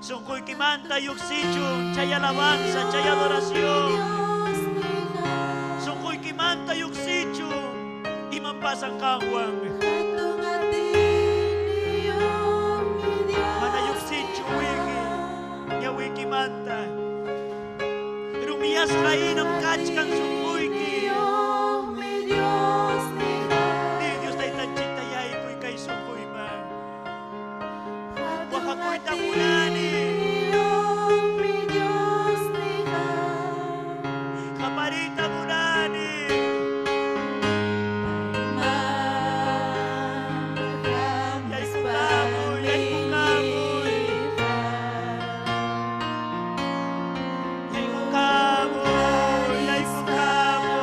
Sunquykimanta lluqsichun chay alabanza, chay adoración. Sunquykimanta lluqsichun iman pasan qanwan. Mana lluqsichu wiki, ñawikimanta. Rumiyasqa hinam kachkan sunquyki. Ni Dios taytanchikta yaykuy kay sunquyman. Waqakuyta munani. Qapariyta munani. Yaykukamuy, yaykukamuy. Yaykukamuy, yaykukamuy.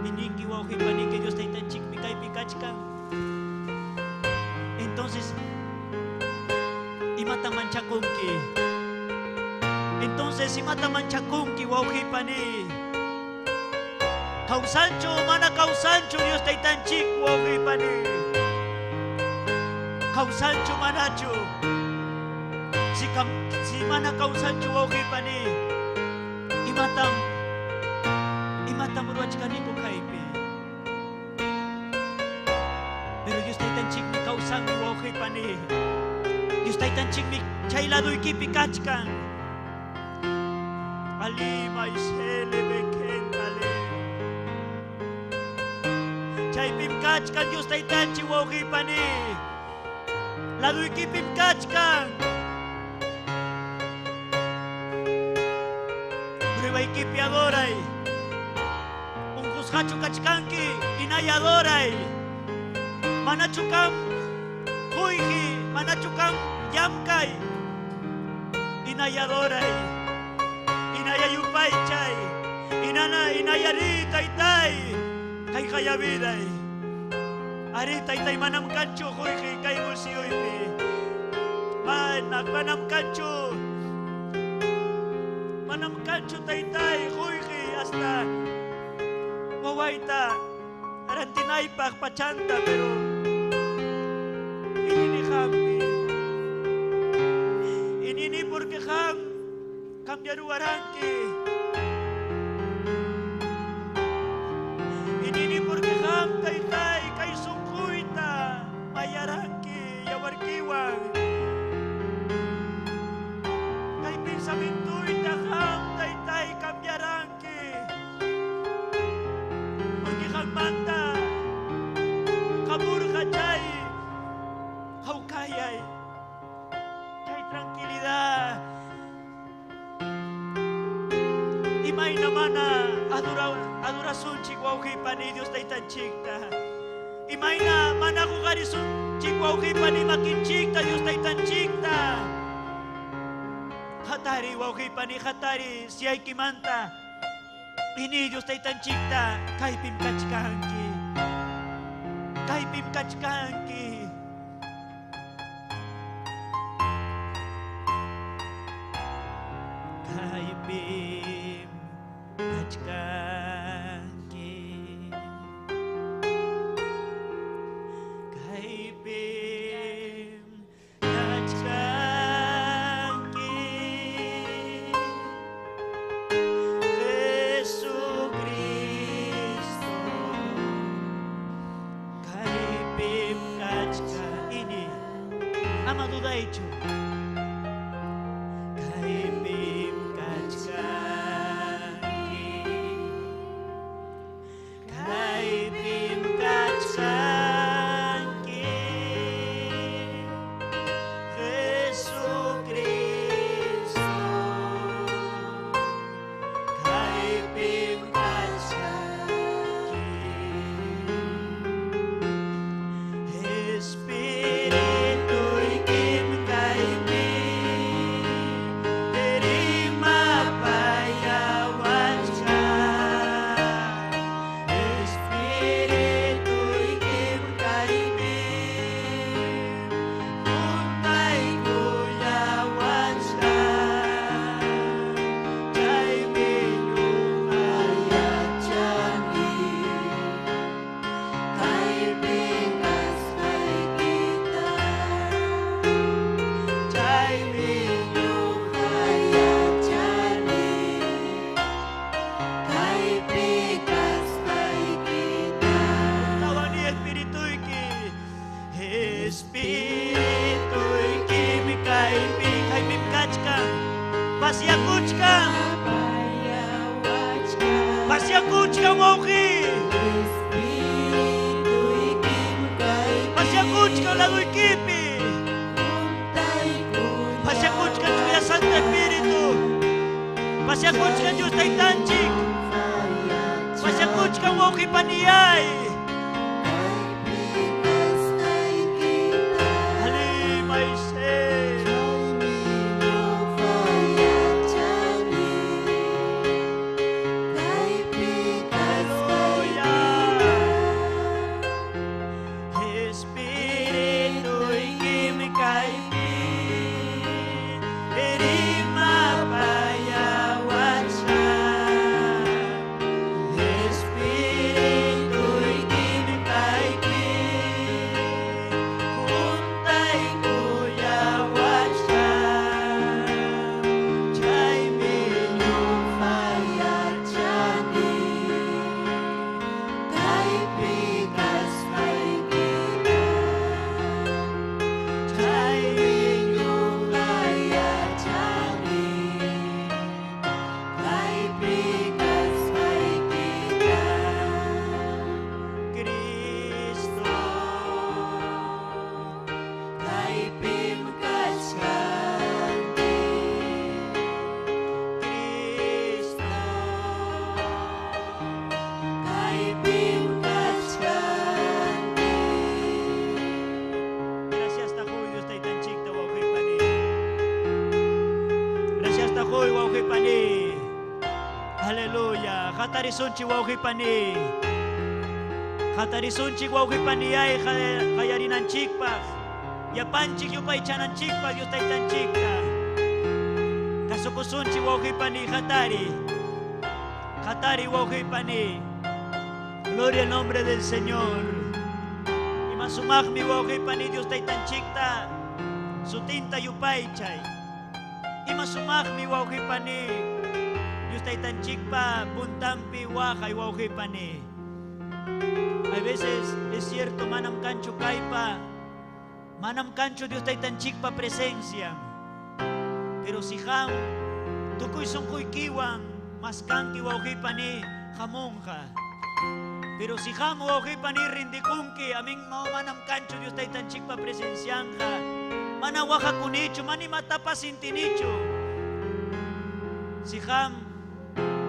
Ininki wawqipaniki Dios taytanchikmi kaypi kachkan. Entonces, imata manchakunki. Entonces, imata manchakunki wawqipani. Kawsanchu mana kawsanchu Dios taytanchik wawqipani. Kawsanchu manachu. Si, kam, si mana kawsanchu wawqipani. Imatam imatam ruwachkaniku kaypi. Pero Dios taytanchikmi kawsanmi wawqipani. Dios taytanchikmi chay laduykipi kachkan. Alima isele bekentale. Chaypim kachkan Dios taytanchik wawqipani. Laduykipim kachkan. Pruebaykipi adoray. Unqusqachu kachkanki inay adoray. Manachu kam quyqi, manachu kam llamkay. Inay adoray. Inay yupaychay. Inana inayari taytay. Kay viday. Ari taytay manam kanchu quyqi kay bolsilloypi. Manak manam kanchu. Manam kanchu taytay quyqi hasta wawayta rantinaypaq pachanta pero inini hampi. Inini porque ham cambiaruwaranki. Inini porque ham taytay kay sunquyta mayaranki yawarkiwan. Kay pensamientoyta ham taytay cambiaranki. Porque hammanta hamurqa chay hawkayay chay tranquilidad. Imayna mana adorasunchik wawqipani Dios taytanchikta. Imayna mana huqarisunchik wawqipani makinchikta Dios taytanchikta. Hatari wawqipani, hatari siyaykimanta. Ini Dios taytanchikta kaypim kachkanki. Kaypim kachkanki. Kaypim kachkanki. Kaypim kachkanki. Jesucristo. Kaypim kachka ini. Ama dudaychu. Kaypim kachkanki. Kaypim kachkanki. Jesucristo. Kaypim kachkanki. Espirituykim kaypi rimapayawachkan. Espirituykim kaypi juntaykullawachkan. Chaymi ñuqa Yachani kaypi kasqaykita, Chaymi ñuqa yachani kaypi kasqaykita. Tawani espirituyki, espirituykim kaypi, kaypim kachkan, pasyakuchkan, Payawachkan, pasyakuchkan wawqi, Espirituykim kaypi, pasyakuchkan laduykipi, pasyakuchkan Chuya Santo Espíritu, pasyakuchkan Dios Taytanchik, pasyakuchkan wawqi paniyay. Kaypi kasqaykita. Halimayse. Espirituykim kaypi rimapayawachkan. Espirituykim kaypi juntaykullawachkan. Chaymi ñuqa chaymi ñuqa Cristo. Kaypim kachkanki, Cristo. kaypim kachkanki. Gracias Tajoy, Dios taytanchikta wawqipani. Gracias Tajoy, wawqipani. Aleluya. Hatarisunchik wawqipani. Hatarisunchik wawqipani ay qayarinanchikpaq. Yapanchik yupaychananchikpaq Dios taytanchikta. Kasukusunchik wawqipani hatari. Hatari wawqipani. Gloria al nombre del Señor. Ima sumaqmi wawqipani Dios taytanchikta sutinta yupaychay. Ima sumaqmi wawqipani Dios taytanchikpa puntampi waqay wawqipani. A veces es cierto manam kanchu kaypa, manam kanchu Dios taytanchikpa presencia. Pero si qam tukuy sunquykiwan maskanki wawqipani hamunqa. Pero si qam wawqipani rindikunki, amin manam kanchu Dios taytanchikpa presencianqa. Mana waqakunichu, mana imatapas sintinichu. Si qam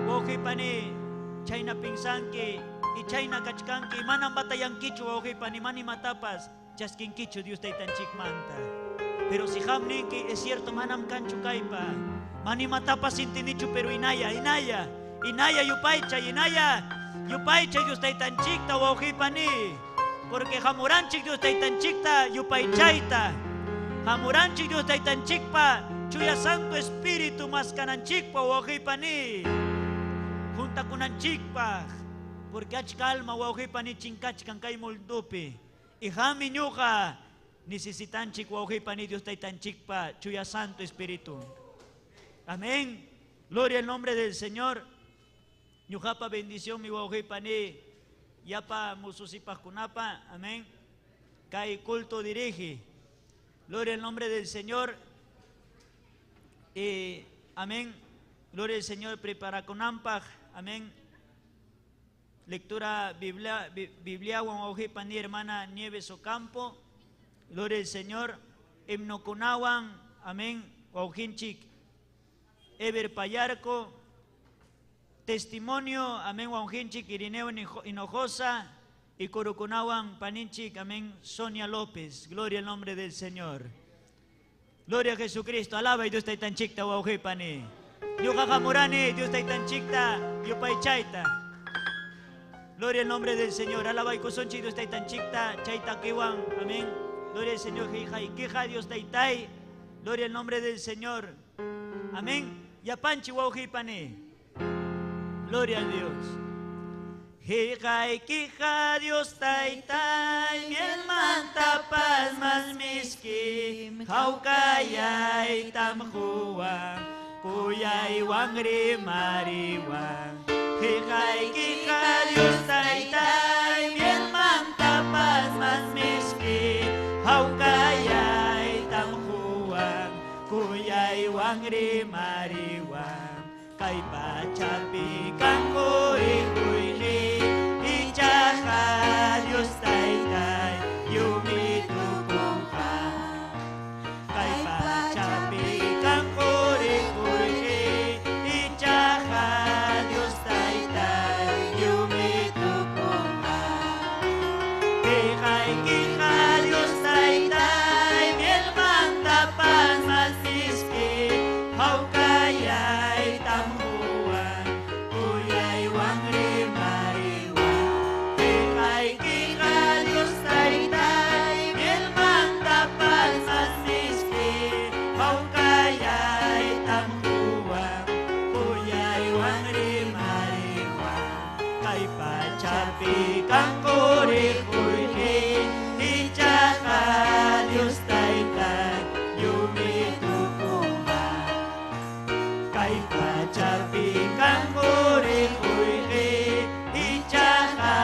wawqipani chayna pinsanki y chayna kachkanki, manam batayankichu wawqipani, mana imatapas chaskinkichu Dios taytanchikmanta. Pero si qam ninki, es cierto, manam kanchu kaypa. Manimatapas intinichu, pero inaya, inaya, inaya yupaychay, inaya yupaychay Dios taytanchikta wawqipani. Porque hamuranchik Dios taytanchikta yupaychayta. Hamuranchik Dios taytanchikpa chuya Santo Espíritu maskananchikpa wawqipani. Juntakunanchikpaq. Porque achka alma wawqipani chinkachkan kay mundupi. Y qammi ñuqa necesitanchik wawqipani Dios taytanchikpa chuya Santo Espíritu. Amén. Gloria al nombre del Señor. Ñuqapa bendición mi wawqipani. Yapa mususipaqkunapa. Amén. Kay culto dirige. Gloria al nombre del Señor. Amén. Gloria al Señor. Preparakunampaq. Amén. Lectura Biblia, Biblia wawqipani hermana Nieves Ocampo. Gloria al Señor. Himnokunawan. Amén. Wawqinchik Eber Payarco. Testimonio, amén, wawqinchik Irineo Hinojosa y Coroconawan Paninchik, amén, Sonia López. Gloria al nombre del Señor. Gloria a Jesucristo. Alaba y Dios taytanchikta wawqipani. Ñuqa hamurani, Dios taytanchikta yupaychayta. Gloria al nombre del Señor. Alaba y kusonchik Dios taytanchikta chayta kiwan, amén. Gloria al Señor, hija y queja Dios taytay. Gloria al nombre del Señor. Amén. Yapanchi wawqipani. Gloria a Dios. Hija y quija Dios taytay, mielmanta palmas miski, hawkayay tamjuan, kuyay wangri mariwan. Hija y quija Dios taytay, mielmanta palmas miski, hawkayay tamjuan, kuyay wangri mariwan. Kay pachapi kangkuri kuyli, ichaqa Dios taytay yumitukunqa. Kay pachapi kangkuri kuyli, ichaqa Dios taytay yumitukunqa. Kay kija Dios taytay, mielmanta palmas miski, hawkayay tamjuan, kuyay wangri mariwan. Kay kija Dios taytay, mielmanta palmas miski, hawkayay tamjuan, kuyay wangri mariwan. Kay pachapi kangkuri kuyli, ichaqa Dios taytay yumitukunqa. Kay pachapi kangkuri kuyli, ichaqa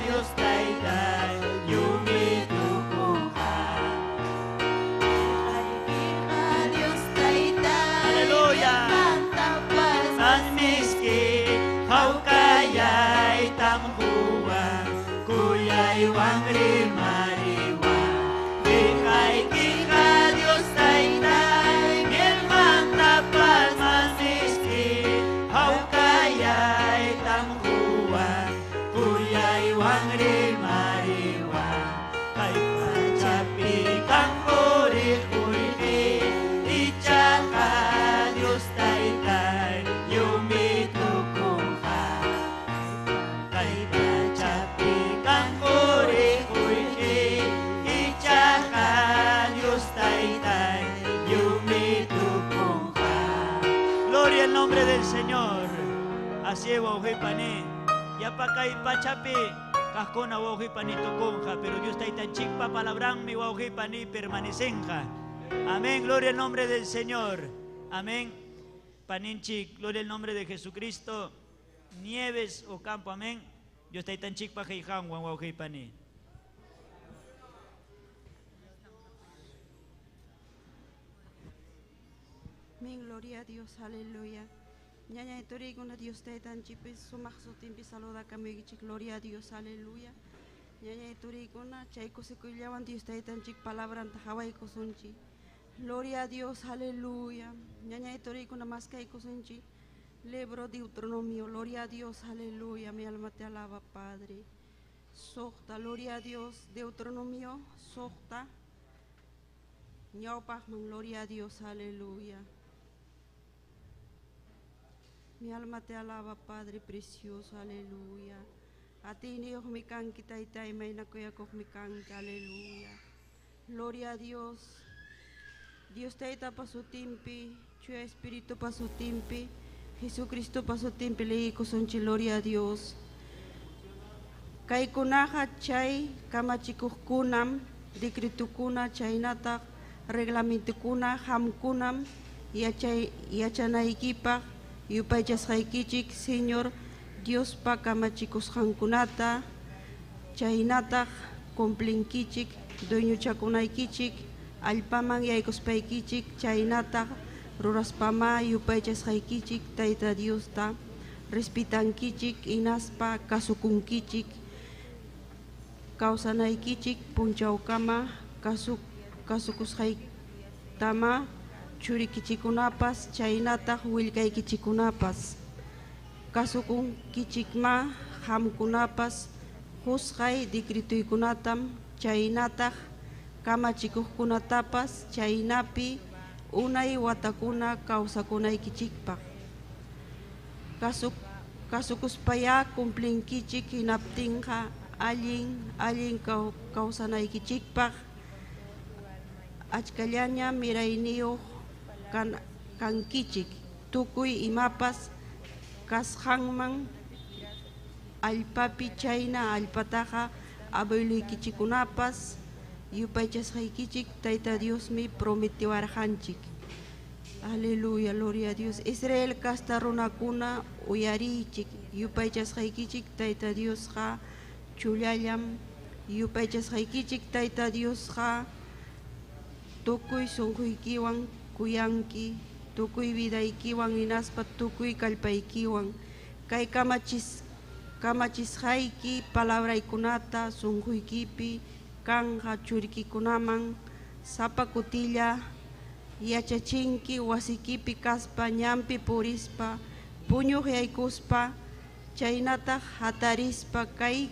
Dios taytay yumitukunqa. Dios taytay, Aleluya. mielmanta palmas San miski, hawkayay tamjuan, kuyay wangri mariwan. Kikay kika Dios taytay, mielmanta palmas miski, hawkayay tamjuan, kuyay wangri mariwan. Kay pachapi kangkuri kuyli, ichaqa Dios taytay yumitukunqa. Kay pachapi kangkuri kuyli, ichaqa Dios taytay yumitukunqa. Gloria al nombre del Señor. Así es, wawqipani. Yapa kay pachapi kaqkuna wawqipani tukunqa, pero Dios taytanchikpa palabranmi wawqipani permanecenqa. Amén, gloria al nombre del Señor. Amén. Paninchik, gloria al nombre de Jesucristo. Nieves Ocampo, amén. Dios taytanchikpa qillqanwan wawqipani. Amén, gloria a Dios, aleluya. Ñañay turikuna Dios taytanchikpi sumaq sutinpi saludakamuykichik, gloria a Dios, aleluya. Ñañay turikuna chay kusikuyllawan Dios taytanchik palabranta hawaykusunchik. Gloria a Dios, aleluya. Ñañay turikuna maskaykusunchik. Libro Deuteronomio, gloria a Dios, aleluya. Mi alma te alaba, Padre. Socta, gloria a Dios, Deuteronomio, socta. Ñawpaqman, gloria a Dios, aleluya. Mi alma te alaba, Padre precioso, aleluya. Atiyniyuqmi kanki, Taytay, mayna kuyakuqmi kanki, aleluya. Gloria a Dios. Dios Taytapa sutinpi, Chuya Espiritupa sutinpi, Jesucristopa sutinpi leyikusunchik, gloria a Dios. Kaykunaqa chay kamachikuqkunam, decretukuna chaynataq reglamentukuna qamkunam yachanaykipaq yupaychasqaykichik Señor Diospa kamachikusqankunata chaynataq cumplinkichik dueñochakunaykichik allpaman yaykuspaykichik chaynataq ruraspama yupaychasqaykichik Tayta Diosta respetankichik hinaspa kasukunkichik kawsanaykichik punchawkama kasukusqaytama churikichikkunapas chaynataq willkaykichikkunapas kasukunkichikma qamkunapas qusqay decretuykunatam chaynataq kamachikuqkunatapas chaynapi unay watakuna kawsakunaykichikpaq. Kasukuspayá cumplinkichik hinaptinqa allin kawsanaykichikpaq achkallaña mirayniyuq kankichik tukuy imapas kasqanman allpapi chayna allpataqa abueluykichikkunapas yupaychasqaykichik Tayta Diosmi prometiwarqanchik. Aleluya, gloria a Dios. Israel casta runakuna uyariychik yupaychasqaykichik Tayta Diosqa chullallam yupaychasqaykichik Tayta Diosqa tukuy sunquykiwan kuyanki, tukuy vidaykiwan hinaspa tukuy kallpaykiwan. Kay kamachisqayki palabraykunata sunquykipi kanqa churikikunaman sapa kutilla yachachinki wasikipi kaspa ñanpi purispa puñuq yaykuspa chaynataq hatarispa kay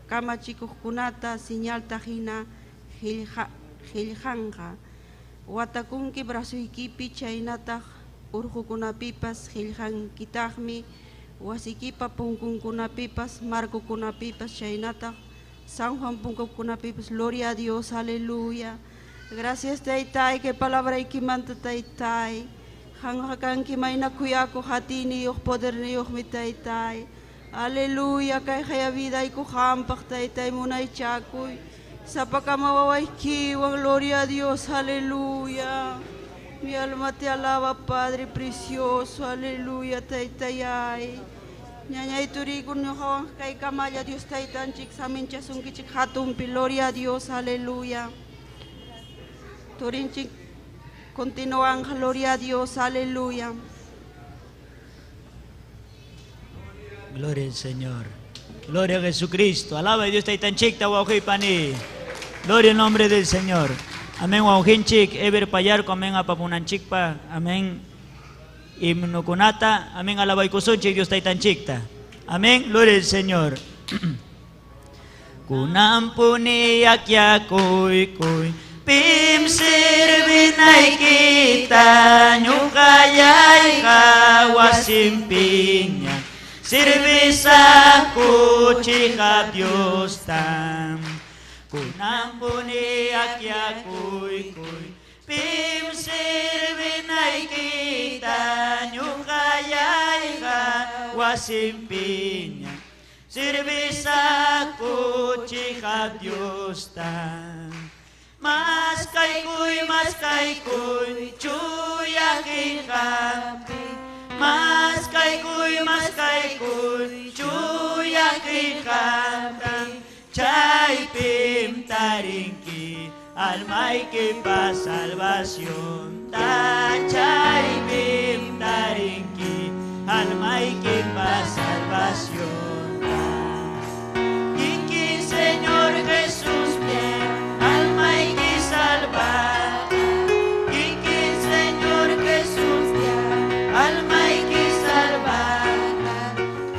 kamachikuqkunata señalta hina qillqanqa watakunki brazuykipi chaynataq urqukunapipas qillqankitaqmi wasikipa punkunkunapipas marcokunapipas chaynataq San Juan punkukunapipas. Gloria a Dios, aleluya. Gracias Taytay, que palabraykimanta Taytay. Qamqa kanki mayna kuyakuq atiniyuq poderniyuqmi Taytay. Aleluya, kay haya vidayku qampaq Taytay munaychakuy. Sapakama wawaykiwan, gloria a Dios, aleluya. Mi alma te alaba, Padre precioso, aleluya, Taytayay. Ñañay turikun ñuqawan kay kamalla Dios Taytanchik saminchasunkichik hatunpi, gloria a Dios, aleluya. Turinchik continúan, gloria a Dios, aleluya. Gloria al Señor. Gloria a Jesucristo. Alaba a Dios Taytanchikta wawqipani. Gloria al nombre del Señor. Amén wawqinchik Eber Payarco, amén apapunanchikpa, amén himnokunata, amén alabaykusunchik Dios Taytanchikta. Amén, gloria al Señor. Kunampuni akyakuykuy pim sirvinaykita ñuqallayqa wasinpiña sirvisaqku chiqap Diosta. Kunampuni akyakuykuy pim sirvinaykita ñuqallayqa wasinpiña sirvisaqku chiqap Diosta. Maskaykuy, maskaykuy, chuya qillqapi. Maskaykuy, maskaykuy, chuya qillqapi. Chaypim tarinki almaykipa salvación. Chaypim tarinki almaykipa salvación. Kikin Señor Jesús bien almayki salvar. Kikin Señor Jesús almayki salvar.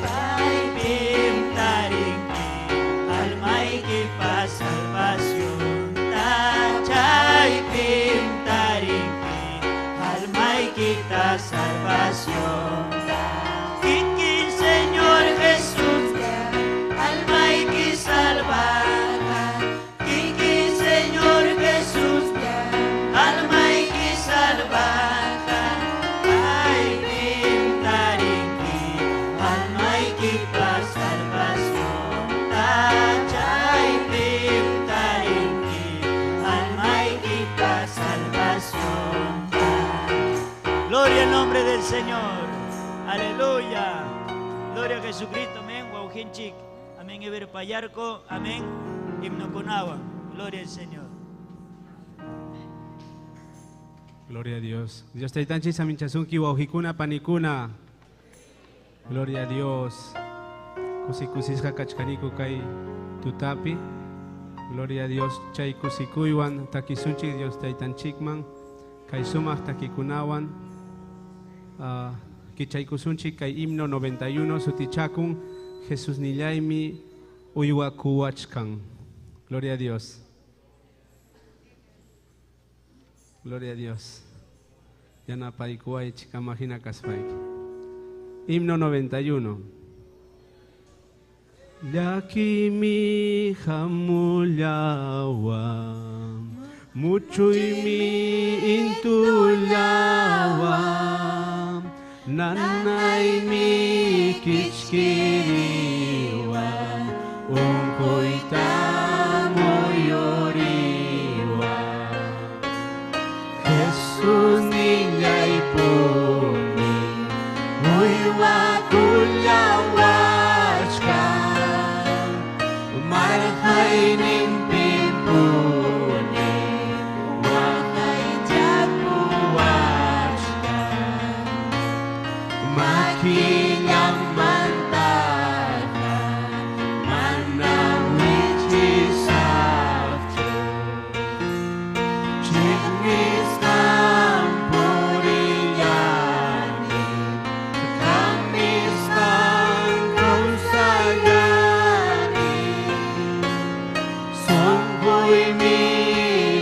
Chaypim tarinki almaykipa salvación. Chaypim Señor. Aleluya. Gloria a Jesucristo. Amén. Wawqinchik. Amén. Eber Payarco. Amén. Himno Kunawan. Gloria al Señor. Gloria a Dios. Dios taytanchik saminchasunki wawqikuna panikuna. Gloria a Dios. Kusi kusisqa kachkaniku kay tutapi. Gloria a Dios. Chay kusikuywan takisunchik Dios taytanchikman. Kay sumaq takikunawan. Kichaykusunchik kay himno 91 sutichakun Jesus nillaymi uywakuwachkan. Gloria a Dios. Gloria a Dios. Yanapaykuwaychik amahina kaspayki. Himno 91. Llakimi hamullawa, muchuymi intullawa, nanaymi kichkiriwa, unquyta muyuriwa. Jesus nillaypuni, uywakullawachkan, marqayninpipuni, waqaychakuwachkan, makillamantaqa mana wichisaqchu, chiqnisqan purillani, kamisqan kawsallani, sunquymi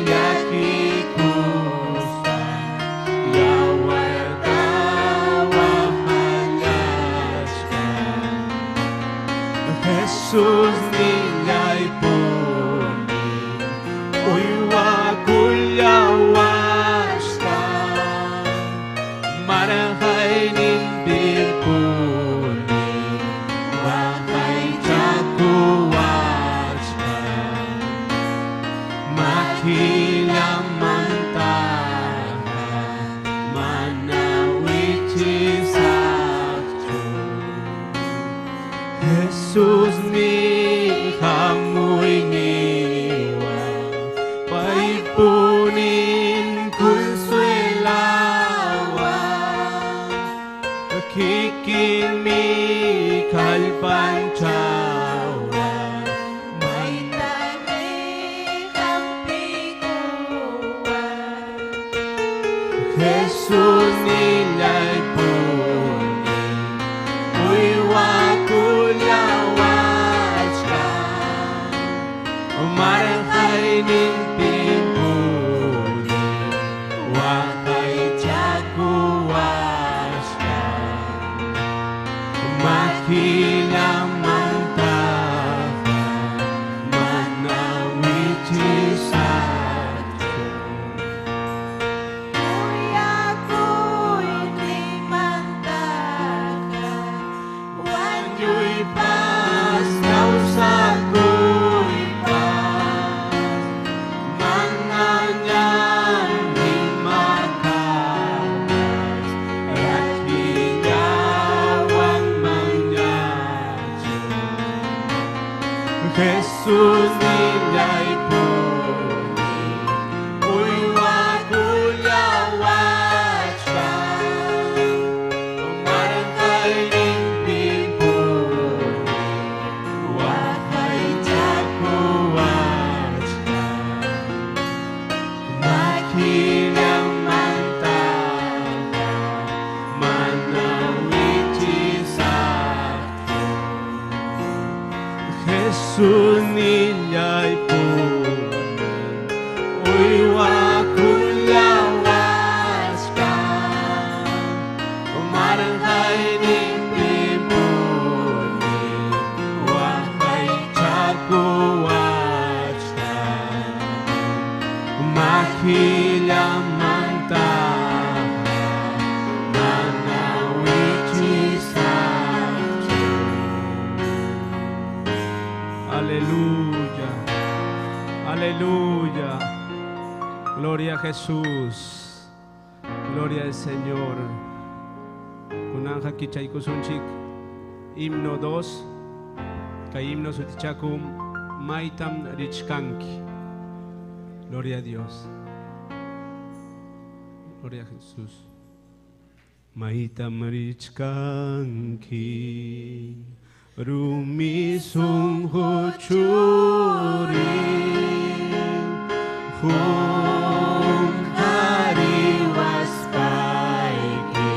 llakikuspa yawarta waqallachkan. Jesus nillaypuni, uywakullawachkan, marqayninpipuni, waqaychakuwachkan, makillamantaqa mana wichisaqchu. Jesus mi hamuyniwa, paypunin consuelawa, kikinmi kallpanchawa, Jesus nillaypuni, uywakullawachkan, marqayninpipuni, waqaychakuwachkan, makillamantaqa mana wichisaqchu. Wañuypas kawsakuypas, manañam imapas, llakillawan mañachu. Jesus nillaypuni, uywakullawachkan, marqayninpipuni, waqaychakuwachkan, makillamantaqa mana wichisaqchu. Jesus nillaypuni, uywakullawachkan, marqayninpipuni, waqaychakuwachkan, makillamantaqa mana wichisaqchu. Aleluya, aleluya. Gloria a Jesús, gloria al Señor. Kunanqa kichaykusunchik himno 2. Kay himno sutichakum maytam richkanki. Gloria a Dios. Gloria a Jesús. Maytam richkanki. Rumi sunqu churi. Hunkariwaspayki.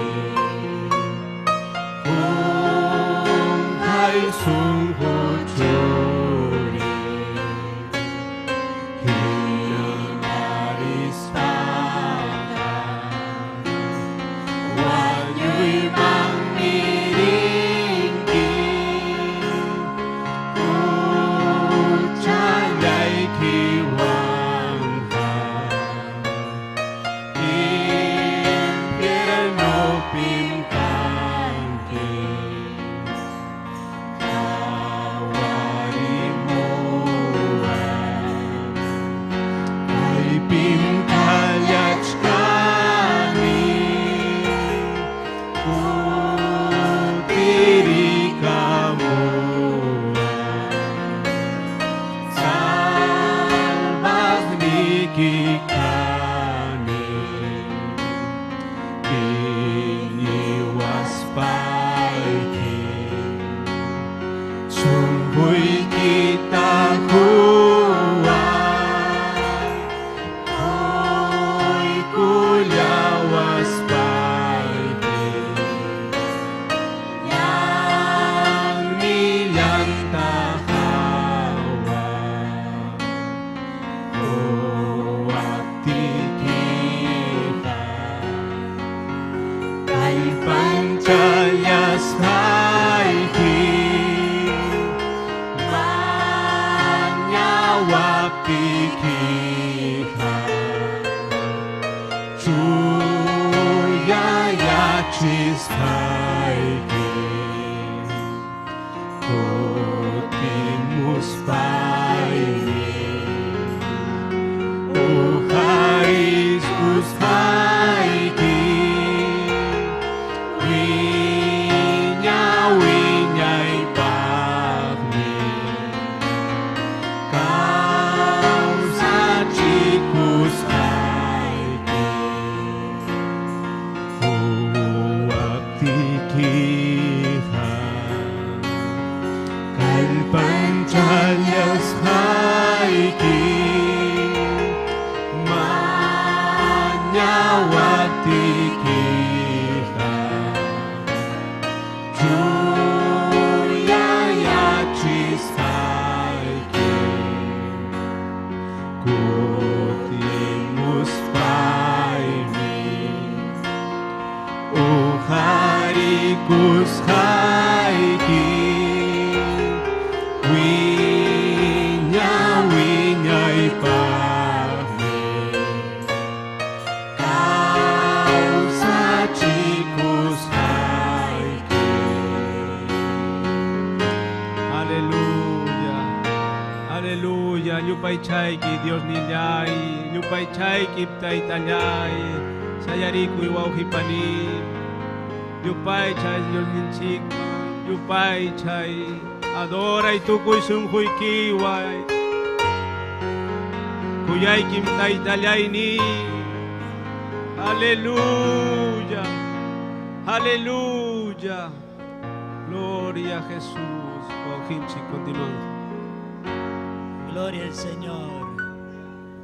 Hunkay sunqu churi. Hinamarispaqa wañuymanmi rinki. Huchallaykiwanqa infiernopim kanki. Qhawarimuway, kaypim kallachkani. Kutirikamuway, salvaqniyki kani. Iñiwaspayki sunquykita quway, quykullawaspayki ñannillanta qhaway. Quwaptiykiqa kallpanchallasqayki, mañawaptiykiqa chuyayachisqayki. Kutimuspaymi uqariskusqayki, wiña wiñaypaqmi kawsachikusqayki. Quwaptiykiqa kallpanchallasqayki, mañawaptiykiqa chuyayachisqayki. Kutimuspaymi uqarikusqayki, wiña wiñaypaqmi kawsachikusqayki. Aleluya, aleluya, yupaychayki Diosnillay, yupaychayki taytallay, sayarikuy wawqipani, yupaychay Diosninchikman, yupaychay, adoray tukuy sunquykiway, kuyaykim taytallayni. Aleluya, aleluya, gloria a Jesús. Wawqinchik, continuamos. Gloria al Señor.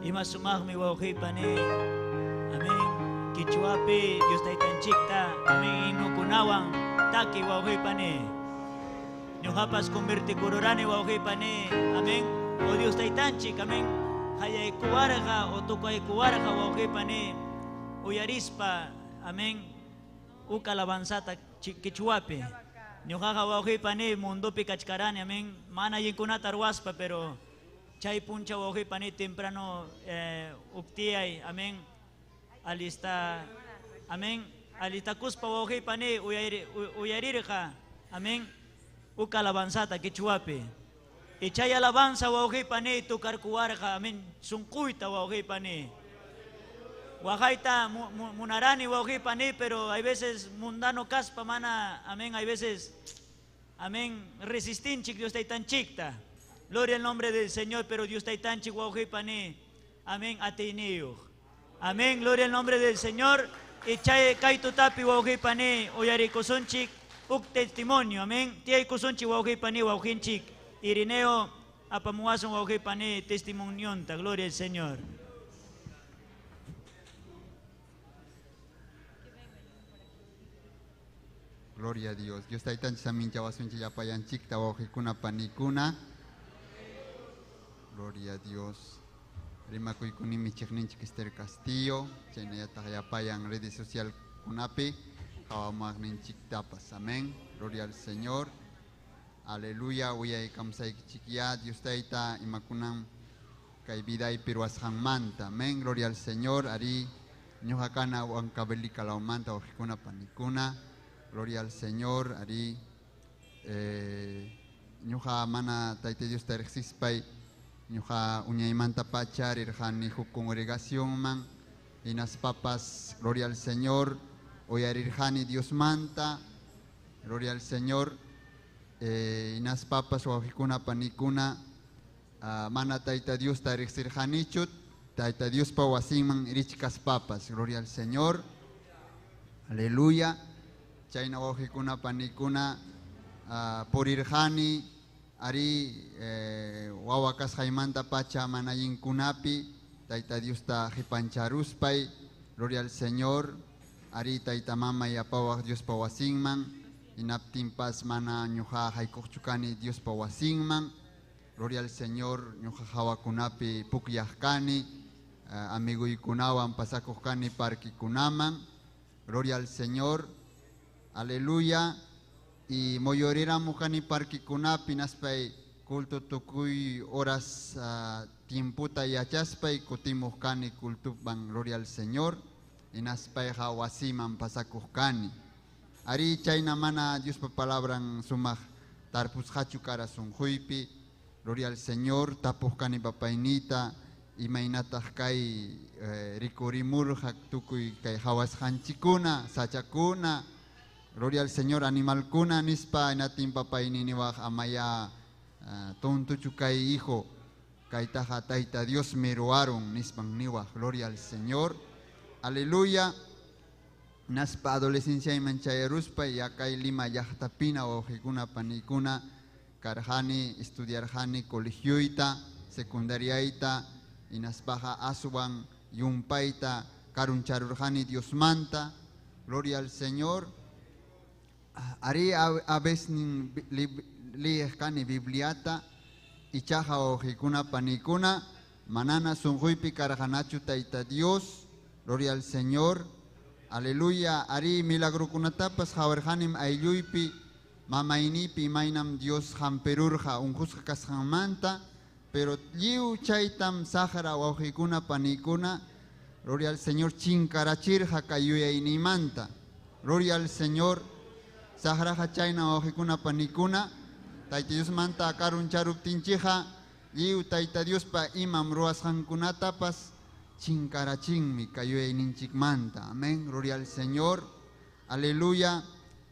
Ima sumaqmi wawqipani. Amén. Kichwapi Dios taytanchikta. Amén. Himnokunawan taki wawqipani. Ñuqapas convertikururani wawqipani. Amén. O Dios taytanchik. Amén. Hayaykuwarqa o tukaykuwarqa wawqipani. Uyarispa. Amén. Huk alabanzata kichwapi. Ñuqaqa wawqipani mundopi kachkarani. Amén. Mana allinkunata ruwaspa, pero chay puncha wawqipani temprano uktiyay. Amén. Alista. Amén. Alistakuspa wawqipani uyarirqa. Amén. Huk alabanzata kichwapi. Y chay alabanza wawqipani tukarkuwarqa. Amén. Sunquyta wawqipani. Waqayta munarani wawqipani, pero hay veces mundano kaspa mana, amén, hay veces, amén, resistinchik Dios taytanchikta. Gloria al nombre del Señor, pero Dios taytanchik wawqipani, amén, atiyniyuq. Amén, gloria al nombre del Señor. Y chay kay tutapi wawqipani uyarikusunchik uk testimonio, amén. Tiyaykusunchik wawqipani wawqinchik Irineo apamuwasun wawqipani testimonionta, gloria al Señor. Gloria a Dios. Dios taytanchik saminchawasunchik llapayanchikta wawqikuna panikuna. Gloria a Dios. Rimakuykunimi chiqninchik Esther Castillo, chaynallataq llapayan redes social kunapi qhawamaqninchiktapas. Amén. Gloria al Señor. Aleluya. Uyaykamsaykichikya Dios tayta imakunan kay vidaypi ruwasqanmanta. Amén. Gloria al Señor. Ari ñuqa kana Huancavelica lawmanta wawqikuna panikuna. Gloria al Señor. Ari ñuqa mana Tayta Diosta riqsispay ñuqa uñaymanta pacha rirqani huk congregacionman hinaspapas, gloria al Señor, uyarirqani Diosmanta, gloria al Señor, hinaspapas wawqikuna panikuna, mana Tayta Diosta riqsirqanichu, Tayta Diospa wasinman richkaspapas, gloria al Señor, aleluya, chayna wawqikuna panikuna, purirqani, ari wawa kasqaymanta pacha manallinkunapi Tayta Diosta qipancharuspay, gloria al Señor, ari tayta mamay apawaq Diospa wasinman, hinaptinpas mana ñuqa haykuqchu kani Diospa wasinman, gloria al Señor, ñuqa hawakunapi pukllaq kani, amiguykunawan pasakuq kani parquikunaman, gloria al Señor, aleluya. Y moyoriramu kani parquikunapi naspay culto tukuy horas tiemputa yachaspay kutimuq kani cultupan, gloria al Señor, hinaspayqa wasiman pasakuq kani. Ari chayna mana Diospa palabran sumaq tarpusqachu kara sunquypi, gloria al Señor, tapuq kani papaynita, imaynataq kay rikurimurqa tukuy kay hawasqanchikuna, sachakuna, gloria al Señor, animalkuna nispa inatin papayniniwaq amaya tontuchu kay hijo, kaytaqa Tayta Dios miruarun nispan niwaq, gloria al Señor, aleluya. Naspa adolescenciayman chayaruspa ya kay Lima llaqtapina wawqikuna panikuna karqani, estudiarqani colegioyta, secundariayta, hinaspaqa aswan yumpayta karuncharurqani Diosmanta, gloria al Señor. Ari a veces leeq kani Bibliata, ichaqa wawqikuna panikuna, manana sunquypi karqanachu Tayta Dios, gloria al Señor, aleluya. Ari milagrukunatapas qawarqanim aylluypi, mamaynipi imaynam Dios hamperurqa unqusqa kasqanmanta, pero lliw chaytam saqra wawqikuna panikuna, gloria al Señor, chinkarachirqa kay yuyaynimanta, gloria al Señor. Saqraqa chayna wawqikuna panikuna, Tayta Diosmanta karuncharuptinchikqa, lliw Tayta Diospa imam ruwasqankunatapas chinkarachinmi kay yuyayninchikmanta. Amén, gloria al Señor, aleluya.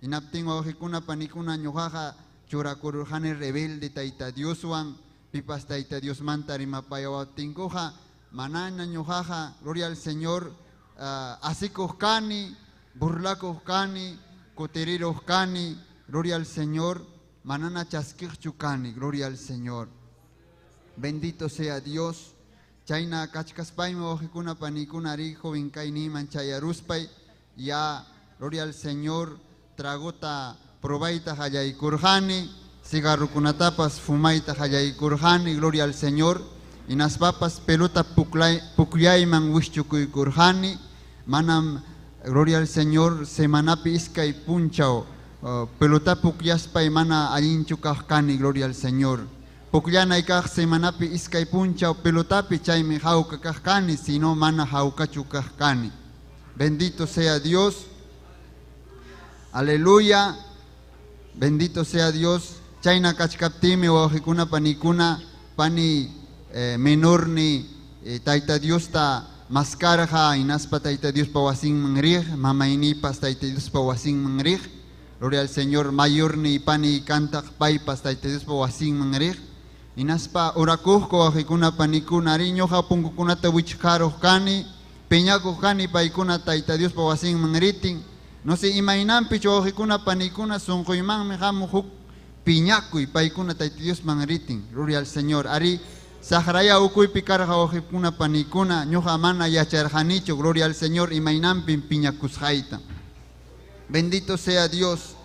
Hinaptin wawqikuna panikuna ñuqaqa churakururqani rebelde Tayta Dioswan, pipas Tayta Diosmanta rimapayawaptinkuqa, manana ñuqaqa, gloria al Señor, asikuq kani, burlakuq kani, kutiriruq kani, gloria al Señor, manana chaskiqchu kani, gloria al Señor. Bendito sea Dios. Chayna kachkaspaymi wawqikuna panikuna ari joven kayniman chayaruspay, ya, gloria al Señor, tragota probayta qallaykurqani, cigarrukunatapas fumayta qallaykurqani, gloria al Señor, hinaspapas pelota pukllayman wischukuykurqani, manam, gloria al Señor, semanapi iskay punchaw, pelota pukllaspay mana allinchu kaq kani, gloria al Señor. Pukllanay kaq semanapi iskay punchaw pelotapi chaymi hawka kaq kani, sino mana hawkachu kaq kani. Bendito sea Dios. Aleluya. Bendito sea Dios. Chayna kachkaptimi wawqikuna panikuna pani menorni Tayta Diosta Maskarqa hinaspa Tayta Diospa wasinman riq, mamayniypas Tayta Diospa wasinman riq. Gloria al Señor, mayorniy paniy kantaq paypas Tayta Diospa wasinman riq. Hinaspa orakuqku wawqikuna panikuna, arí ñuqa punkukunata wichqaruq kani, piñakuq kani paykuna Tayta Diospa wasinman ritin. No sé imaynanpich wawqikuna panikuna sunquymanmi hamuq huk piñakuy paykuna Tayta Diosman ritin. Gloria al Señor. Arí saqraya ukuypi karqa wawqikuna panikuna, ñuqa mana yacharqanichu, gloria al Señor, imaynanpim piñakusqayta. Bendito sea Dios.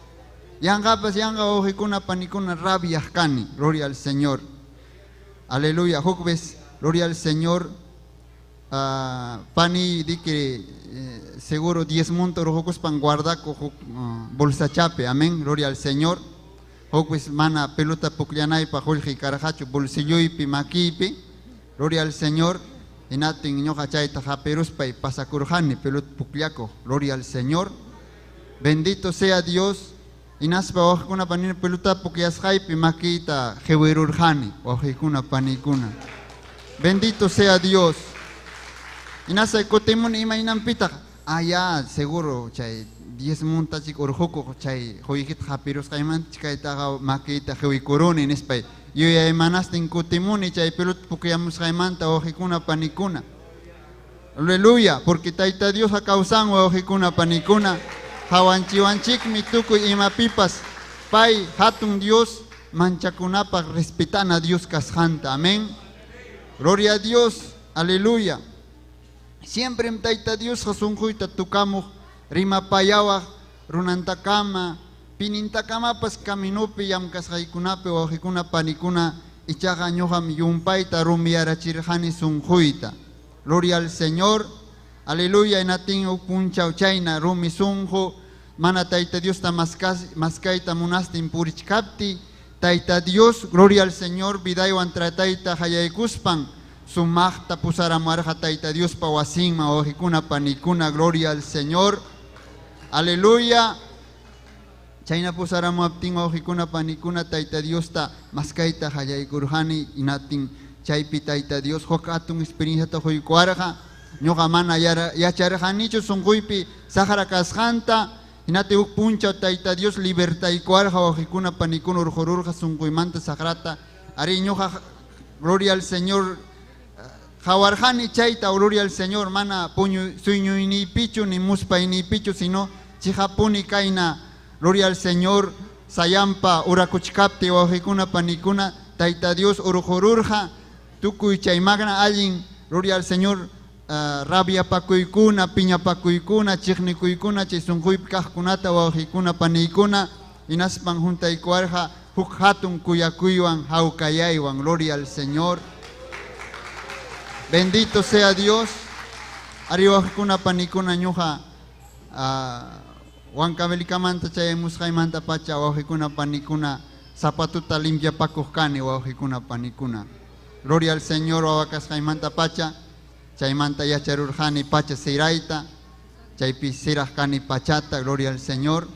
Yanqapas yanqa wawqikuna panikuna rabiaq kani, gloria al Señor. Aleluya. Huk vez, gloria al Señor, pani diki seguro diezmonta urqukuspan guardakuq huk bolsachapi, amén, gloria al Señor. Huk vez mana pelota pukllanaypaq qullqi karqachu bolsilloypi, makiypi, gloria al Señor. Hinatin ñuqa chayta hapiruspay pasakurqani pelota pukllakuq, gloria al Señor. Bendito sea Dios. Hinaspa wawqikuna panikuna pelota pukllasqaypi makiyta qiwirurqani, wawqikuna panikuna. Bendito sea Dios. Hinaspa kutimuni imaynanpitaq, ah ya, seguro chay diezmontachik urqukuq chay qullqita hapirusqaymanta chikaytaqa makiyta qiwikuruni nispay yuyaymanastin kutimuni chay pelota pukllamusqaymanta wawqikuna panikuna. Aleluya, porque Tayta Dios kawsan wawqikuna panikuna, hawanchiwanchikmi tukuy imapipas pay hatun Dios manchakunapaq respetana Dios kasqanta. Amén. Gloria a Dios. Aleluya. Siempre Tayta Dios sunquyta tukamuq rimapayawaq runantakama pinintakamapas caminupi llamkasqaykunapi wawqikuna panikuna ichaqa ñuqam llumpayta rumiyarachirqani sunquyta. Gloria al Señor. Aleluya. Hinatin huk punchaw chayna rumi sunqu mana Tayta Diosta maskayta munastin purichkapti Tayta Dios, gloria al Señor, vidaywan tratayta hayaykuspan sumaqta pusaramuarqa Tayta Diospa wasinman wawqikuna panikuna, gloria al Señor. Aleluya. Chayna pusaramuaptin wawqikuna panikuna Tayta Diosta maskayta hayaykurqani hinatin chaypi Tayta Dios huk hatun experienciata quykuwarqa ñuqa mana yacharqanichu sunquypi saqra kasqanta hinati huk punchaw Tayta Dios libertaykuwarqa wawqikuna panikuna urqururqa sunquymanta saqrata arí ñuqa gloria al Señor hawarqani chayta gloria al Señor mana puñu sueñuyniypichu ni muspayniypichu sino chiqapuni kayna gloria al Señor sayampa urakuchkapti wawqikuna panikuna Tayta Dios urqururqa tukuy chay magna allin gloria al Señor rabiapakuykuna piñapakuykuna chiqnikuykuna chay sunquypi kaqkunata wawqikuna paniykuna hinaspan juntaykuwarqa huk hatun kuyakuywan hawkayaywan gloria al Señor. Bendito sea Dios. Ari wawqikuna panikuna ñuqa Huancavelikamanta chayamusqaymanta pacha wawqikuna panikuna zapatuta limpiapakuq kani wawqikuna panikuna. Gloria al Señor wawa kasqaymanta pacha chaymanta yacharurqani pacha sirayta chaypi siraq kani pachata, gloria al Señor.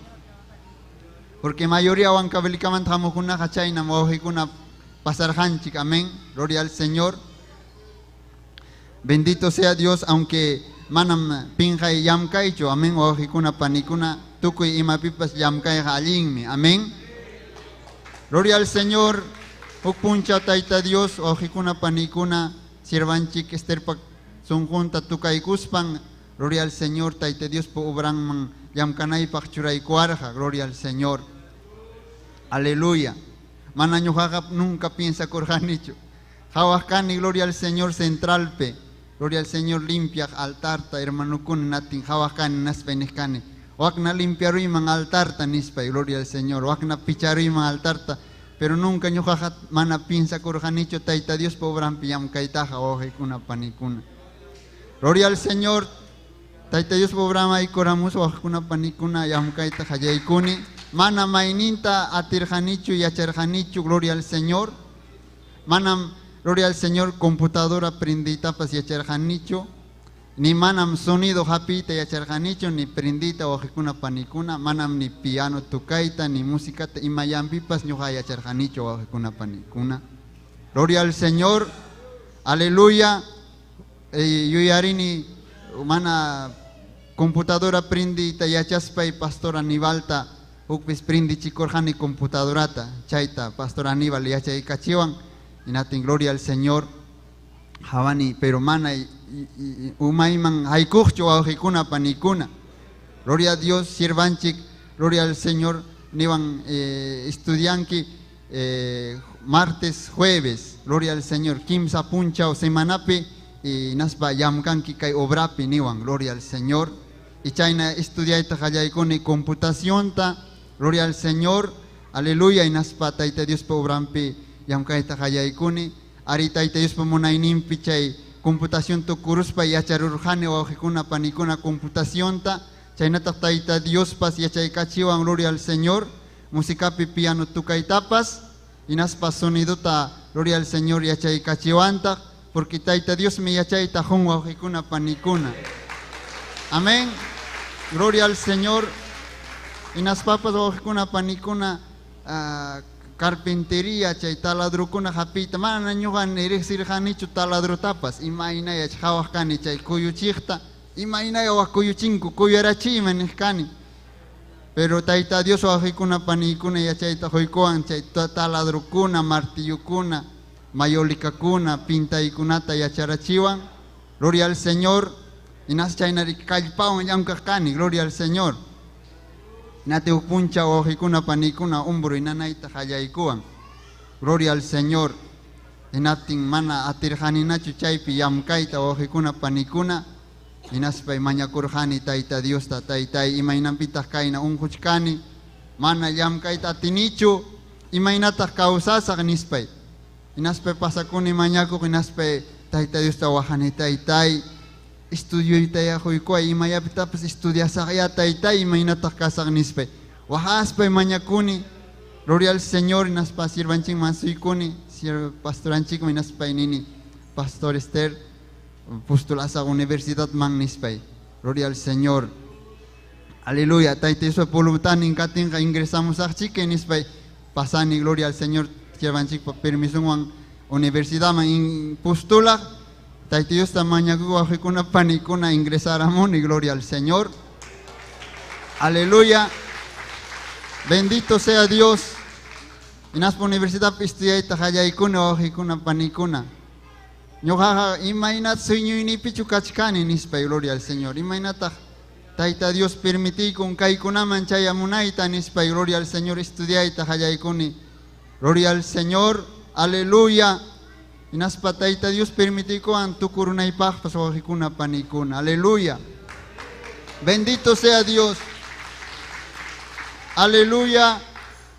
Porque mayoría Huancavelikamanta hamuqkunaqa chaynam wawqikuna pasarqanchik, amén, gloria al Señor. Bendito sea Dios, aunque manam pinqay llamkaychu, amén, wawqikuna panikuna tukuy imapipas llamkayqa allinmi, amén. Gloria al Señor. Huk punchaw Tayta Dios wawqikuna panikuna sirvanchik Esterpa sunqunta tukaykuspan, gloria al Señor, Tayta Diospa obranman llamkanaypaq churaykuwarqa, gloria al Señor. Aleluya. Mana ñuqaqa nunca piensakurqanichu. Hawaq kani, gloria al Señor, centralpe, gloria al Señor, limpiaq altarta, hermanukuna natin hawaq kani naspa niq kani. Wakna limpiaruyman altarta nispa, gloria al Señor, wakna picharuyman altarta, pero nunca ñuqaqa mana piensakurqanichu Tayta Diospa obranpi llamkaytaqa wawqikuna panikuna. Gloria al Señor. Tayta Diospa obranman aykuramuspa wawqikuna panikuna llamkayta qallaykuni. Mana mayninta atirqanichu yacharqanichu, gloria al Señor. Manam, gloria al Señor, computadora prendiytapas yacharqanichu, ni manam sonido hapiyta yacharqanichu, ni prendiyta wawqikuna panikuna, manam ni piano tukayta, ni musicata imallanpipas ñuqa yacharqanichu wawqikuna panikuna. Gloria al Señor. Aleluya. Yuyarini mana computadora prindiyta yachaspay pastor Anibalta hukpis prindichikurqani computadorata chayta pastor Aníbal yachaykachiwan hinatin gloria al Señor hawani pero mana umayman haykuqchu wawqikuna panikuna. Gloria a Dios siervanchik, gloria al Señor niwan estudianki martes, jueves, gloria al Señor, kimsa punchaw semanapi y naspa llamkanki kay obrapi niwan, gloria al Señor. Y chayna estudiayta qallaykuni computacionta, gloria al Señor, aleluya, y naspa Tayta Diospa obrampi llamkayta qallaykuni, ari Tayta Diospa munayninpi chay computación tukuruspa yacharurqani wawqikuna panikuna computacionta, chaynataq Tayta Diospas yachaykachiwan, gloria al Señor, musicapi piano tukaytapas, y naspa sonidota, gloria al Señor, yachaykachiwantaq, porque Tayta Dios me yachayta jun wawqikuna panikuna. Amén. Gloria al Señor. Y naspapas wawqikuna panikuna, carpintería chay taladrukuna hapiyta mana ñuqa riqsirqanichu taladrutapas, imaynaya qhawaq kani chay kuyuchiqta, imaynaya wak kuyuchinku kuyarachiyman niq kani. Pero Tayta Dios wawqikuna panikuna yachayta quykuwan chay taladrukuna, martillukuna, mayolikakuna, pintaykunata yacharachiwan. Gloria al Señor. Y nas chaynari kallpawan llamkaq kani, gloria al Señor. Nate huk puncha wawqikuna panikuna umbru nanayta qallaykuwan. Gloria al Señor. Hinatin mana atirqaninachu chaypi llamkayta wawqikuna panikuna. Hinaspay mañakurqani Tayta Diosta, Taytay imaynanpitaq kayna unquchkani, mana llamkayta atinichu, imaynataq kawsasaq nispay. Hinaspay pasakuni mañakuq, hinaspay Tayta Diosta waqani, Taytay, estudioyta quykuway, imayapitapas estudiasaqya Taytay, imaynataq kasaq nispay. Waqaspay mañakuni, gloria al Señor, hinaspa sirvanchikman suykuni, pastoranchikman hinaspay nini, Pastor Esther, postulasaq universidad man nispay. Gloria al Señor. Aleluya. Tayta Diospa pulutanin katinqa ingresamos aqchike nispay. Pasani, gloria al Señor, sirvanchikpa permisunwan universidadman postulaq. Tayta Diosta mañakuq wawqikuna panikuna ingresaramuni, gloria al Señor. Aleluya. Bendito sea Dios. Hinaspa universidad estudiayta qallaykuna wawqikuna panikuna. Ñuqaqa imaynat sueñoynipichu kachkani nispay, gloria al Señor. Imaynataq Tayta Dios permitiykun kaykunaman chayamunayta nispay, gloria al Señor, estudiayta qallaykuni. Gloria al Señor, aleluya. Hinaspa Tayta Dios permitiykuwan tukurunaypaqpas wawqikuna panikuna. Aleluya. Bendito sea Dios. Aleluya.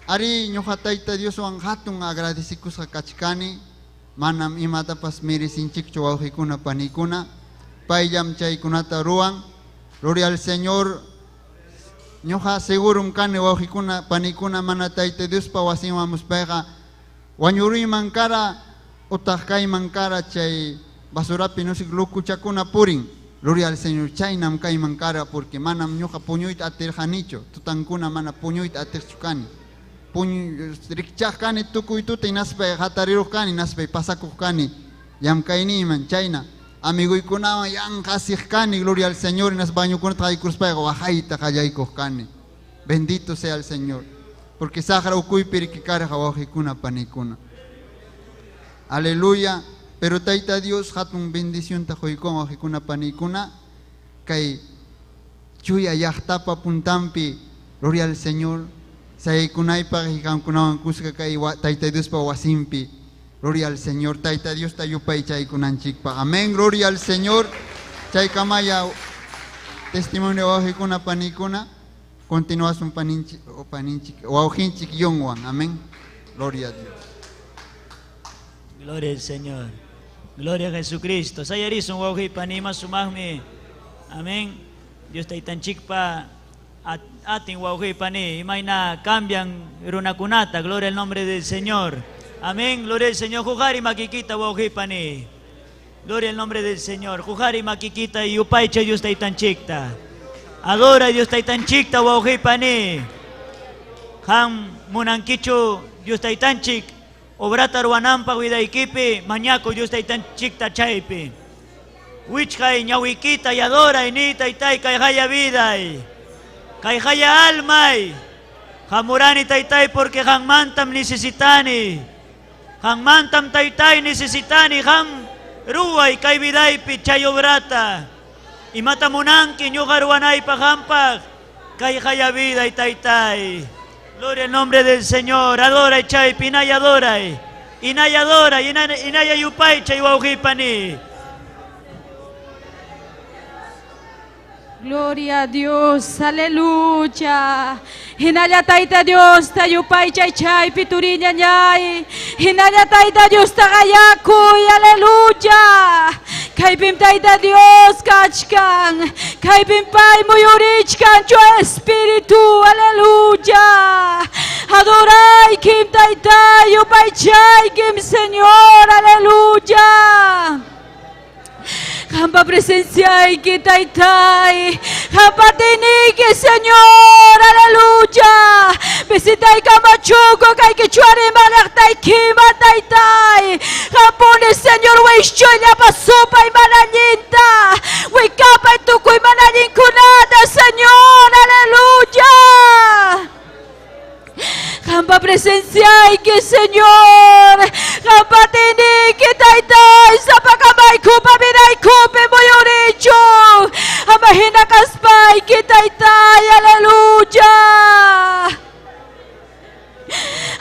Ari ñuqa Tayta Dioswan hatun agradecikusqa kachkani. Manam imatapas merecinchikchu wawqikuna panikuna. Payllam chaykunata ruwan. Gloria al Señor. Ñuqa segurum kani wawqikuna panikuna mana Tayta Diospa wasinwan muspayqa wañuruyman kara utaq kayman kara chay basurapi nusik lukuchakuna purin. Gloria al Señor, chaynam kayman kara porque manam ñuqa puñuyta atirqanichu, tutankuna mana puñuyta atiqchu kani. Rikchaq kani tukuy tuta hinaspay hatariruq kani, hinaspay pasakuq kani llamkayniyman chayna amiguykunawan yanqa asiq kani, gloria al Señor, hinaspa bañukunata qaykuspayqa waqayta qallaykuq kani. Bendito sea el Señor, porque saqra ukuypi rikikarqa wawqikuna panikuna. Aleluya. Pero Tayta Dios hatun bendicionta quykuwan wawqikuna panikuna kay chuya llaqtapa puntanpi, gloria al Señor, sayaykunaypaq qamkunawan kuska kay Tayta Diospa wasinpi, gloria al Señor, Tayta Diosta yupaychaykunanchikpaq. Amén, gloria al Señor. Chaykamaya testimonio wawqikuna panikuna, continuasun paninchik wawqinchik yonwan. Amén, gloria a Dios. Gloria al Señor. Gloria a Jesucristo. Sayarisun wawqi panima sumaqmi. Amén. Dios taytanchikpa atin wawqi pani imayna cambian runakunata. Gloria al nombre del Señor. Amén. Gloria al Señor. Jujari makikita wawqi pani. Gloria al nombre del Señor. Jujari makikita yupaycha Dios taytanchikta. Adora Dios taytanchikta wawqi pani. Qam munankichu Dios taytanchik obrata ruwananpaq widaykipi mañaku Dios taytanchikta chaypi. Wichqay ñawikita y adoray ni taytay kay haya viday. Kay haya almay. Hamurani taytay porque qanmantam necesitani. Qanmantam taytay necesitani qam ruway kay vidaypi chay obrata. Imata munanki ñuqa ruwanaypaq qampaq. Kay haya viday taytay. Gloria al nombre del Señor. Adoray chaypi inay adoray. Inay adoray, inay yupaychay wawqipani. Gloria a Dios, aleluya. Hinalla tayta Dios, tayupay chay chay pituriña ñay. Hinalla tayta Dios tagayakuy, aleluya. Kaypim tayta Dios kachkan. Kaypim pay muyurichkan chu espíritu, aleluya. Adoray kim tayta yupay chay kim Señor, aleluya. Hampa presencia y que taytay, hampa tiniki Señor, aleluya. Visita y camachuco, kay que chuari manaqtay kima taytay. Hampone Señor, wischulla pasupa y manallinta. Wikapa y tukuy manallinkunata, Señor, aleluya. Hampa presencia y que Señor, hampa tiniki taytay, sapakamay kupa miray kupe muyurichu. Amahina kaspay ki taytay, aleluya.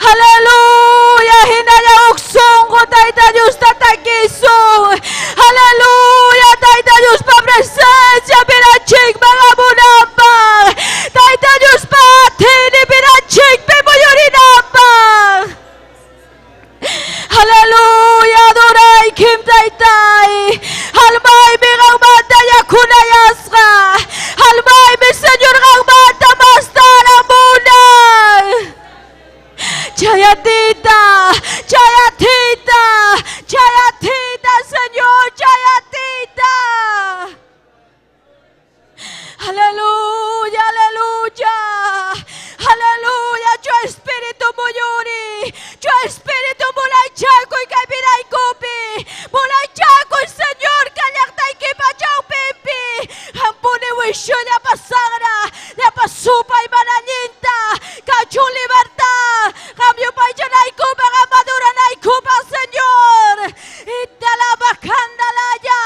Aleluya, hinalla uksungo tayta Dios tatakisun. Aleluya, tayta Dios pa presencia pirachik mga munapang. Tayta Dios pa atini pirachik pimuyurinapang. Aleluya, adoray kim taytay. Almay mi ang mataya kunayasqa. Almay mi Señor ang mata mastara munay. Chayatita, chayatita, chayatita, Señor, chayatita. Aleluya, aleluya, aleluya. Yo espíritu muyuri, yo espíritu mulaychaku y kaipiraykupi, mulaychaku, Señor, kallaqtayki pachawpimpi. Hampuni wishulla pasagra, la pasupa y manallinta, kachun libertad, hamyupaychanaykupa, hamaduranaykupa, Señor. Italabacandalaya,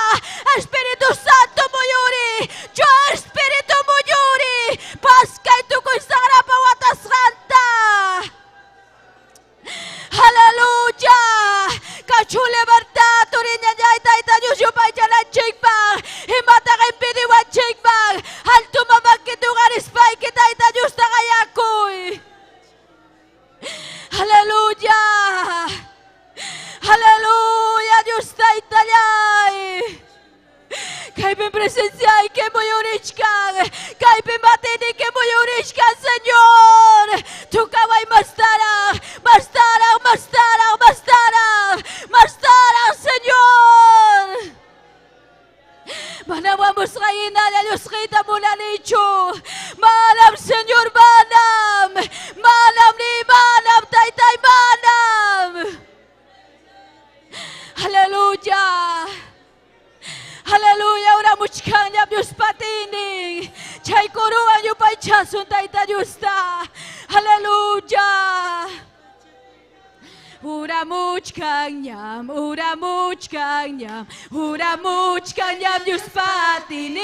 Espíritu Santo muyuri, yo espíritu muyuri, paskay tukuy sagrapa watasqanta. Aleluya. Kachun libertad, turiña tayta Dios yupaychananchikpaq, imataqa impediwanchikpaq, alto mamakituqarispayki tayta Dios taqayakuy. Aleluya. Aleluya, Dios taytallay. Kaypim presencia y que muyurichkan, kaypim atini que muyurichkan, Señor. Tukaway mastaraq, mastaraq, mastaraq, mastaraq, mastaraq, Señor. Manawamos kayina Dios kita munanichu. Manam, Señor, manam. Manam ni manam, taytay manam. Aleluya. Aleluya, uramuchkan Dios patini. Chay kuruan yupaychasun tayta Diosta. Aleluya. Uramuchkan ñam, uramuchkan ñam, uramuchkan ñam Dios patinin.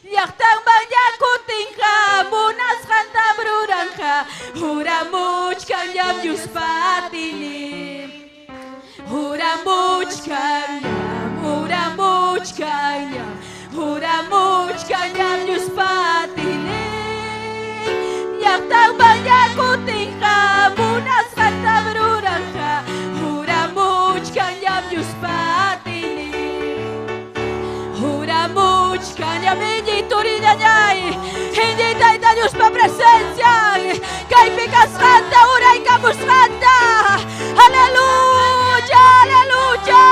Llaqtanman yakutinqa, munasqantam ruranqa. Uramuchkan ñam Dios patinin. Uramuchkan ñam, uramuchkan ñam, uramuchkan ñam Dios patinin. Llaqtanman yakutinqa, munasqantam ruranqa. Uramuchkan ñam Dios patinin. Uramuchkan ñam iñituriñañay, iñitayta Diospa presencia. Kaypi kasqanta, uraykamusqanta. Aleluya, aleluya.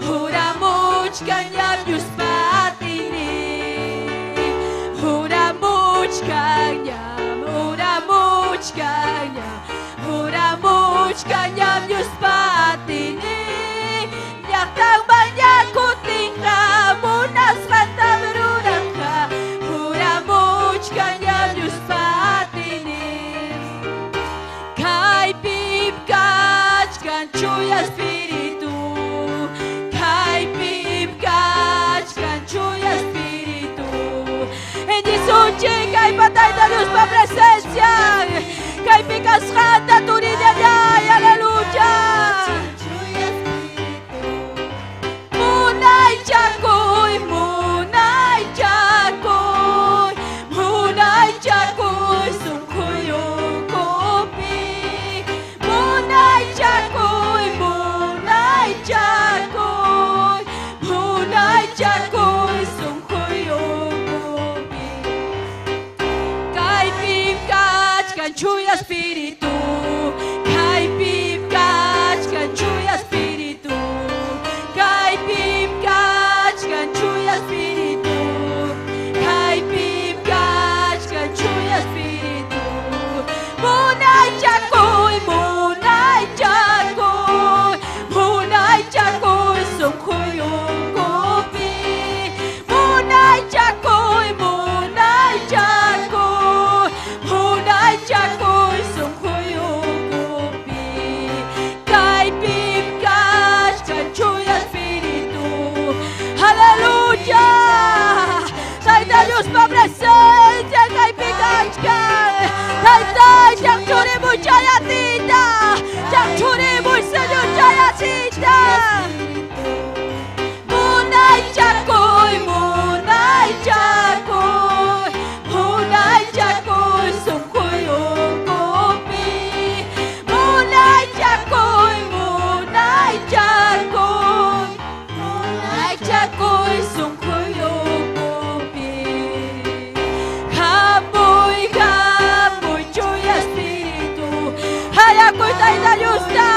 Uramuchkan ñam Dios patinin. Uramuchkan ñam, uramuchkan ñam, uramuchkan ñam Dios patinin. kachkan chuya espíritu. Kaypim kachkan chuya espíritu. Iñisunchik kaypa Tayta Diospa presencia. Kaypi kasqanta turiñallay, aleluya. Munaychakuy, munaychakuy, munaychakuy sunquyukupi. Munaychakuy, munaychakuy, munaychakuy sunquyukupi. Kaypim kachkan chuya espíritu, kaypim kachkan chuya espíritu, kaypim kachkan chuya espíritu, kaypim kachkan chuya espíritu. Munaychakuy, munaychakuy, munaychakuy sunquyukupi. Munaychakuy, munaychakuy, munaychakuy sunquyukupi. Kaypim kachkan chuya espíritu. Aleluya. Tayta Diospa presencia kaypi kachkan. Tayta chaqchurimuy chayatita. Chaqchurimuy Señor chayatita. Munaychakuy, munaychakuy, munaychakuy sunquyukupi. Munaychakuy, munaychakuy, munaychakuy sunquyukupi. Hamuy, hamuy chuya espíritu. Hayakuy Tayta Diosta.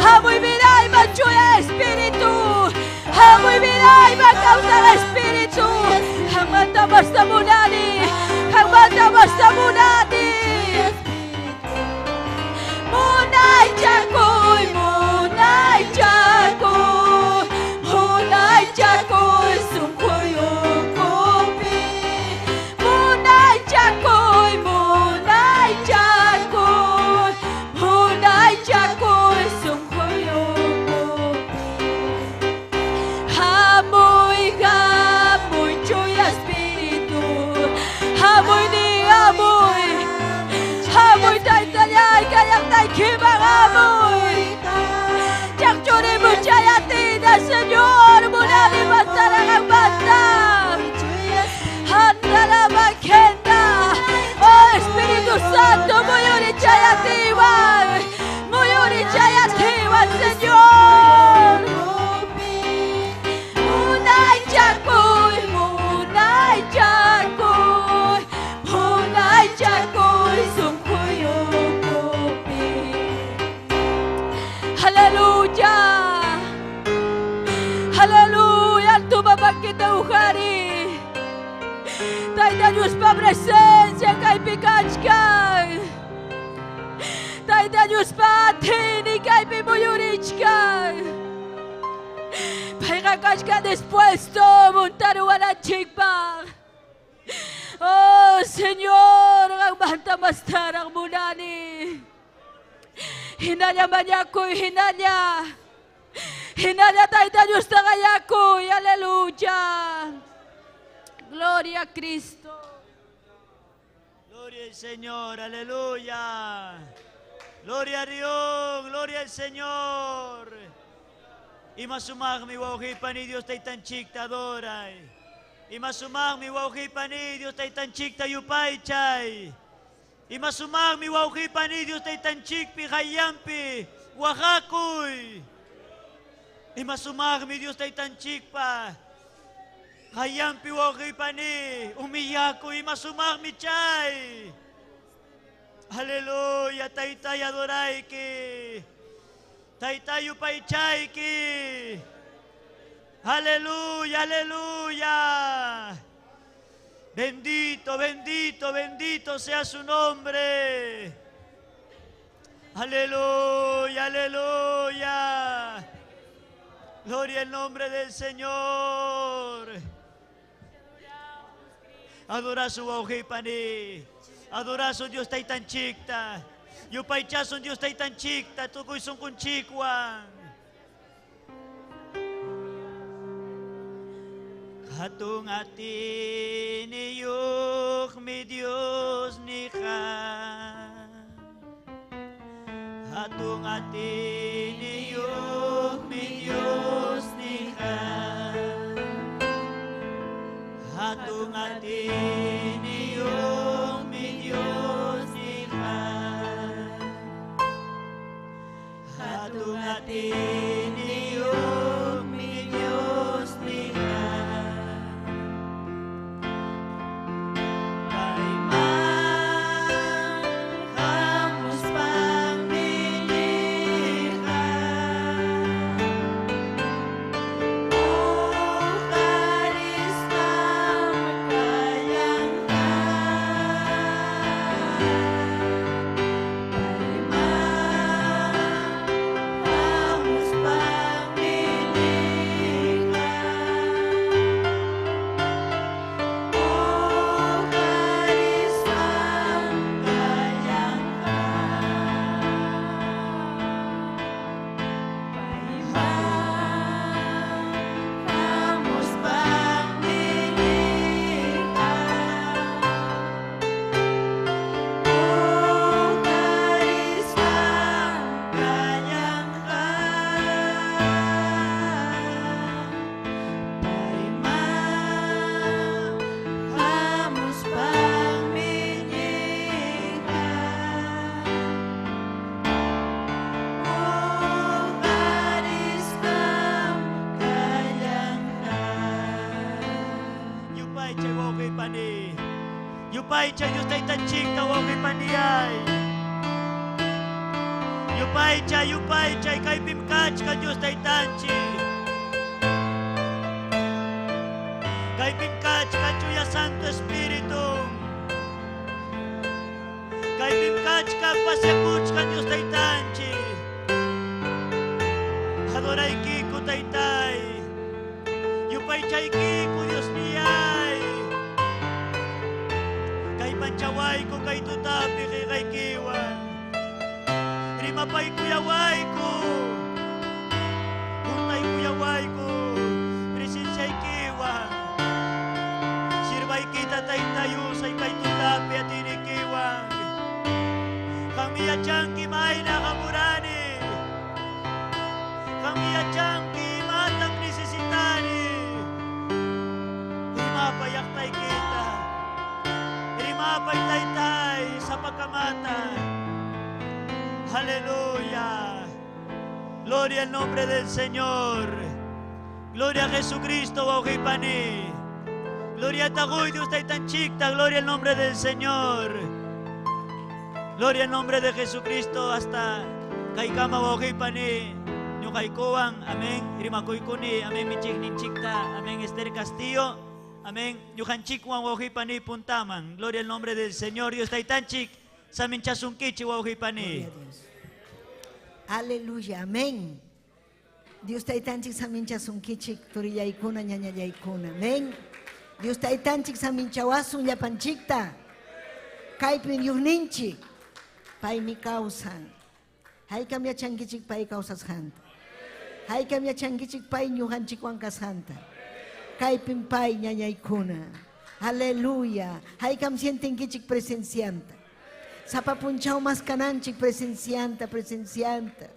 Hamuy vidayman chuya espíritu. Hamuy vidayman kawsaq espíritu. Qanmanta masta munani. Qanmanta masta munani. Munaychakuy, munaychakuy, munaychakuy sunquyukupi. Munaychakuy, munaychakuy, munaychakuy sunquyukupi. Hamuy, hamuy chuya espíritu. Hamuy ni hamuy. Hamuy taytallay kallaqtaykiman hamuy. Chaqchurimuy chayatina, Señor, munani mastaraqanmanta. Andalabakenda. Oh Espíritu Santo, muyuri chayatiwan. Muyuri chayatiwan, Señor. Munaychakuy, munaychakuy, munaychakuy sunquyukupi. Aleluya. Aleluya. Alto makiykita uqariy. Tayta Diospa presencia kaypi kachkan. Tayta Diospa atiynin kaypi muyurichkan. Payqa kachkan dispuesto muntaruwananchikpaq. Oh Señor, qanmanta mastaraq munani. Hinalla mañakuy, hinalla. Hinalla Tayta Diosta qayakuy, aleluya. Gloria a Cristo. Gloria al Señor, aleluya. Gloria a Dios, gloria al Señor. Ima sumaqmi wawqipani Dios taytanchikta adoray. Ima sumaqmi wawqipani Dios taytanchikta yupaychay. Ima sumaqmi wawqipani Dios taytanchikpi qayllanpi waqakuy. Ima sumaqmi Dios taytanchikpa qayllanpi wawqipani humillakuy. Ima sumaqmi chay. Aleluya, taytay adorayki. Taytay yupaychayki. Aleluya, aleluya. Bendito, bendito, bendito sea su nombre. Aleluya, aleluya. Gloria al nombre del Señor. Adora su wawqipani. Adora su Dios taytanchikta. Yupaychasun Dios taytanchikta tukuy sunqunchikwan. Hatun atiniyuqmi Dios niqa. Hatun atiniyuqmi Dios niqa. Hatun atiniyuqmi Dios niqa. Hatun atiniyuqmi Dios niqa. Payman hamuspanmi nirqa. Uqarisqam kallanqa. Payman hamuspanmi nirqa. Uqarisqam kallanqa. Payman hamuspanmi nirqa. Uqarisqam kallanqa. Payman hamuspanmi nirqa. Uqarisqam kallanqa. Yupaychay wawqipani. Yupaychay Dios taytanchikta wawqipaniyay. Yupaychay, yupaychay kaypim kachkan Dios taytanchik. Kaypim kachkan Chuya Santo Espíritu. Kaypim kachkan pasyakuchkan Dios taytanchik. Adoraykiku taytay. Yupaychaykiku Dios niyay. Kay panchawayku kay tutapi qillqaykiwan. Rimapaykuyawayku. Huntaykullawayku. Presenciaykiwan. Sirvaykita taytayusay kay tutapi atinikiwan. Qammi yachanki mayna hamurani. Qammi yachanki imatam necesitani. Rimapay llaqtaykita. Rimapay taytay sapakamata. Aleluya. Gloria al nombre del Señor. Gloria a Jesucristo, wawqipani. Gloria a Taguy, Dios taytanchikta. Gloria al nombre del Señor. Gloria al nombre de Jesucristo hasta kaykama wawqipani. Ñuqaykuwan, amén. Rimakuykuni, amén. Michiqninchikta, amén. Esther Castillo, amén. Ñuqanchikwan wawqipani puntaman. Gloria al nombre del Señor. Dios taytanchik, saminchasunkichik wawqipani. Gloria a Dios. Aleluya, amén. Dios taytanchik saminchasunkichik turillaykuna ñañallaykuna. Amén. Dios taytanchik saminchawasun llapanchikta. Kaypin Diosninchik. Paymi kawsan. Haykam yachankichik pay kawsasqanta. Haykam yachankichik pay ñuqanchikwan kasqanta. Kaypin pay ñañaykuna. Aleluya. Haykam sientenkichik presencianta. Sapa punchaw mas kananchik presencianta, presencianta.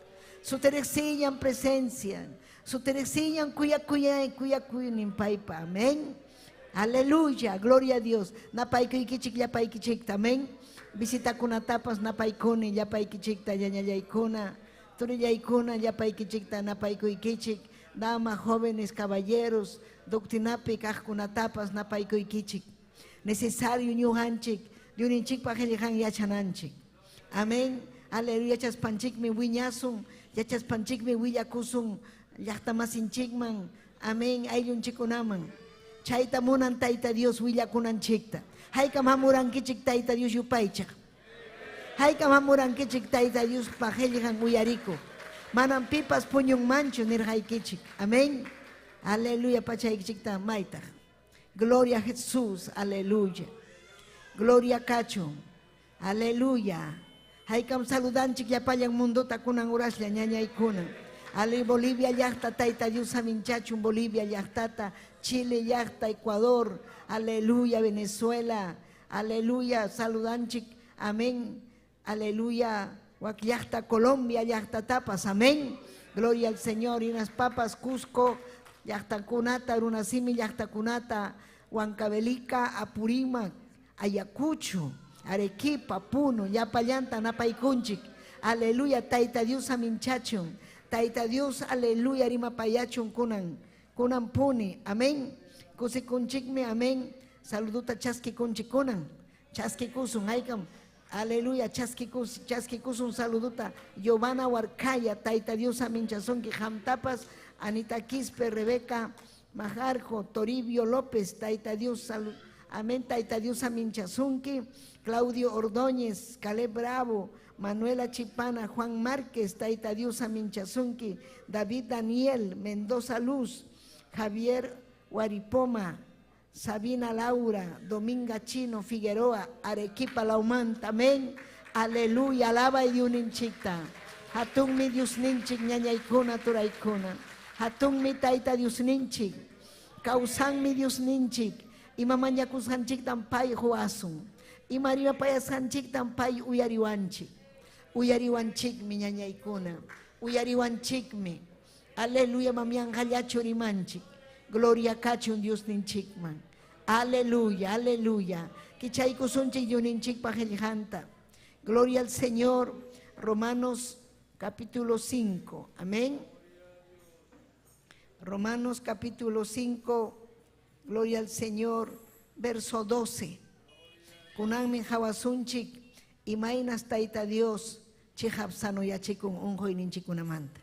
Suteriqsillan presencian. Suteriqsillan kuyakuyay, kuyakuynin paypa. Amén. Aleluya. Gloria a Dios. Napaykuykichik llapaykichikta. Amén. Visitakunatapas napaykuni llapaykichikta ñañallaykuna. Turillaykuna llapaykichikta napaykuykichik. Dama, jóvenes, caballeros, doctrinapi kaqkunatapas napaykuykichik. Necesario ñuqanchik, Diosninchikpa qillqan yachananchik. Amén. Aleluya, yachaspanchikmi wiñasun, yachaspanchikmi willakusun llaqtamasinchikman. Amén. Ayllunchikkunaman. Chayta munan Tayta Dios willakunanchikta. Haykam hamurankichik Tayta Dios yupaychaq. Haykam hamurankichik Tayta Diospa qillqan uyarikuq. Manam pipas puñunmanchu nirqaykichik. Amén. Aleluya, pachaykichikta maytaq. Gloria a Jesús, aleluya. Gloria kachun. Aleluya. Haykam saludanchik llapallan mundota kunan uraslla ñañaykuna. Ali Bolivia llaqta Tayta Dios saminchachun Bolivia llaqtata, Chile llaqta, Ecuador, aleluya, Venezuela, aleluya, saludanchik, amén, aleluya, wak llaqta, Colombia llaqtatapas, amén. Gloria al Señor, y unas papas, Cusco, llaqtakunata, runasimi llaqtakunata, Huancavelica, Apurímac, Ayacucho, Arequipa, Puno, llapallanta, napaykunchik. Aleluya, Tayta Dios aminchachun. Tayta Dios, aleluya, rimapayachun kunan, kunan puni, amén. Kusikunchikmi, amén. Saluduta chaskikunchik kunan, chaskikusun, haykam, aleluya, chaskikusun saluduta. Giovanna Huarcaya, Tayta Dios aminchasunki, hamtapas, Anita Quispe, Rebeca Majarjo, Toribio López, Tayta Dios, salud. Amén, Tayta Dios aminchasunki, Claudio Ordóñez, Caleb Bravo, Manuela Chipana, Juan Márquez, Tayta Dios aminchasunki, David Daniel, Mendoza Luz, Javier Guaripoma, Sabina Laura, Dominga Chino, Figueroa, Arequipa Laumanta, amén, aleluya, alaba y diuninchikta, hatunmi Diosninchik, ñañaykuna, turaykuna, hatunmi Tayta Diosninchik, kawsanmi Diosninchik, ima mañakusqanchiktan pay huwasun, ima rimapayasqanchiktan pay uyariwanchik, uyariwanchikmi ñañaykuna, uyariwanchikmi, aleluya, mamianqallachu rimanchik, gloria kachun Diosninchikman, aleluya, aleluya, kichaykusunchik Diosninchikpa qillqanta, gloria al Señor, Romanos capítulo 5, amén. Romanos capítulo 5, gloria al Señor, verso 12. Kunanmi hawasunchik, imaynas Tayta Dios, chiqap sanoyachikun unquyninchikkunamanta.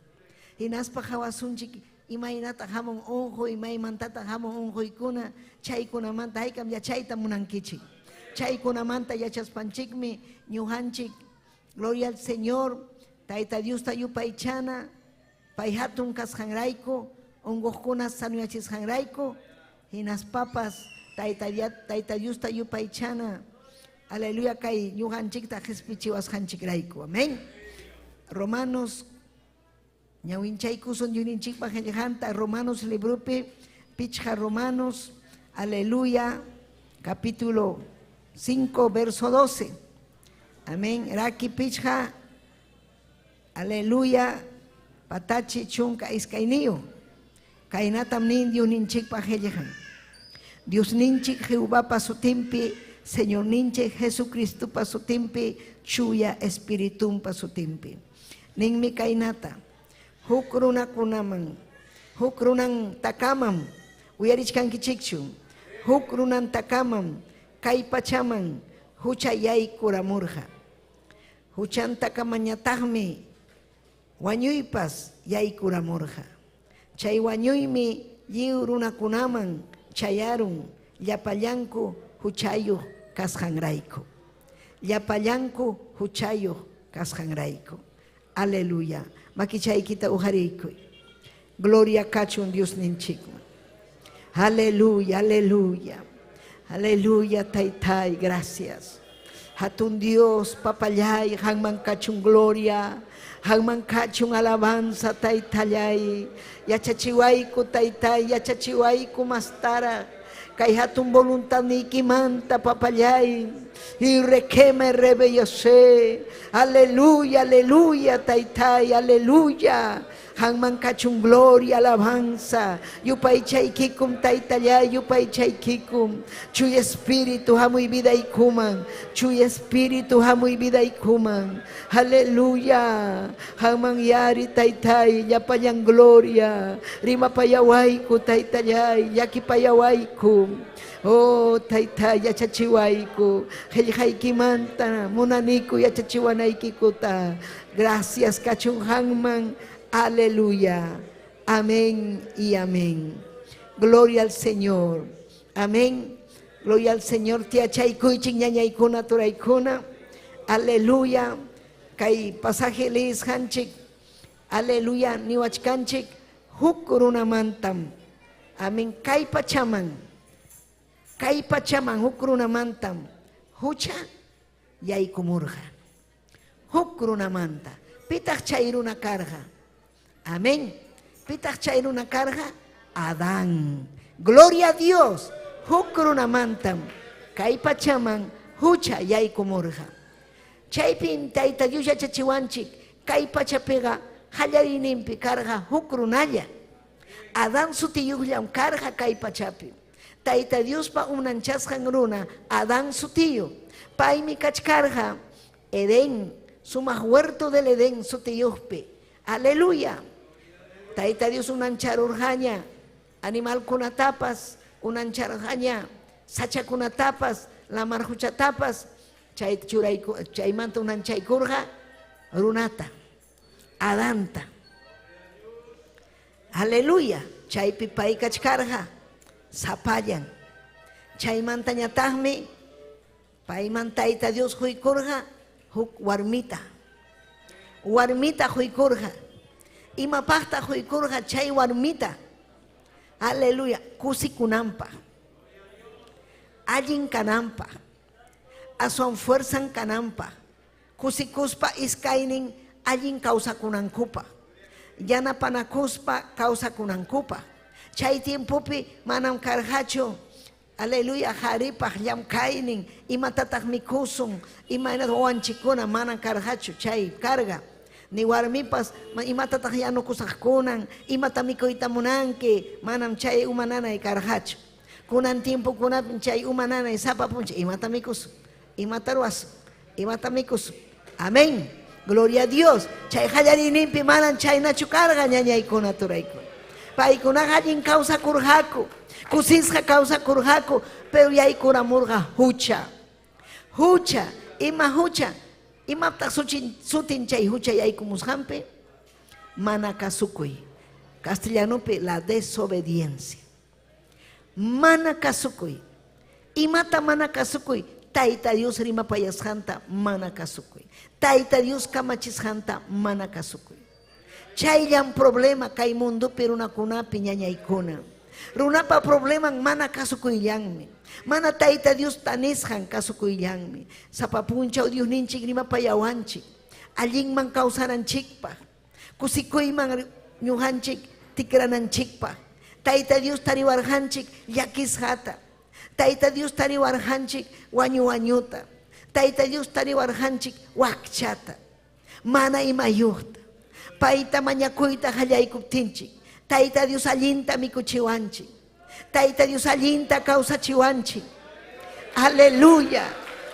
Hinaspa hawasunchik, imaynata hamun unquy, maymantata hamun unquykuna, chaykunamanta haykam yachayta munankichik. Chaykunamanta yachaspanchikmi ñuqanchik, gloria al Señor, Tayta Diosta yupaychana, pay hatun kasqanrayku, unquqkuna sanoyachisqanrayku, hinaspapas Tayta Diosta yupaychana, aleluya, kay ñuqanchikta qispichiwasqanchikrayku, amén. Romanos ñawinchaykusun Diosninchikpa qillqanta, Romanos libropi, pichqa Romanos, aleluya, capítulo 5, verso 12. Amén. Raki pichqa, aleluya, patachi chunka iskayniyu. Kaynatam nin Diosninchikpa qillqan. Diosninchik Jehovapa sutinpi, Señorninchik Jesucristopa sutinpi, Chuya Espiritumpa sutinpi. Ninmi kaynata, huk runakunaman, huk runantakamam, uyarichkankichikchu, huk runantakamam, kay pachaman hucha yaykuramurqa. Huchantakamañataqmi wañuypas yaykuramurqa. Chay wañuymi lliw runakunaman chayarun llapallanku huchayuq kasqanrayku. Llapallanku huchayuq kasqanrayku. Aleluya. Makichaykita ujariykuy. Gloria kachun Diosninchikman. Aleluya, aleluya. Aleluya, Taytay, gracias. Hatun Dios, papallay, hanman kachun gloria, hanman kachun alabanza, Taytallay. Yachachiwayku, Taytay, yachachiwayku mastara. Kay hatun voluntad niykimanta, papallay. Y requeme rebellose. Aleluya, aleluya, Taytay, aleluya. Hanman kachun gloria, alabanza. Yupaychaykikum, Taytallay, yupaychaykikum. Chuy espíritu, hamuy vidaykuman. Chuy espíritu, hamuy vidaykuman. Aleluya. Hanman yari, Taytay, llapallan gloria. Rimapayawayku, Taytallay, llakipayawayku. Oh, Taytay, yachachiwayku. Qillqaykimanta, munaniku yachachiwanaykikuta. Gracias, kachun hanman. Aleluya. Amén y amén. Gloria al Señor. Amén. Gloria al Señor. Tiachaykuychik ñañaykuna turaykuna. Aleluya. Kay pasaje leesqanchik. Aleluya. Niwachkanchik. Huk runamantam. Amén. Kay pachaman. Kay pachaman huk runamantam. Hucha yaykumurqa. Huk runamanta. Pitaq chay runa karqa? Amén. Pitaq chay runa karqa? Adán. Gloria a Dios. Huk runamantam kay pachaman hucha yaykumurqa. Chaypim Tayta Dios yachachiwanchik kay pachapiqa qallariyninpi karqa huk runalla. Adán sutiyuqllam karqa kay pachapi. Tayta Diospa unanchasqan runa Adán sutiyuq. Paymi kachkarqa Edén, sumaq huerto del Edén sutiyuqpi. Aleluya. Tayta Dios unancharurqaña animalkunatapas, unancharqaña sachakunatapas, lamar huchatapas, chay churayku, chaymanta unanchaykurqa runata, Adanta. Aleluya. Chaypi pay kachkarqa sapallan. Chaymantañataqmi payman Tayta Dios quykurqa huk warmita. Warmita quykurqa. Imapaqtaq quykurqa chay warmita? Aleluya. Kusikunanpaq. Allin kananpaq. Aswan fuerzan kananpaq. Kusikuspa iskaynin allin kawsakunankupaq. Yanapanakuspa kawsakunankupaq. Chay tiempopi manam karqachu aleluya qaripaq llamkaynin, imatataq mikusun, imaynataq wawanchikkuna, manam karqachu chay carga. Ni warmipas imatataq yanukusaqkunan, imata mikuyta munanki, manam chay uma nanay karqachu. Kunan tiempokunapim chay uma nanay sapa punchaw, imata mikusun, imata ruwasun, imata mikusun. Amén. Gloria a Dios. Chay qallariyninpi manam chaynachu karqa ñañaykuna, turaykuna. Paykunaqa allin kawsakurqaku, kusisqa kawsakurqaku, pero yaykuramurqa hucha. Hucha, ima hucha? Imaptaq sutin chay hucha yaykumusqanpi? Mana kasukuy. Castellanopi la desobediencia. Mana kasukuy. Imata mana kasukuy? Tayta Dios rimapayasqanta mana kasukuy. Tayta Dios kamachisqanta mana kasukuy. Chayllam problema kay mundopi runakunapi ñañaykuna. Runapa probleman mana kasukuyllanmi. Mana Tayta Dios tanisqan kasukuyllanmi. Sapa punchaw Diosninchik rimapayawanchik. Allinman kawsananchikpaq. Kusikuyman ñuqanchik tikrananchikpaq. Tayta Dios tariwarqanchik llakisqata. Tayta Dios tariwarqanchik wañu-wañuta. Tayta Dios tariwarqanchik wakchata. Mana imayuqta. Payta mañakuyta qallaykuptinchik. Tayta Dios allinta mikuchiwanchik. Tayta Dios allinta kawsachiwanchik. Aleluya.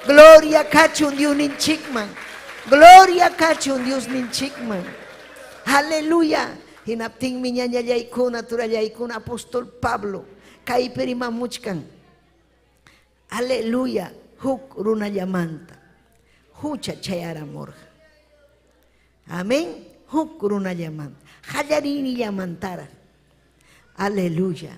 Gloria kachun Diosninchikman. Gloria kachun Diosninchikman. Aleluya. Hinaptinmi ñañallaykuna, turallaykuna, apóstol Pablo kaypi rimamuchkan. Aleluya. Huk runallamanta hucha chayaramurqa. Amén. Huk runallamanta. Qallariynillamantaraq. Aleluya.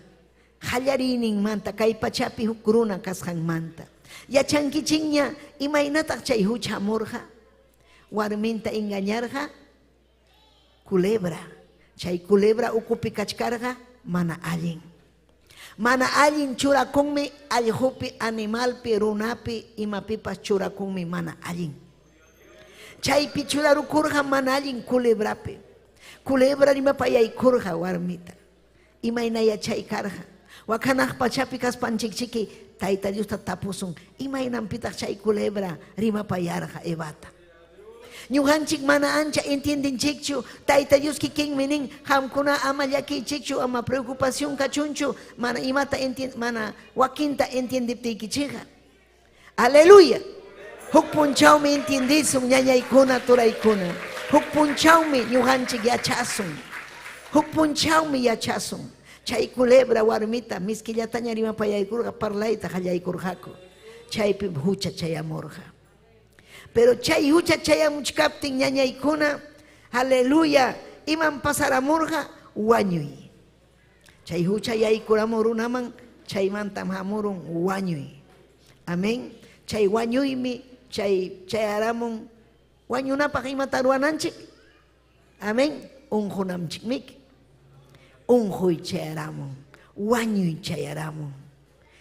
Qallariyninmanta kay pachapi huk runa kasqanmanta. Yachankichikña imaynataq chay hucha hamurqa? Warminta engañarqa culebra. Chay culebra ukupi kachkarqa mana allin. Mana allin churakunmi allqupi, animalpi, runapi, imapipas churakunmi mana allin. Chaypi churarukurqa mana allin culebrapi. Culebra rimapayaykurqa warmita. Imayna yachay karqa. Wakanaq pachapi kaspanchikchiki Tayta Diosta tapusun, imaynanpitaq chay culebra rimapayarqa Evata. Ñuqanchik mana ancha entiendenchikchu, Tayta Dios kikinmi nin, qamkuna ama llakiychikchu, ama preocupación kachunchu, mana imata mana wakinta entiendeptiykichikqa. Aleluya. Huk punchawmi entiendesun ñañaykuna, turaykuna. Huk punchawmi ñuqanchik yachasun. Huk punchawmi yachasun. Chay culebra warmita miskillataña rimapayaykurqa, parlayta qallaykurqaku. Chaypim hucha chayamurqa. Pero chay hucha chayamuchkaptin ñañaykuna, aleluya, imam pasaramurqa? Wañuy. Chay hucha yaykuramun runaman, chaymantam hamurun wañuy. Amén. Chay wañuymi chay chayaramun wañunapaq imata ruwananchik. Amén. Unqunamchikmiki. Unquy chayaramun, wañuy chayaramun.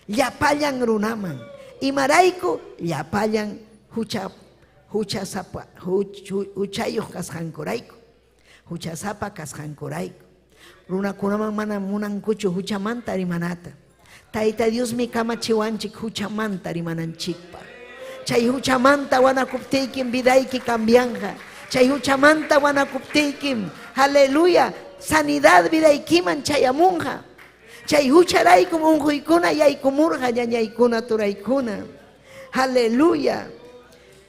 Llapallan runaman. Imarayku llapallan hucha Huchasapa huchayuq kasqankurayku. Huchasapa kasqankurayku. Runakunaman mana munankuchu huchamanta rimanata. Tayta Diosmi kamachiwanchik huchamanta rimananchikpaq. Chay huchamanta wanakuptiykim vidayki cambianqa. Chay huchamanta wanakuptiykim, aleluya, sanidad vidaykiman chayamunqa. Chay hucharaykum unquykuna yaykumurqa ñañaykuna turaykuna. Aleluya.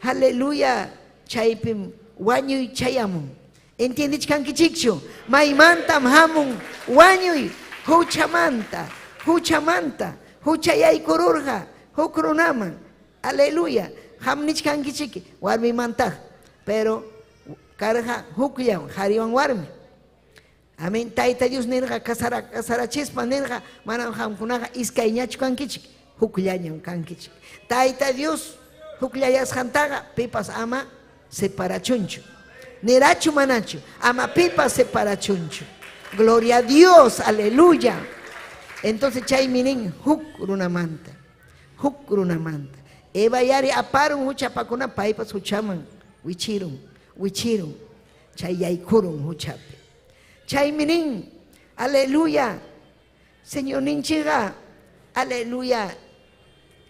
Aleluya. Chaypim wañuy chayamun. Entiendechkankichikchu? Maymantam hamun wañuy? Huchamanta, huchamanta, hucha yaykururqa huk runaman. Aleluya. Qam nichkankichik warmimantaq, pero karqa hukllam qariwan warmi. Amén. Tayta Dios nirqa casara casarachispa nirqa manam qamkunaqa iskayñachu kankichik, hukllañam kankichik. Tayta Dios hukllayasqantaqa pipas ama separachunchu. Nirachu manachu, ama pipas separachunchu. Gloria a Dios, aleluya. Entonces chaymi nin huk runamanta, huk runamanta. Eva yari aparun huchapakuna paypas huchaman wichirun, wichirun. Chay yaykurun huchapi. Chaymi nin, aleluya, Señorninchikqa, aleluya,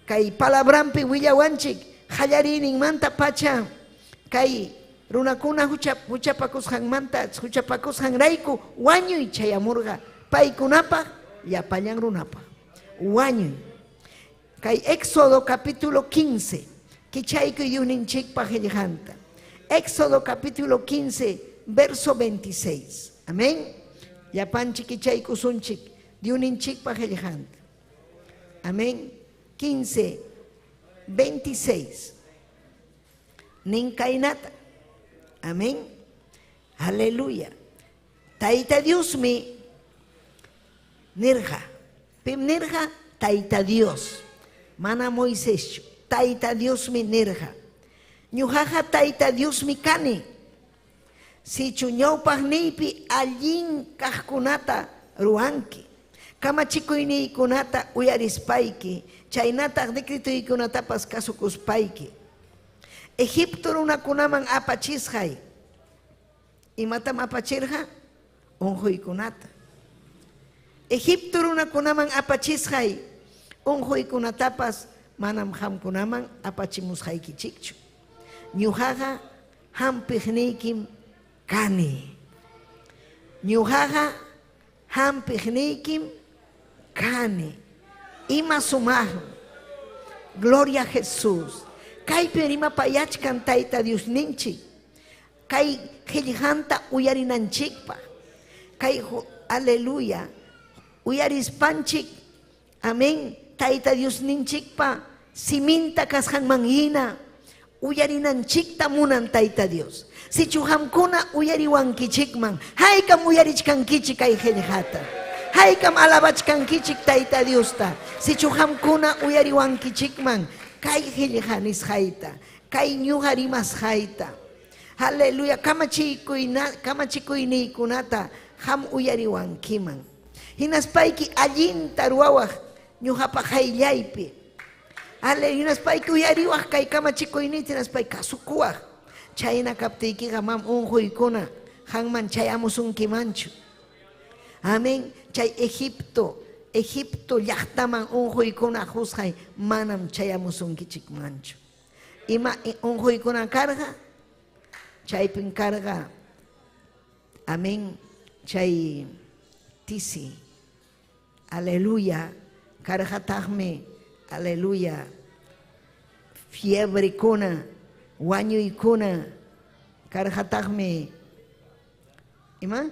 kay palabranpi willawanchik qallariyninmanta pacha kay runakuna hucha huchapakusqanmanta huchapakusqanrayku wañuy chayamurqa paykunapaq llapallan runapaq wañuy. Kay Éxodo capítulo 15, kichaykuy Diosninchikpa qillqanta. Éxodo capítulo 15, verso 26. Amén. Llapanchik kichaykusunchik Diosninchikpa qillqanta. Amén. 15, 26. Nin kaynata. Amén. Aleluya. Tayta Diosmi nirqa. Pim nirqa? Tayta Dios. Mana Moiseschu. Tayta Diosmi nirqa. Ñuqaqa Tayta Diosmi kani. Sichu ñawpaqniypi allin kaqkunata ruwanki, kamachikuyniykunata uyarispayki, chaynataq decretoykunatapas kasukuspayki, Egipto runakunaman apachisqay Imatam apachirqa? Unquykunata. Egipto runakunaman apachisqay unquykunatapas manam qamkunaman apachimusqaykichikchu. Ñuqaqa hampiqniykim kani. Ñuqaqa hampiqniykim kani. Ima sumaqmi. Gloria a Jesús. Kaypim rimapayachkan Tayta Diosninchik. Kay qillqanta uyarinanchikpaq, kay aleluya, uyarispanchik, amén, Tayta Diosninchikpa siminta kasqanman hina uyarinanchikta munan Tayta Dios. Sichu qamkuna uyariwankichikman, haykam uyarichkankichik kay qillqata? Haykam alabachkankichik Tayta Diosta? Sichu qamkuna uyariwankichikman kay qillqa nisqayta, kay ñuqa rimasqayta. Aleluya, kamachikuyniykunata qam uyariwankiman. Hinaspayki allinta ruwawaq ñuqapa qayllaypi. Aleluya, hinaspayki uyariwaq kay kamachikuyniyta hinaspayki kasukuwaq. Chayna kaptiykiqa mam unquykuna qanman chayamusunkimanchu. Amén. Chay Egipto, Egipto llaqtaman unquykuna qusqay manam chayamusunkichikmanchu. Ima unquykuna karqa? Chaypim karqa, amén, chay tisi, aleluya, karqataqmi, aleluya, fiebrekuna, wañuykuna, karqataqmi, ima?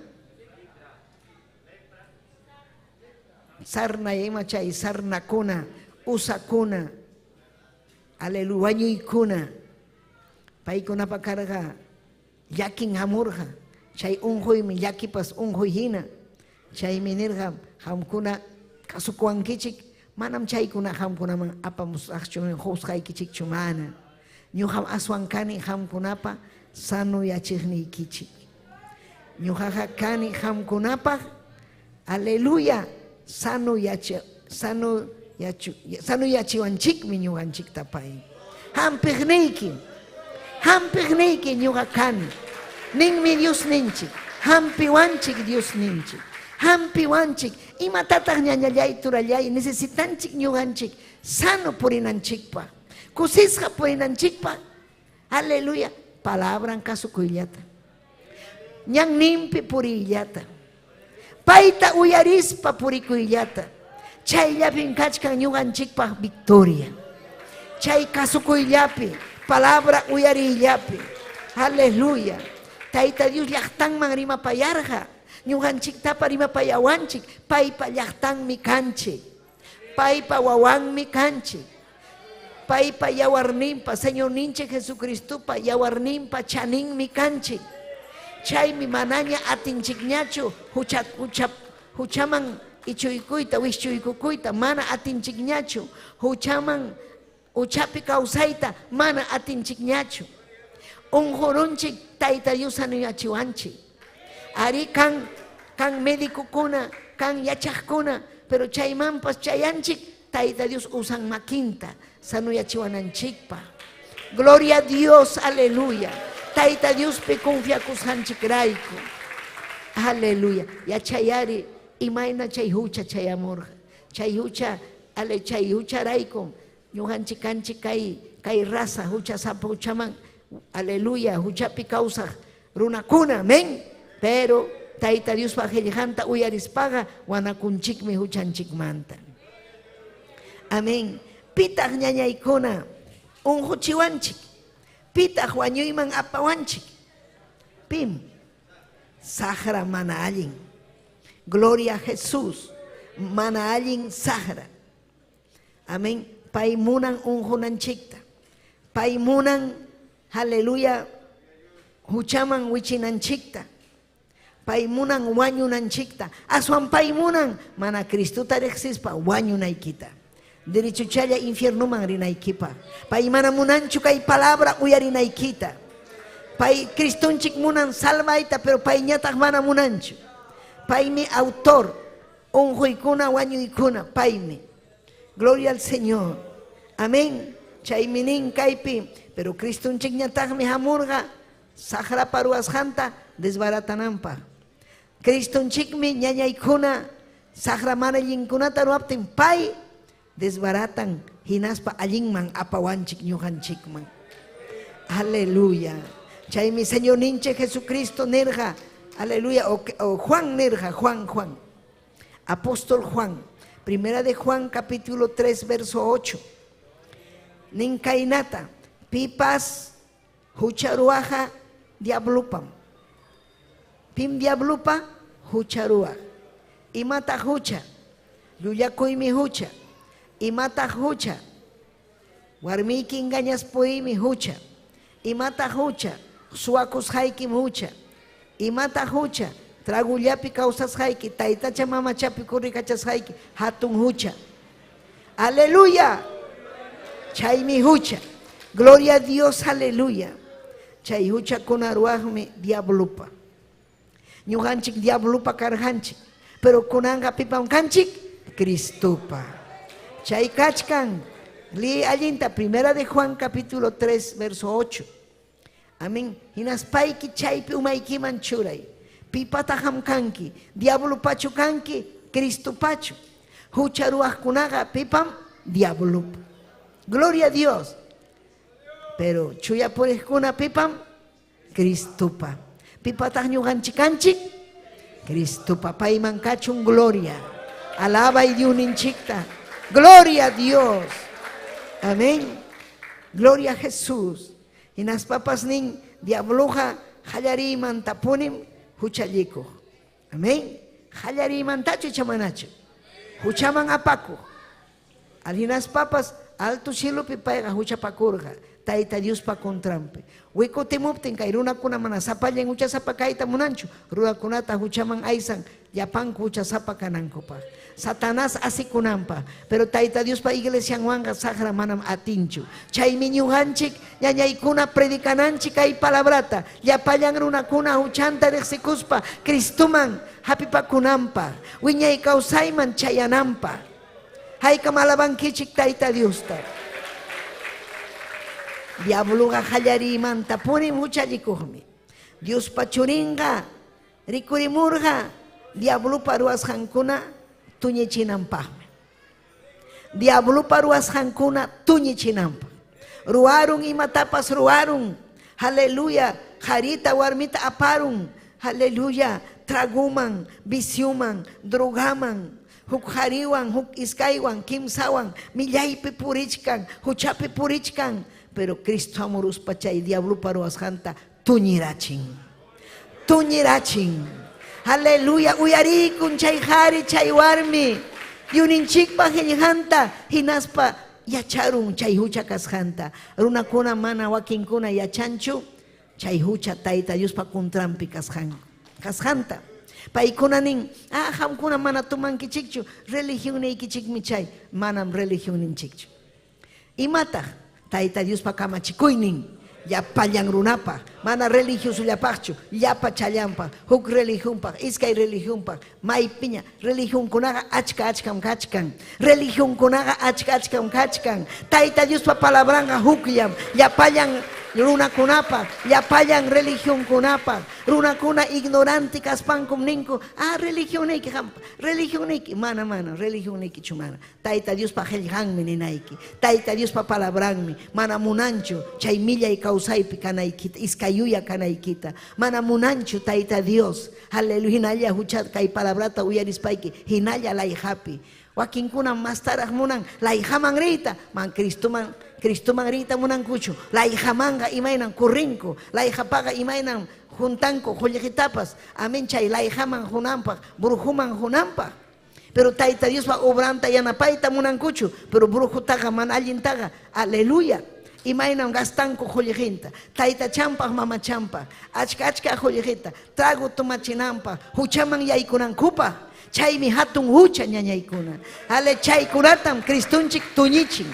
Sarna, ima chay sarnakuna, usakuna, Aleluya, wañuykuna paykunapa karqa llakin hamurqa, chay unquymi llakipas unquy hina. Chaymi nirqa, qamkuna kasukuwankichik, manam chaykuna qamkunaman apamusaqchu, qusqaykichikchu mana. Ñuqam aswan kani qamkunapa sanoyachiqniykichik. Ñuqaqa kani qamkunapaq, aleluya, sanoyachi sano sanoyachiwanchikmi ñuqanchikta pay. Hampiqniykim. Hampiqniyki ñuqa kani. Ninmi Diosninchik. Hampiwanchik Diosninchik. Hampiwanchik. Imatataq ñañallay turallay necesitanchik ñuqanchik sano purinanchikpaq, kusisqa purinanchikpaq? Aleluya. Palabran kasukuyllata. Ñanninpi puriyllata. Payta uyarispa purikuyllata. Chayllapim kachkan ñuqanchikpaq victoria. Chay kasukuyllapi, palabra uyariyllapi. Aleluya. Tayta Dios llaqtanman rimapayarqa. Ñuqanchiktapa rimapayawanchik. Paypa llaqtanmi kanchik. Paypa wawanmi kanchik. Paypa yawarninpa, Señorninchik Jesucristopa yawarninpa chaninmi kanchik. Chaymi manaña atinchikñachu hucha, hucha, huchaman ichuykuyta, wischuykukuyta, mana atinchikñachu. Huchaman, huchapi kawsayta mana atinchikñachu. Unqurunchik, Tayta Dios sanoyachiwanchik. Arí kan, kan medicokuna, kan yachaqkuna, pero chaymanpas chayanchik, Tayta Dios usan makinta sanoyachiwananchikpaq. Gloria a Dios, aleluya. Tayta Diospi confiakusqanchikrayku. Aleluya. Yachayari imayna chay hucha chayamurqa. Chay hucha, ale chay hucharaykum ñuqanchik kanchik kay kay raza huchasapa huchaman, aleluya, huchapi kawsaq runakuna, amén. Pero Tayta Diospa qillqanta uyarispaqa wanakunchikmi huchanchikmanta. Amén. Pitaq ñañaykuna unquchiwanchik? Pitaq wañuyman apawanchik? Pim? Saqra mana allin. Gloria a Jesús. Mana allin saqra. Amén. Pay munan unqunanchikta. Pay munan, aleluya, huchaman wichinanchikta. Pay munan wañunanchikta. Aswan pay munan mana Cristota riqsispa wañunaykita. Derechochalla infiernoman rinaykipa. Pay mana munanchu kay palabra uyarinaykita. Pay Cristonchik munan salvayta, pero payñataq mana munanchu. Paymi autor, unquykuna, wañuykuna, paymi. Gloria al Señor. Amén. Chaymi nin kaypi, pero Cristonchikñataqmi hamurqa saqrapa ruwasqanta desbaratananpaq. Cristonchikmi ñañaykuna saqra mana allinkunata ruwaptin pay desbaratan hinaspa allinman apawanchik ñuqanchikman. Aleluya. Chaymi Señorninchik Jesucristo nirqa, aleluya, o, o Juan nirqa, Juan, Juan. Apóstol Juan, primera de Juan capítulo 3 verso 8. Nin kaynata, pipas hucha ruwaqqa diablupam. Pim diablupa? Hucha ruwaq. Imataq hucha? Llullakuymi hucha. Imataq hucha? Warmiyki engañaspuymi hucha. Imataq hucha? Suwakusqaykim hucha. Imataq hucha? Tragullapi kawsasqayki, taytacha mamachapi kurrikachasqayki hatun hucha. Aleluya. Chaymi hucha. Gloria a Dios, aleluya. Chay huchakuna ruwaqmi diablupa. Ñuqanchik diablupa karqanchik, pero kunanqa pipam kanchik? Cristopa. Chay kachkan. Li allinta, primera de Juan capítulo 3, verso 8. Amén. Hinaspayki chaypi umaykiman churay. Pipataq qam kanki? Diablupachu kanki? Cristopachu? Hucha ruwaqkunaqa pipam? Diablupa. Gloria a Dios. Pero chuya puriqkuna pipam? Cristopa. Pipataq ñuqanchik kanchik? Cristopa. Payman kachun gloria. Alabay Diosninchikta. Gloria a Dios. Amén. Gloria a Jesús. Hinaspapas nin diabloqa qallariymantapunim huchallikuq. Amén. Qallariymantachu icha manachu? Huchaman apakuq. Hinaspapas alto cielopi payqa huchapakurqa Tayta Diospa contranpi. Wikutimuptin kay runakuna mana sapallan huchasapa kayta munanchu, runakunata huchaman aysan llapanku huchasapa kanankupaq. Satanás asikunanpaq, pero Tayta Diospa iglesianwanqa saqra manam atinchu. Chaymi ñuqanchik ñañaykuna predicananchik kay palabrata, llapallan runakuna huchanta riqsikuspa Cristoman hapipakunanpaq, wiñay kawsayman chayananpaq. Haykam alabankichik Tayta Diosta. Diabluqa qallariymantapunim huchallikuqmi. Diospa churinqa rikurimurqa diablupa ruwasqankuna tuñichinanpaqmi. Diablupa ruwasqankuna tuñichinanpaq. Ruwarun imatapas ruwarun. Aleluya. Qarita warmita aparun. Aleluya. Traguman, vicioman, drogaman. Huk qariwan, huk iskaywan, kimsawan, millaypi purichkan, huchapi purichkan. Pero Cristo hamuruspa chay diablupa ruwasqanta tuñirachin. Tuñirachin. Aleluya. Uyarikun chay qari, chay warmi. Yuninchikpa qillqanta hinaspa yacharun chay hucha kasqanta. Runakuna mana wakinkuna yachanchu chay hucha Tayta Diospa contranpi kasqanta. Paykuna nin, ah, qamkuna mana tumankichikchu, religionniykichikmi chay, manam religionninchikchu. Imataq Tayta Diospa kamachikuynin llapallan runapaq, mana religiosollapaqchu, llapa challanpaq, huk religionpaq, iskay religionpaq, maypiña religionkunaqa achka achkam kachkan. Religionkunaqa achka achkam kachkan. Tayta Diospa palabranqa hukllam, llapallan runakunapaq, llapallan religionkunapaq. Runakuna ignorante kaspankum ninku, ah, religionniyki qampa, religionniyki, mana mana, religionniykichu mana. Tayta Diospa qillqanmi ninayki. Tayta Diospa palabranmi. Mana munanchu chay millay kawsaypi kanaykita, iskayuya kanaykita. Mana munanchu Tayta Dios. Aleluya, hinalla hucha kay palabrata uyarispayki, hinalla layqapi. Wakinkunam mastaraq munan layqaman riyta, man Cristoman Cristoman riyta munankuchu. Layqamanqa imaynan corrinku, layqapaqa imaynan juntanku qullqitapas. Amén, chay layqaman junanpaq, brujuman junanpaq. Pero Tayta Diospa obranta yanapayta munankuchu, pero brujutaqa mana allintaqa, aleluya. Imaynam gastanku qullqinta, taytachanpaq, mamachanpaq, achka achka qullqita, trago tomachinanpaq, huchaman yaykunankupaq. Chaymi hatun hucha ñañaykuna. Ale chaykunatam Cristonchik tuñichin.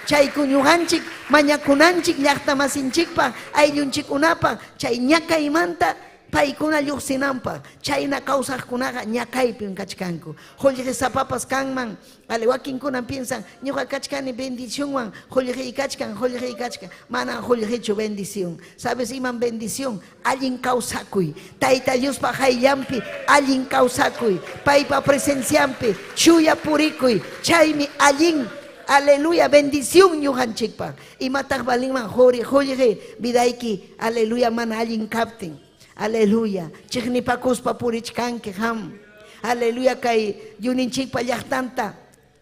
Chayku ñuqanchik mañakunanchik llaqtamasinchikpaq, ayllunchikkunapaq, chay ñakaymanta paykuna lluqsinanpaq. Chayna kawsaqkunaqa ñakaypim kachkanku. Qullqisapapas kanman, ale wakinkunam piensan, ñuqa kachkani bendicionwan, qullqiy kachkan, qullqiy kachkan. Manam qullqichu bendición. ¿Sabes imam bendición? Allin kawsakuy. Tayta Diospa qayllanpi allin kawsakuy. Paypa presencianpi chuya purikuy. Chaymi allin, aleluya, bendición ñuqanchikpaq. Imataq valinman quri qullqi vidayki, aleluya, mana allin kaptin. Aleluya. Chiqnipakuspa purichkanki qam. Aleluya, kay yuninchikpa llaqtanta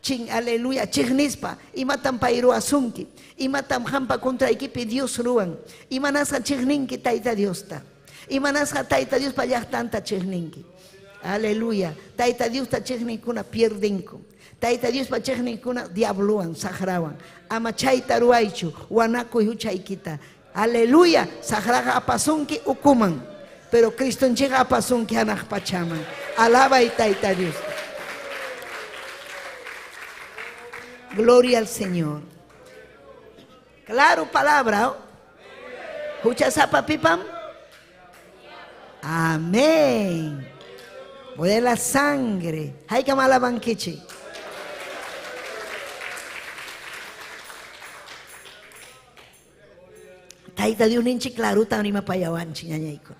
chin, aleluya, chiqnispa. Imatam pay ruwasunki? Imatam qampa contraykipi Dios ruwan? Imanasqa chiqninki Tayta Diosta? Imanasqa Tayta Diospa llaqtanta chiqninki? Aleluya. Tayta Diosta chiqninkuna pierdinku. Tayta Diospa chiqninkuna diablowan, saqrawan. Ama chayta ruwaychu, wanakuy huchaykita. Aleluya, saqraqa apasunki ukuman, pero Cristonchikqa apasunki hanaq pachaman. Alabay Tayta Diosta. Gloria al Señor. Claro palabra. Huchasapa pipam. Amén. Poder la sangre. Haykam alabankichik. Tayta Diosninchik clarutan rimapayawanchik ñañaykuna.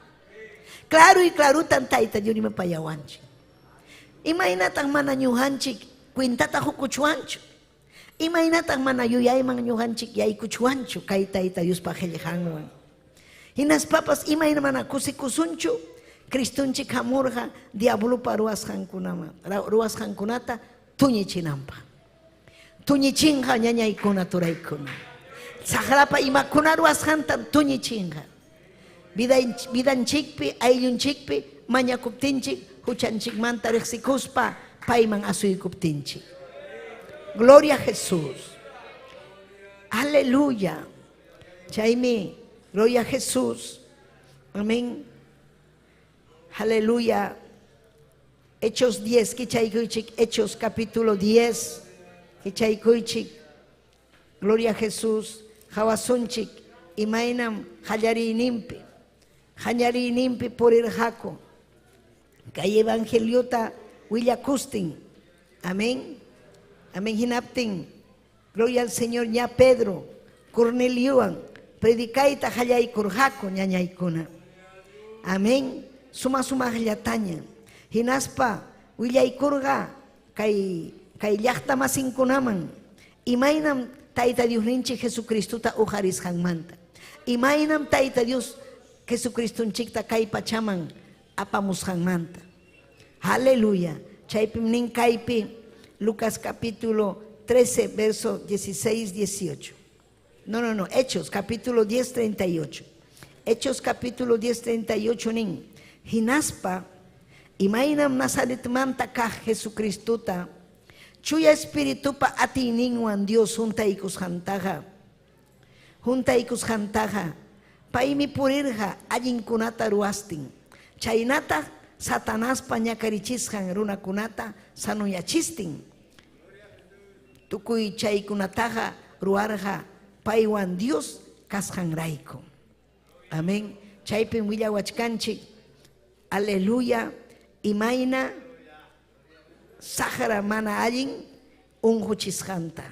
Claro y clarutan Tayta Dios rimapayawanchik. Imaynatan mana ñuqanchik cuentata hukuchwanchu? Imaynatan mana yuyayman ñuqanchik yaykuchwanchu kay Tayta Diospa qillqanwan? Hinaspapas imayna mana kusikusunchu Cristonchik hamurqa diablopa ruwasqankunata tuñichinanpaq. Tuñichinqa ñañaykuna turaykuna. Saqrapa imakuna ruwasqantam tuñichinqa. Vidanchikpi, ayllunchikpi mañakuptinchik, huchanchikmanta riqsikuspa payman asuykuptinchik. Gloria a Jesús. Aleluya. Chaymi, gloria a Jesús. Amén. Aleluya. Hechos 10, kichaykuychik, Hechos capítulo 10, kichaykuychik. Gloria a Jesús. Hawasunchik, imaynam qallariyninpi, qallariyninpi purirqaku. Kay evangeliota willakustin. Amén. Amén hinaptin. Gloria al Señor ña Pedro, Corneliowan, predicayta qallaykurqaku ñañaykuna. Amén. Suma-sumaqllataña. Hinaspa willaykurqa kay kay llaqtamasinkunaman imaynam Tayta Diosninchik Jesucristota uqarisqanmanta. Imaynam Tayta Dios Jesucristonchikta kay pachaman apamusqanmanta. Aleluya. Chaypim nin kaypi Lucas capítulo 13, verso 16, 18. No, no, no. Hechos capítulo 10, 38. Hechos capítulo 10, 38 nin. Hinaspa imaynam Nazaretmanta kaq Jesucristota Chuya Espiritupa atiyninwan Dios huntaykusqantaqa huntaykusqantaqa paymi purirqa allinkunata ruwastin, chaynataq Satanaspa ñakarichisqan runakunata sanoyachistin. Tukuy chaykunataqa ruwarqa paywan Dios kasqanrayku. Amén. Chaypim willawachkanchik. Aleluya. Imayna saqra mana allin unquchisqanta.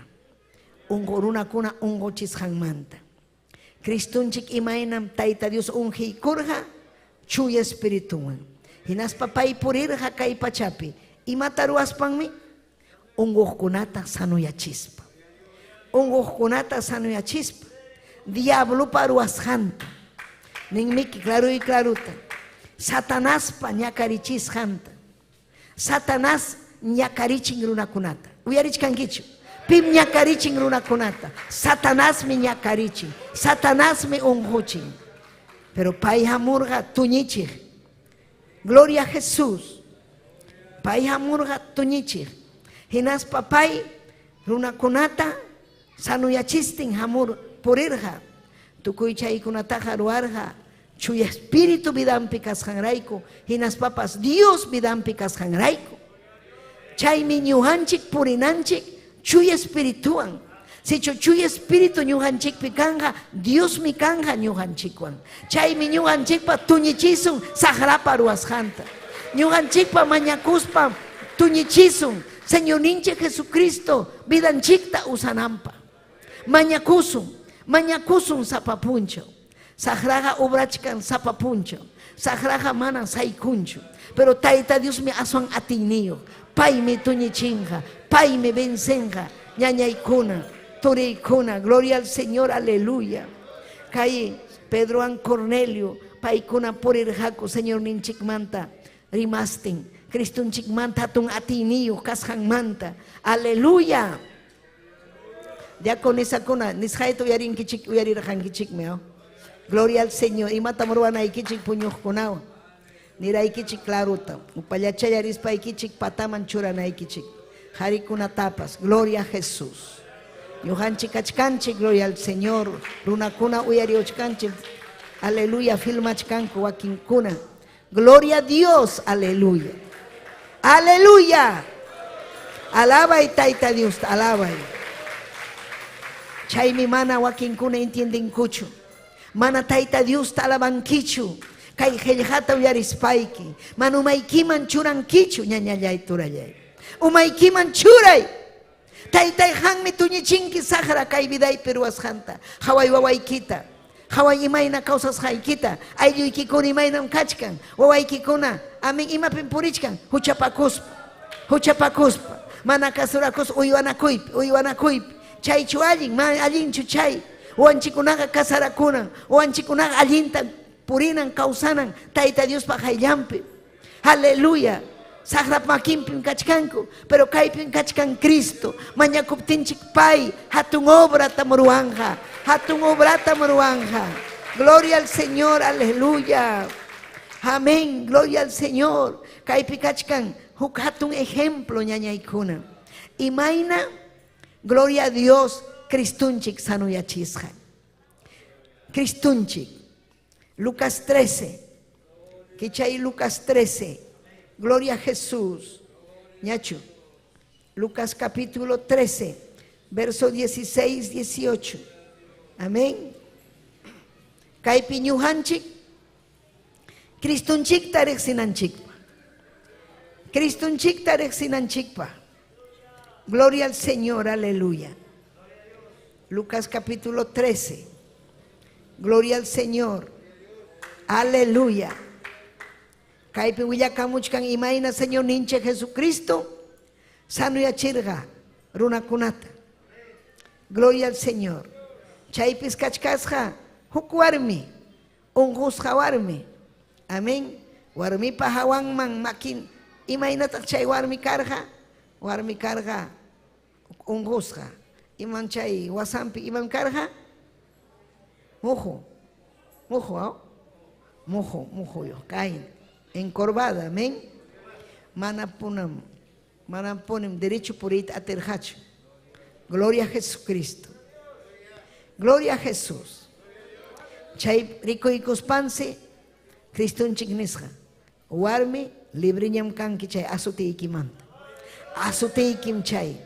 Unqu runakuna unquchisqanmanta. Cristonchik imaynam Tayta Dios ungiykurqa Chuya Espirituwan. Hinaspa pay purirqa kay pachapi. Imata ruwaspanmi? Unquqkunata sanoyachispa. Unquqkunata sanoyachispa. Diablopa ruwasqanta. Ninmiki claro y clarota. Satanaspa ñakarichisqanta. Satanás ñakarichin runakunata. Uyarichkankichu? Pim ñakarichin runakunata? Satanasmi ñakarichin. Satanasmi unquchin. Pero pay hamurqa tuñichiq. Gloria a Jesús. Pay hamurqa tuñichiq. Hinaspa pay runakunata sanuyachistin hamur purirqa. Tukuy chaykunataqa ruwarqa Chuya Espíritu vidanpi kasqanrayku, hinaspapas Dios vidanpi kasqanrayku. Chaymi ñuqanchik purinanchik Chuya Espirituwan. Sichu Chuya Espíritu ñuqanchikpi kanqa, Diosmi kanqa ñuqanchikwan. Chaymi ñuqanchikpa tuñichisun saqrapa ruwasqanta. Ñuqanchikpa mañakuspa tuñichisun Señorninchik Jesucristo vidanchikta usananpaq. Mañakusun, mañakusun sapa punchaw. Saqraqa obrachkan sapa punchaw. Saqraqa mana saykunchu. Pero Tayta Diosmi aswan atiyniyuq. Paymi tuñichinqa, paymi vencenqa. Ñañaykuna, turiykuna, gloria al Señor, aleluya. Kay Pedrowan Cornelio, paykuna purirqaku Señorninchikmanta rimastin, Cristonchikmanta hatun atiyniyuq kasqanmanta. Aleluya. Diaconisakuna, nisqayta uyarinkichik, uyarirqankichikmi. Gloria al Señor. Imatam ruwanaykichik puñuqkunawan? Niraykichik clarota. Upallachalla rispaykichik pataman churanaykichik. Qarikunatapas. Gloria a Jesús. Ñuqanchik kachkanchik, gloria al Señor. Runakuna uyariwachkanchik. Aleluya, filmachkanku wakinkuna. Gloria a Dios, aleluya. Aleluya. Alabay Tayta Diosta, alabay. Chaymi mana wakinkuna entiendenkuchu. Mana Tayta Diosta alabankichu. Kay qillqata uyarispayki. Mana umaykiman churankichu, ñañallay turallay. Umaykiman churay. Taytay, qanmi tuñichinki saqra kay vidaypi ruwasqanta. Qaway wawaykita. Qaway imayna kawsasqaykita. Aylluykikuna imaynam kachkan. Wawaykikuna, amén, imapim purichkan? Huchapakuspa. Huchapakuspa. Mana kasurakuspa uywanakuypi, uywanakuypi. Chaychu allin, mana allinchu chay. Wawanchikkunaqa casarakunan. Wawanchikkunaqa allinta purinan, kawsanan Tayta Diospa qayllanpi. Aleluya. Saqrap makinpim kachkanku, pero kaypim kachkan Cristo. Mañakuptinchik pay hatun obratam ruwanqa. Hatun obratam ruwanqa. Gloria al Señor, aleluya. Amén, gloria al Señor. Kaypi kachkan huk hatun ejemplo ñañaykuna. Imayna, gloria a Dios, Cristonchik sanuyachisqa. Cristonchik. Lucas 13. Kichay Lucas 13. Gloria a Jesús. Ñachu. Lucas capítulo 13, verso 16, 18. Amén. Kaypi ñuqanchik Cristonchikta riqsinanchikpa. Cristonchikta riqsinanchikpa. Gloria al Señor, aleluya. Lucas capítulo 13. Gloria al Señor. Aleluya. Kaypi willakamuchkan imayna Señorninchik Jesucristo sanuyachirqa runakunata. Gloria al Señor. Chaypis kachkasqa huk warmi, unqusqa warmi. Amén. Warmipa hawanman makin imaynataq chay warmi karqa? Warmi karqa unqusqa. Iman chay wasampi imam karqa? Muju. Muju, ¿oh? Muju, mujuyuq kayn. Encorvada, amén. Mana punam, mana punim derecho puriyta atirqachu. Gloria a Jesucristo. Gloria a Jesús. Chay rikuykuspansi Cristonchik nisqa. Warmi libriñam kanki chay azoteykiymanta. Azoteykim chay.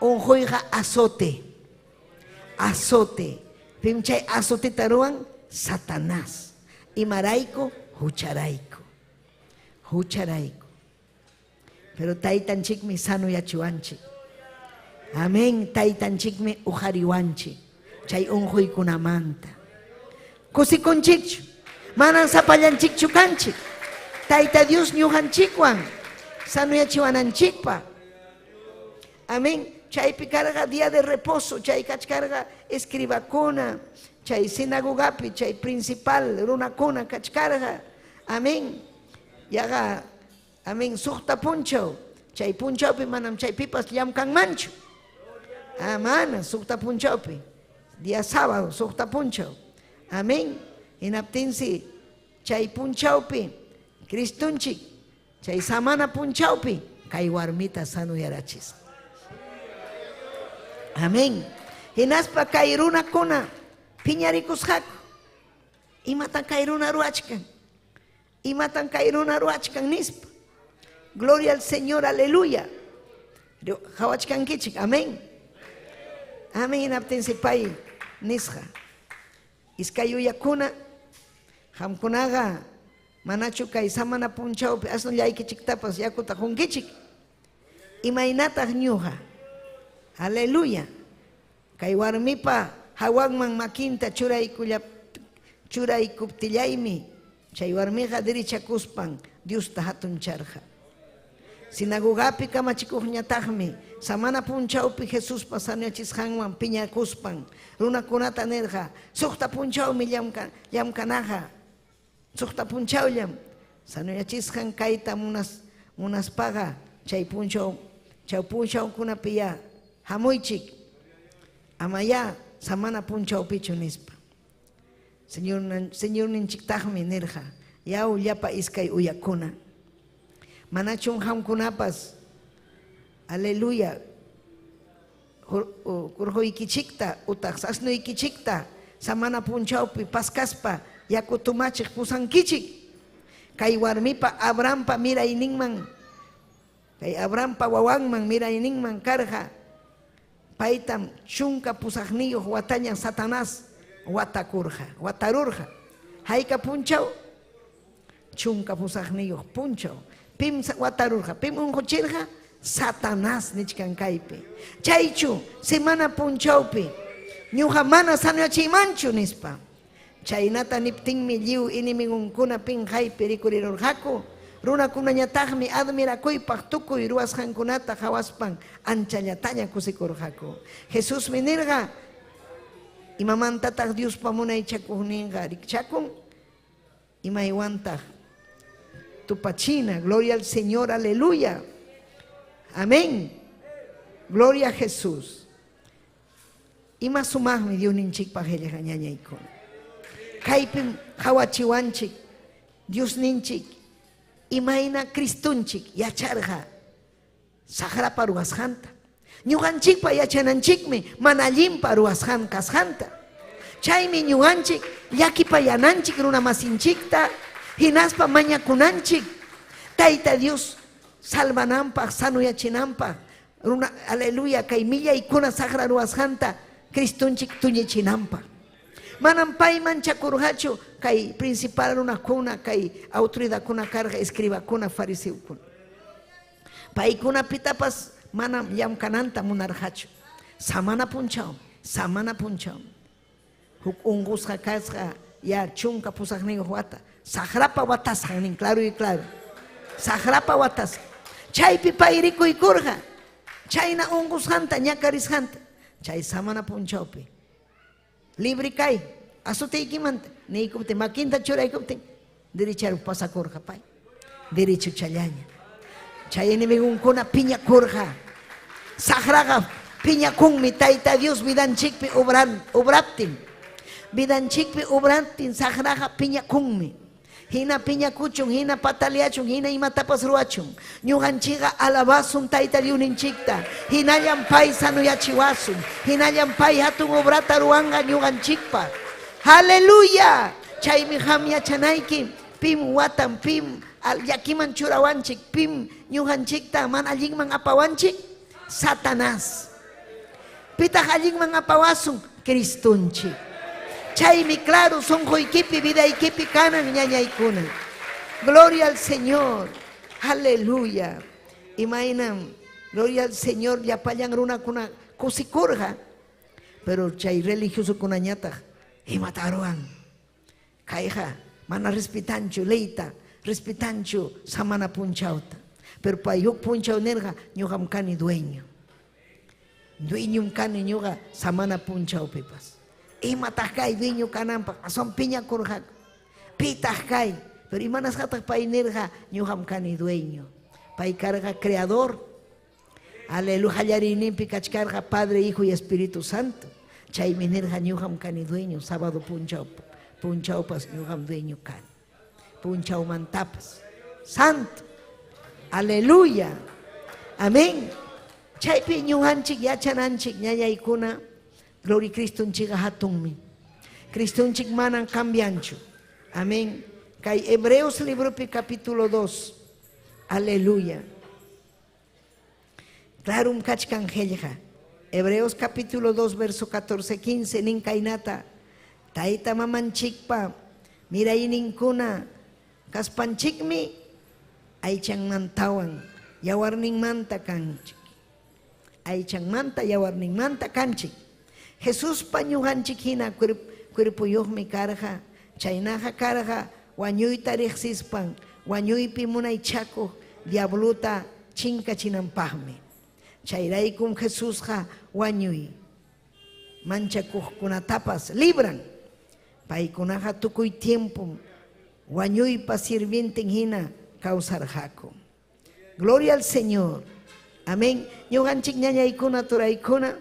Unquyqa azote. Azote. Pim chay azoteta ruwan? Satanás. Imarayku? Hucharayku. Hucharayku. Pero taytanchikmi sanoyachiwanchik. Amén. Taytanchikmi uqariwanchik chay unquykunamanta. Kusikunchikchu. Manam sapallanchikchu kanchik. Tayta Dios ñuqanchikwan sanoyachiwananchikpaq. Amén. Chaypi karqa día de reposo, chay kachkarqa escribakuna, chay sinagogapi, chay principal runakuna kachkarqa. Amén. Yaqa, amén, suqta punchaw. Chay punchawpi manam chaypipas llamkanmanchu. Ah, mana, suqta punchawpi. Día sábado, suqta punchaw. Amén. Hinaptinsi chay punchawpi Cristonchik chay samana punchawpi kay warmita sanoyarachisqa. Amén. Hinaspa kay runakuna piñarikusqaku. Imatan kay runa ruwachkan? Imatan kay runa ruwachkan nispa. Gloria al Señor, aleluya. Qawachkankichik, amén. Amén, hinaptinsi pay nisqa. Iskay uyakuna, qamkunaqa manachu kay samana punchawpi asnullaykichiktapas yakuta qunkichik? Imaynataq ñuqa? Aleluya. Kay warmipa hawanman makinta churaykuptillaymi chay warmiqa derechakuspan Diosta hatuncharqa. Sinagogapi kamachikuqñataqmi samana punchawpi Jesuspa sanoyachisqanwan piñakuspan runakunata nirqa, suqta punchawmi llamkanaqa, suqta punchawllam sanoyachisqan kayta munaspaqa chay punchaw chay punchawkunapiyá hamuychik, amayá samana punchawpichu nispa. Señorninchiktaqmi nirqa, yaw llapa iskay uyakuna. Manachum qamkunapas, aleluya, kurquykichikta utaq asnuykichikta samana punchawpi paskaspa yaku tomachiq pusankichik? Kay warmipa Abrahampa mirayninman, kay Abrahampa wawanman mirayninman karqa, paytam 18 wataña Satanás watakurqa, watarurqa. Hayka punchaw? 18 punchaw. Pim watarurqa? Pim unquchirqa? Satanás nichkan kaypi. Chaychu semana punchawpi ñuqa mana sanoyachiymanchu nispa. Chaynata niptinmi lliw enemigunkuna pinqaypi rikurirurqaku. Runakunañataqmi admirakuypaq tukuy ruwasqankunata qawaspan anchallataña kusikurqaku. Jesusmi nirqa, imamantataq Diospa munaychakuqninqa rikchakun? Imaywantaq tupachina. Gloria al Señor, aleluya. Amén. Gloria a Jesús. Ima sumaqmi Diosninchikpaq qillqa ñañaykuna. Kaypim qawachiwanchik Diosninchik imayna Cristonchik yacharqa saqrapa ruwasqanta. Ñuqanchikpa yachananchikmi mana allinpa ruwasqan kasqanta. Chaymi ñuqanchik llakipayananchik runamasinchikta hinaspa mañakunanchik Tayta Dios salvananpaq, sanoyachinanpaq, runa, aleluya, kay millaykuna saqra ruwasqanta Cristonchik tuñichinanpaq. Manam pay manchakurqachu kay principal runakuna, kay autoridadkuna karqa, escribakuna, fariseokuna. Paykuna pitapas manam llamkananta munarqachu. Samana punchaw, samana punchaw. Huk unqusqa kasqa ya 18 wata. Saqrapa watasqan nin claro y claro. Saqrapa watasqan. Chaypi pay rikuykurqa chayna unqusqanta ñakarisqanta. Chay samana punchawpi libre kay azutiykimanta niykuptin makinta churaykuptin derecharuq pasakurqa pay. Derechochallaña. Chay enemigonkuna piñakurqa. Saqraqa piñakunmi Tayta Dios vidanchikpi obran, obraptin. Vidanchikpi obraptin saqraqa piñakunmi. Hina piñakuchun, hina pataleachun, hina imatapas ruwachun. Ñuqanchikqa alabasun Tayta Diosninchikta. Hinallam pay sanoyachiwasun. Hinallam pay hatun obrata ruwanqa ñuqanchikpaq. Aleluya! Chaymi qam yachanayki pim watan, pim llakiman churawanchik, pim ñuqanchikta mana allinman apawanchik? Satanás. Pitaq allinman apawasun? Cristonchik. Chaymi claro sunquykipi, vidaykipi kanan ñañaykuna. Gloria al Señor. Aleluya. Imaynam gloria al Señor llapallan runakuna kusikurqa, pero chay religiosokunañataq imata ruwan? Kayqa mana respetanchu leyta, respetanchu samana punchawta. Pero pay huk punchaw nirqa, ñuqam kani dueño. Dueñom kani ñuqa samana punchawpipas. Imataq kay dueño kananpaq? Aswan piñakurqaku. Pitaq kay? Pero imanasqataq pay nirqa, ñuqam kani dueño. Pay karqa creador. Aleluya, qallariyninpi kachkarqa Padre, Hijo y Espíritu Santo. Chaymi nirqa, ñuqam kani dueño, sábado punchaw punchawpas ñuqam dueño kani. Punchawmantapas. Santo. Aleluya. Amén. Chaypi ñuqanchik yachananchik ñañaykuna, gloria Cristonchikqa hatunmi. Cristonchik manan cambianchu. Amén. Kay Hebreos libropi capítulo 2. Aleluya. Clarum kachkan qillqa. Hebreos capítulo 2 verso 14 15 nin kaynata. Tayta mamanchikpa mirayninkuna kaspanchikmi aychanmantawan yawarninmanta kanchik. Aychanmanta yawarninmanta kanchik. Jesuspa ñuqanchik hina cuerpoyuqmi karqa, chaynaqa karqa wañuyta riqsispan wañuypi munaychakuq diablota chinkachinanpaqmi. Chayraykum Jesusqa wañuy manchakuqkunatapas libran. Paykunaqa tukuy tiempom wañuypa sirvienten hina kawsarqaku. Gloria al Señor. Amén. Ñuqanchik ñañaykuna turaykuna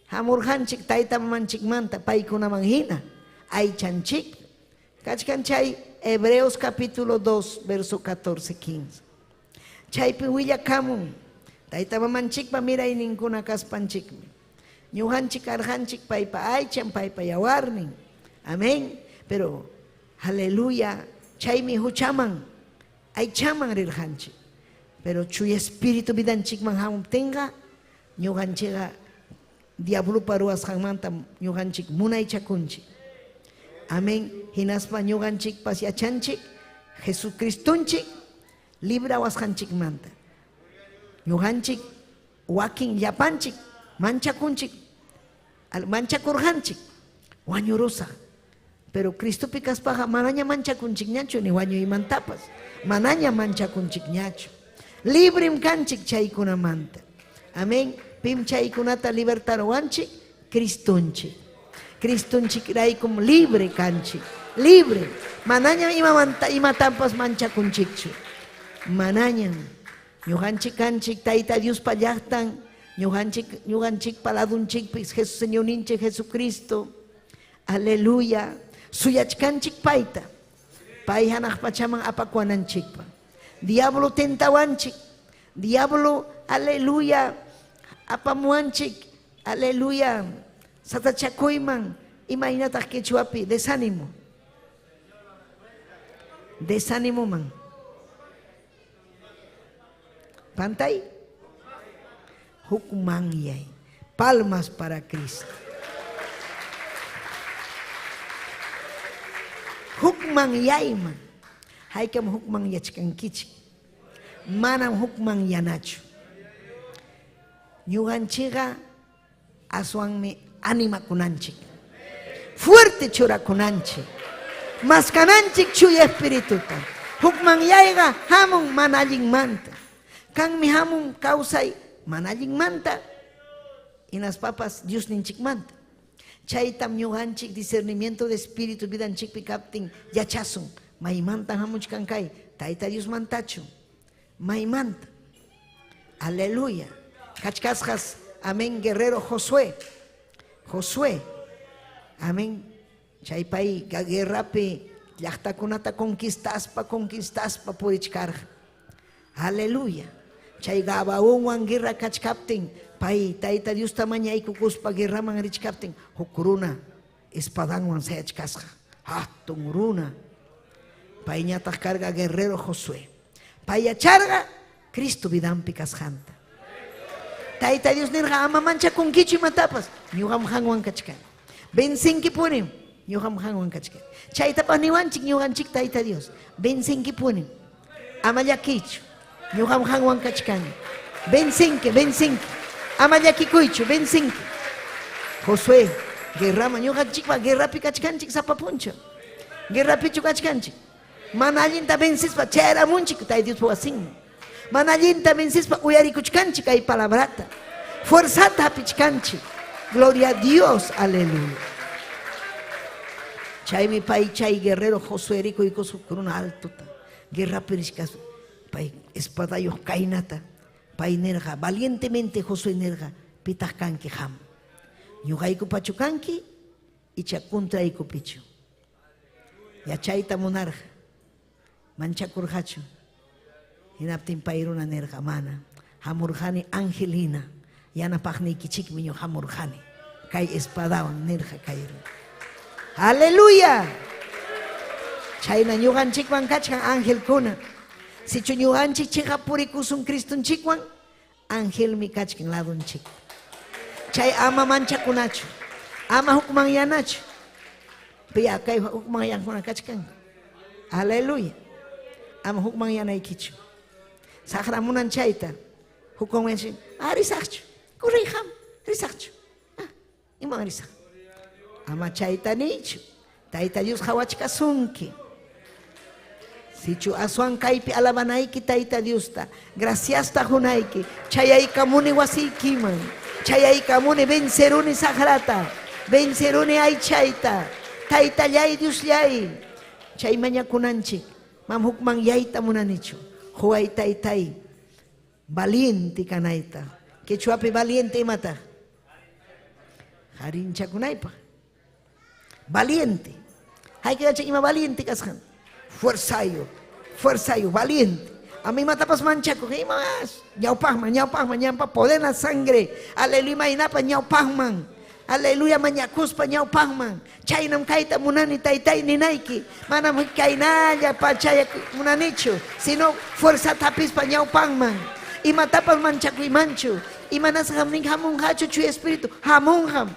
hamurqanchik tayta mamanchikmanta paykunaman hina aychanchik. Kachkan chay Hebreos capítulo 2 verso 14 15. Chaypi willakamun tayta mamanchikpa mirayninkuna kaspanchikmi. Ñuqanchik karqanchik paypa aychan, paypa yawarnin. Amén. Pero aleluya, chaymi huchaman aychaman rirqanchik. Pero chuya espíritu vidanchikman hamuptinqa ñuqanchikqa diablopa ruwasqanmanta ñuqanchik munaychakunchik. Amén. Hinaspa ñuqanchikpas yachanchik Jesucristonchik librawasqanchikmanta. Ñuqanchik wakin llapanchik manchakunchik, manchakurqanchik wañurusaq. Pero Cristopi kaspaqa manaña manchakunchikñachu ni wañuymantapas, manaña manchakunchikñachu. Librim kanchik chaykunamanta. Amén. Pim chaykunata libertaruwanchik, Cristonchik. Cristonchik raykum libre kanchik. Libre. Manaña imamanta imatampas manchakunchikchu. Manaña. Ñuqanchik kanchik Tayta Diospa llaqtan, ñuqanchik ñuqanchikpa ladunchikpis Jesús Señorninchik Jesucristo. Aleluya. Suyachkanchik payta. Pay hanaq pachaman apakuwananchikpa. Diablo tentawanchik. Diablo, aleluya, apamuwanchik, aleluya, satachakuyman imaynataq quechuapi desánimo. Desánimo man. Pantay. Hukmanyay. Palmas para Cristo. Hukmanyayman. Haykam hukmanyachkankichik. Manam hukmanyanachu. Ñuqanchikqa aswanmi animakunanchik. Fuerte churakunanchik. Maskananchik Chuya Espirituta. Hukmanyayqa hamun mana allinmanta. Kanmi hamun kawsay mana allinmanta hinaspapas Diosninchikmanta. Chaytam ñuqanchik discernimiento de espíritu vidanchikpi kaptin yachasun. Maymantan hamuchkan kay? Tayta Diosmantachu? Maymanta? Aleluya. Kachkasqas, amén, guerrero Josué. Josué. Amén. Chay pay guerrapi llaqtakunata conquistaspa, conquistaspa purichkarqa. Aleluya. Chay Gabaonwan guerra kachkaptin, pay Tayta Diosta mañaykukuspa guerraman richkaptin, huk runa espadanwan sayachkasqa. Hatun runa. Payñataq karqa guerrero Josué. Pay yacharqa Cristo vidanpi kasqanta. Tayta Dios nirqa, ama manchakunkichu imatapas, ñuqam qanwan kachkani. Vencenkipunim, ñuqam qanwan kachkani. Chaytapas niwanchik ñuqanchik Tayta Dios, vencenkipunim. Ama llakiychu, ñuqam qanwan kachkani. Vencenki, vencenki. Ama llakikuychu, vencenki. Josué, guerraman, ñuqanchikpa guerrapi kachkanchik sapa punchaw. Guerrapichu kachkanchik. Mana allinta vencespa chayaramunchik Tayta Diospa wasinman. Mana allinta vencespa uyarikuchkanchik kay palabrata. Fuerzata hapichkanchik. Gloria a Dios, aleluya. Chaymi pay chay guerrero Josué rikuykuspa runa altota. Guerrapi richkaspa pay espadayuq kaynata. Pay nirqa, valientemente Josué nirqa, pitaq kanki qam? Ñuqaykupachu kanki icha contraykupichu? Yachayta munarqa, manchakurqachu? Hinaptin pay runa nirqa, mana. Hamurqani ángel hina, yanapaqniykichikmi ñuqa hamurqani kay espadawan, nirqa kay runa. Aleluya! Chayna ñuqanchikwan kachkan angelkuna. Sichu ñuqanchik chiqap purikusun Cristonchikwan, angelmi kachkan ladonchik. Chay ama manchakunachu, ama hukmanyanachu. Piya kay hukmanyankuna kachkan. Aleluya. Ama hukmanyanaykichu. Saqra munan chayta. Hukmanyanchi, ah, risaqchu. Correy ham, risaqchu. Ah, iman risaq. Ama chayta niychu. Tayta Dios qawachkasunki. Sichu aswan kaypi alabanayki Tayta Diosta, graciasta qunayki, chayaykamuni wasiykiman, chayaykamuni venceruni saqrata, venceruni aychayta, Taytallay Diosllay, chay mañakunanchik, mam hukmanyayta munanichu, quway Taytay, valiente kanayta. Quechuapi valiente imataq? Qarinchakunaypaq. Valiente. Hayk'acha ima valiente kasqan? Fuerzayo, fuerzayo, valiente. Ama imatapas manchakuq, imas ñawpaqman, ñawpaqman, ñampa poder la sangre. Aleluya, imaynapa ñawpaqman. Aleluya, mañakuspa ñawpaqman. Chaynam kayta munani taytay ninayki. Manam kaynalla pachaya munanichu, sino fuerza tapispa ñawpaqman. Imatapas manchakuymanchu. Imanasqam nin hamunqachu Chuya Espíritu, hamunqam.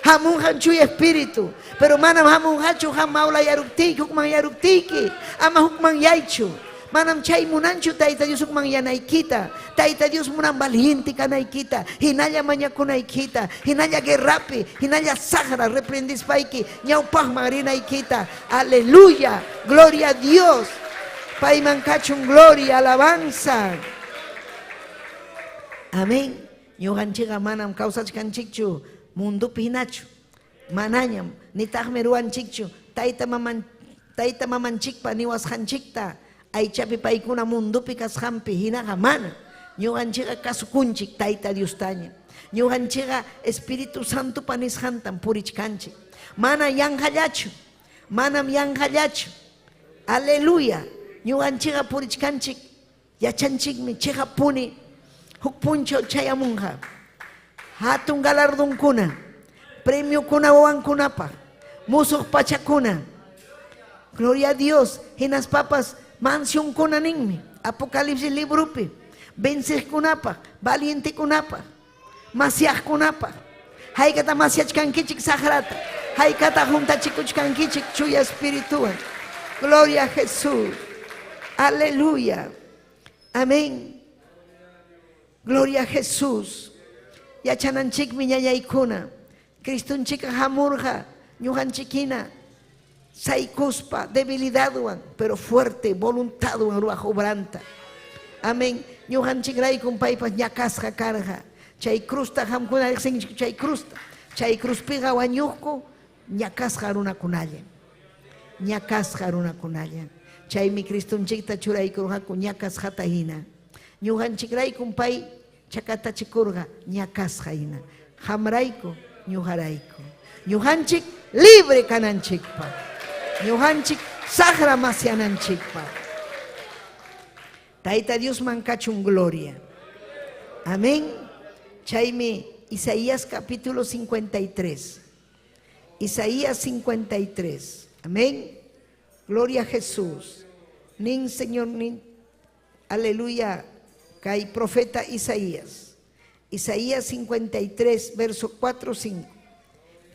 Hamunqam Chuya Espíritu, pero manam hamunqachu qam mawlayaruptiyki, hukmanyaruptiyki, ama hukmanyaychu. Manam chay munanchu Tayta Dios hukmanyanaykita. Tayta Dios munan valiente kanaykita, hinalla mañakunaykita, hinalla guerrapi, hinalla saqra reprendispayki ñawpaqman rinaykita. Aleluya, gloria a Dios. Payman kachun gloria, alabanza. Amén. Ñuqanchikqa manam kawsachkanchikchu mundopi hinachu. Manañam, nitaqmi ruwanchikchu tayta maman tayta mamanchikpa niwasqanchikta aychapi paykuna mundopi kasqanpi hinaqa mana. Ñuqanchikqa kasukunchik Tayta Diostaña. Ñuqanchikqa Espíritu Santopa nisqantam purichkanchik. Mana yanqallachu, manam yanqallachu. Aleluya. Ñuqanchikqa purichkanchik Yachanchikmi chiqappuni huk punchaw chayamunqa hatun galardonkuna, premiokuna wawankunapaq, musuq pachakuna. Gloria a Dios, hinaspapas mansionkuna ninmi Apocalipsis libropi, venceqkunapaq, valientekunapaq, masyaqkunapaq. Haykata masyachkankichik saqrata, haykata juntachikuchkankichik Chuya Espirituwan. Gloria a Jesús. Aleluya. Amén. Gloria a Jesús. Yachananchikmi ñañaykuna. Cristonchikqa hamurqa. Ñuqanchikkina saykuspa debilidadwan, pero fuerte voluntadwan ruwaq obranta. Amén. Ñuqanchikraykum paypas ñakasqa karqa. Chay cruzta qamkuna riqsinkichik chay cruzta. Chay cruzpiqa wañuqku ñakasqa runakunalla. Ñakasqa runakunalla. Chaymi Cristonchikta churaykurqaku ñakasqata hina. Ñuqanchikraykum pay chakatachikurqa ñakasqa hina. Qamrayku, ñuqarayku. Ñuqanchik libre kananchikpaq. Ñuqanchik saqra masyananchikpaq. Tayta Diosman kachun gloria. Amén. Chaymi Isaías capítulo 53. Isaías 53. Amén. Gloria a Jesús. Nin Señor, nin. Aleluya. Kay profeta Isaías. Isaías 53, verso 4, 5.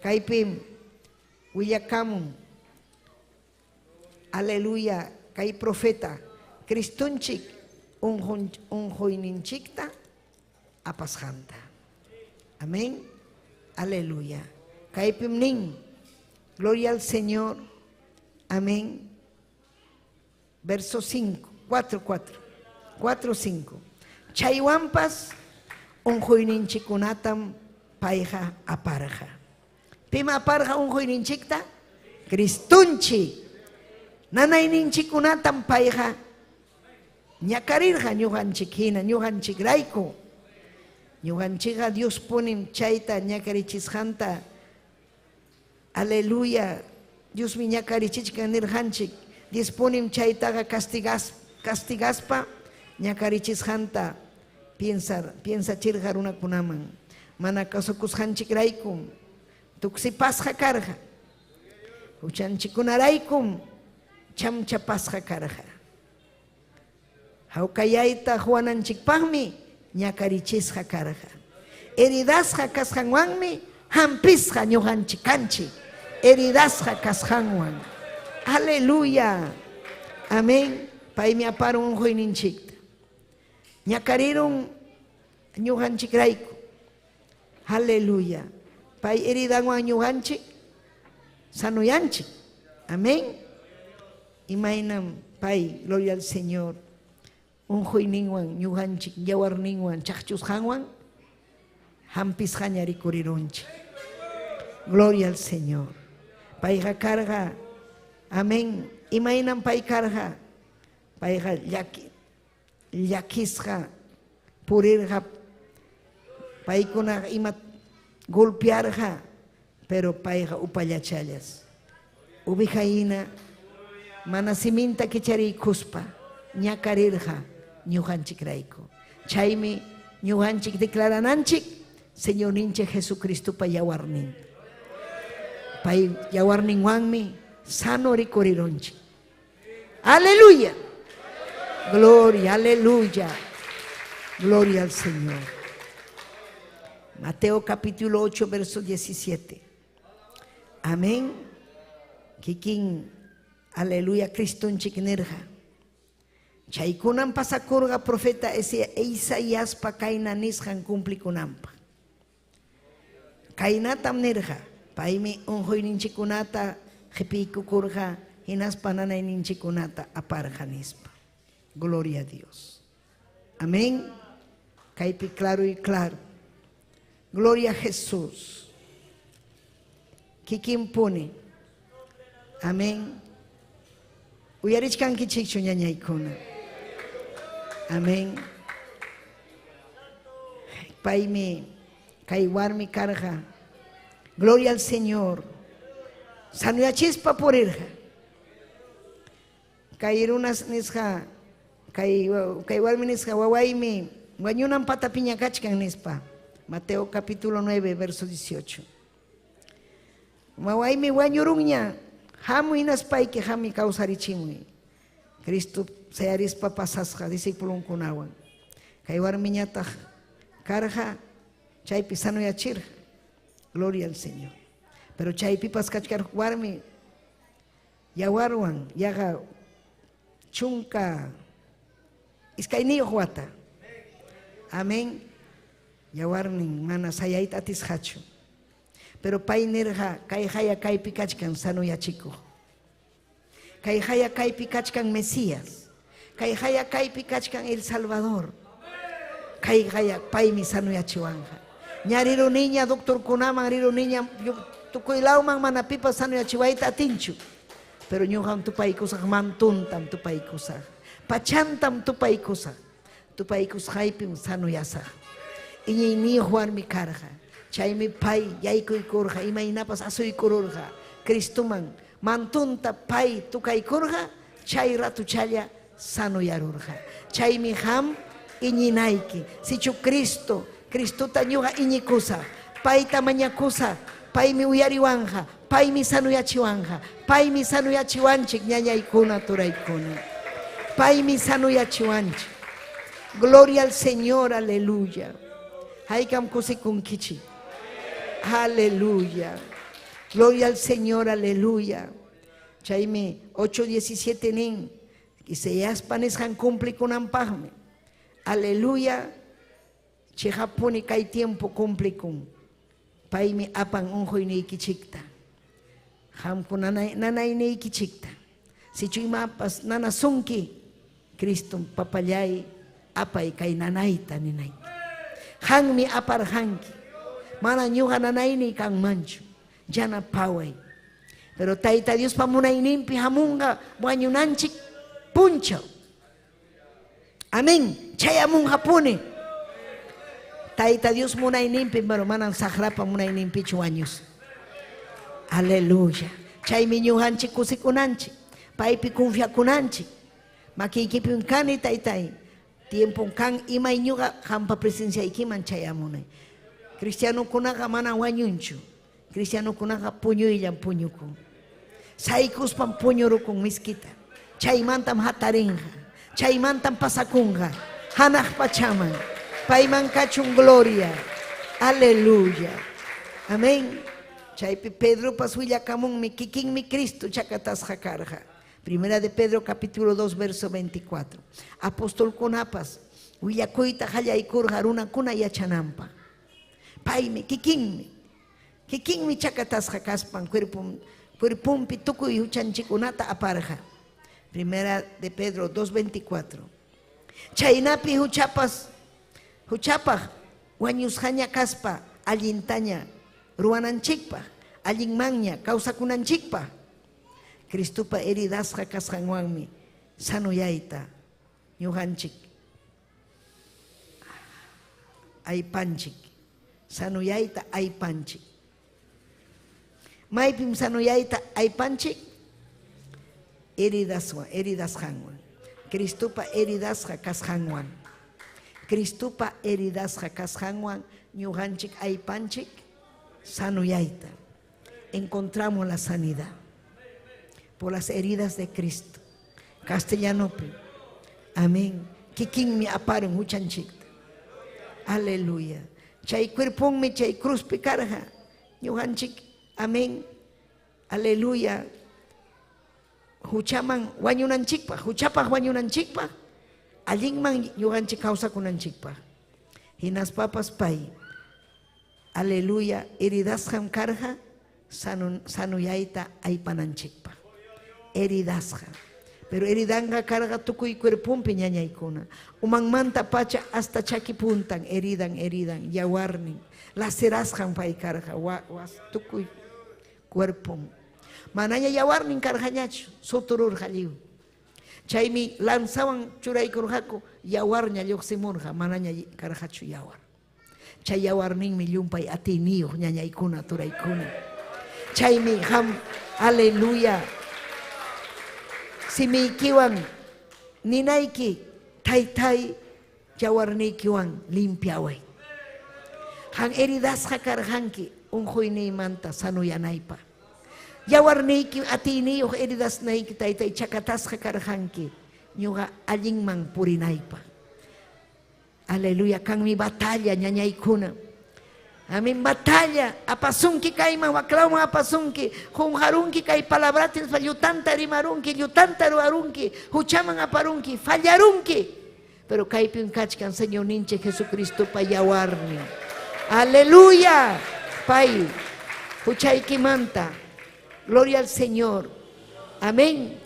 Kaypim willakamun. Aleluya. Kay profeta. Cristonchik unquyninchikta apasqanta. Amén. Aleluya. Kaypim nin. Gloria al Señor. Amén. Verso 5, 4, 4. 4, 5. Chaywanpas unquyninchikkunatam payqa aparqa. Pim aparqa unquyninchikta? Cristonchik. Nanayninchikkunatam payqa ñakarirqa ñuqanchik hina, ñuqanchikrayku. Ñuqanchikqa Dios punim chayta ñakarichisqanta. Aleluya. Diosmi ñakarichichkan nirqanchik. Dios punim chaytaqa castigaspa ñakarichisqanta piensachirqa runakunaman. Mana kasukusqanchikraykum tuksipasqa karqa. Huchanchikkunaraykum chamchapasqa karqa. Hawkayayta quwananchikpaqmi ñakarichisqa karqa. Heridasqa kasqanwanmi hampisqa ñuqanchik kanchik. Heridasqa kasqanwan. Aleluya. Amén. Paymi aparun unquyninchikta. Ñakarirun ñuqanchikrayku. Aleluya. Pay heridanwan ñuqanchik sanuyanchik. Amén. Imaynam pay, gloria al Señor, unquyninwan ñuqanchik yawarninwan chaqchusqanwan hampisqaña rikurirunchik. Gloria al Señor. Payqa karqa, amén. Imaynam pay karqa, payqa llakisqa purirqa, paykuna ima golpearqa, pero payqa upallachallas. Oveja hina mana siminta kichariykuspa ñakarirqa ñuqanchikrayku. Chaymi ñuqanchik declarananchik Señorninchik Jesucristopa yawarnin. Pay yawarninwanmi sano rikurirunchik. Aleluya. Gloria, aleluya. Gloria al Señor. Mateo capítulo 8, verso 17. Amén. Kikin, aleluya, Cristonchik nirqa. Chaykunam pasakurqa profeta Isaiaspa kayna nisqan cumplikunanpaq. Kaynatam nirqa, paymi unquyninchikkunata qipiykukurqa hinaspa nanayninchikkunata aparqa nispa. Gloria a Dios. Amén. Kaypi claro y claro. Gloria a Jesús. Kikinpuni. Amén. Uyarichkankichikchu ñañaykuna. Amén. Paymi kay warmi karqa. Gloria al Señor. Sanuyachispa purirqa. Kay runas nisqa, kay warmi nisqa, wawaymi wañunan patapiña kachkan nispa. Mateo capítulo 9, verso 18. Wawaymi wañurunña, hamuy hinaspayki hami kawsarichimuy. Cristo sayarispa pasasqa discipulonkunawan. Kay warmiñataq karqa chaypi sanuyachirqa. Gloria al Señor. Pero chaypipas kachkar warmi yawarwan yaqa 12 wata. Amén. Yawarnin mana sayayta atisqachu. Pero pay nirqa, kayqaya kaypi kachkan sanuyachikuq. Kayqaya kaypi kachkan Mesías. Kayqaya kaypi kachkan El Salvador. Kayqaya paymi sanuyachiwanqa. Ña riruniña doctorkunaman, riruniña tukuy lawman mana pipas sanuyachiwayta atinchu. Pero ñuqam tupaykusaq, mantuntam tupaykusaq. Pachantam tupaykusaq. Tupaykusqaypim sanuyasaq. Iñiyniyuq warmi karqa. Chaymi pay yaykuykurqa, imaynapas asuykururqa Cristoman. Mantunta pay tukaykurqa, chay ratuchalla sanuyarurqa. Chaymi qam iñinayki. Sichu Cristo, Cristota ñuqa iñikusaq, payta mañakusaq, paymi uyariwanqa, paymi sanuyachiwanqa, paymi sanuyachiwanchik ñañaykuna, turaykuna. Paymi sanuyachiwanchik. Gloria al Señor, aleluya. Haykam kusikunkichik. Aleluya. Gloria al Señor, aleluya. Chaymi 8:17 nin, Isaiaspa nisqan cumplikunanpaqmi. Aleluya. Chiqapuni kay tiempo cumplikun. Paymi apan unquyniykichikta. Qamkuna nanayniykichikta. Sichu imapas nanasunki, Cristom papallay apay kay nanayta ninayki. Qanmi aparqanki. Mana ñuqa nanayniy kanmanchu. Yanapaway. Pero Tayta Diospa munayninpi hamunqa wañunanchik punchaw. Amén. Chayamunqapuni. Tayta Dios munayninpi, pero manam saqrapa munayninpichu wañus. Aleluya. Chaymi ñuqanchik kusikunanchik. Paypi confiakunanchik. Makiykipim kani, Taytay. Tiempom kan imay ñuqa qampa presenciaykiman chayamunay. Cristianokunaqa manam wañunchu. Cristianokunaqa puñuyllam puñukun. Saykuspam puñurukun miskita. Chaymantam hatarinqa. Chaymantam pasakunqa. Hanaq pachaman. Payman kachun gloria. Aleluya. Amén. Chaypi Pedropas willakamunmi kikinmi Cristo chakatasqa karqa. Primera de Pedro capítulo 2 verso 24. Apostolkunapas willakuyta qallaykurqa runakuna yachananpaq. Paymi kikinmi kikinmi chakatasqa kaspan cuerpon cuerponpi tukuy huchanchikkunata aparqa. Primera de Pedro 2:24. Chaynapi huchapas huchapaq wañusqaña kaspa allintaña ruwananchikpaq, allinmanña kawsakunanchikpaq. Cristopa heridasqa kasqanwanmi sanuyayta ñuqanchik aypanchik. Sanuyayta aypanchik. Maypim sanuyayta aypanchik? Heridaswan, heridasqanwan. Cristopa heridasqa kasqanwan. Cristopa heridasqa kasqanwan ñuqanchik aypanchik sanuyayta. Encontramos la sanidad por las heridas de Cristo. Castellanopi. Amén. Kikinmi aparun huchanchikta. Aleluya. Chay cuerponmi chay cruzpi karqa. Ñuqanchik. Amén. Aleluya. Huchaman wañunanchikpaq, huchapaq wañunanchikpaq, allinman ñuqanchik kawsakunanchikpaq. Hinaspapas pay. Aleluya, heridasqam karqa sanuyayta aypananchikpaq. Heridasqa. Pero heridanqa karqa tukuy cuerponpi ñañaykuna. Umanmanta pacha hasta chaki puntan, heridan, heridan, yawarnin. Lacerasqam pay karqa, tukuy cuerpon. Manaña yawarnin karqañachu, sutururqa lliw. Chaymi lanzawan churaykurqaku, yawarña lluqsimurqa, manaña karqachu yawar. Chay yawarninmi llumpay atiyniyuq ñañaykuna, turaykuna. Chaymi qam, aleluya, simiykiwan ninayki, taytay, yawarniykiwan limpiaway. Qan heridasqa karqanki unquyniymanta sanuyanaypaq. Yawarniyki atiyniyuq heridasnayki taytay chakatasqa karqanki ñuqa allinman purinaypaq. Aleluya, kanmi batalla ñañaykuna. Amén, batalla. Apasunki kayman, waklawman apasunki. Qunqarunki kay palabrata nispa llutanta rimarunki, llutanta ruwarunki, huchaman aparunki, fallarunki. Pero kaypim kachkan Señorninchik Jesucristopa yawarnin. Aleluya. Pay Huchaykimanta. Gloria al Señor. Amén.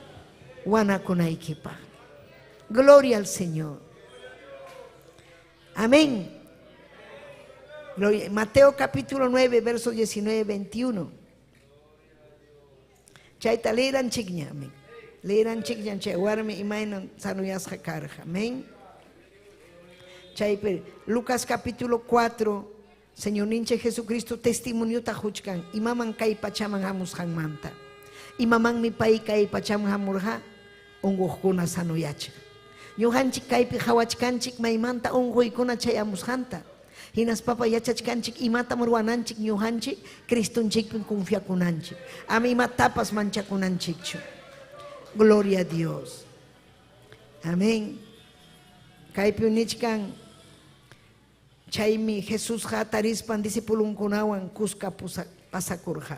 Wanakunaykipaq. Gloria al Señor. Amén. Gloria. Mateo capítulo 9, versos 19, 21. Chayta leeranchikña, amén. Leeranchikña chay warmi imaynan sanuyasqa karqa, amén. Chaypi Lucas capítulo 4, Señorninchik Jesucristo testimoniota quchkan imaman kay pachaman hamusqanmanta. Imamanmi pay kay pachaman hamurqa? Unquqkuna sanoyachiq. Ñuqanchik kaypi qawachkanchik maymanta unquykuna chayamusqanta. Hinaspapa yachachkanchik imatam ruwananchik ñuqanchik Cristonchikpim confiakunanchik. Ama imatapas manchakunanchikchu. Gloria a Dios. Amén. Kaypi nichkan chaymi Jesusqa hatarispan discipulunkunawan kuska pasakurqa.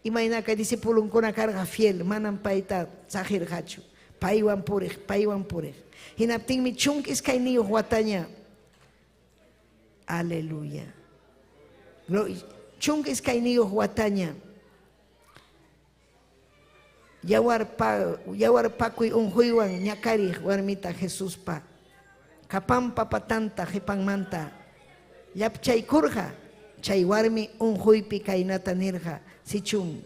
Imayna kay discipulunkuna karqa fiel, manam payta saqirqachu. Paywan puriq, paywan puriq. Hinaptinmi 12 wataña. Aleluya. 12 wataña. Yawarpakuy unquywan ñakariq warmita Jesuspa kapanpa patanta qipanmanta llapchaykurqa. Chay warmi unquypi kaynata nirqa, sichum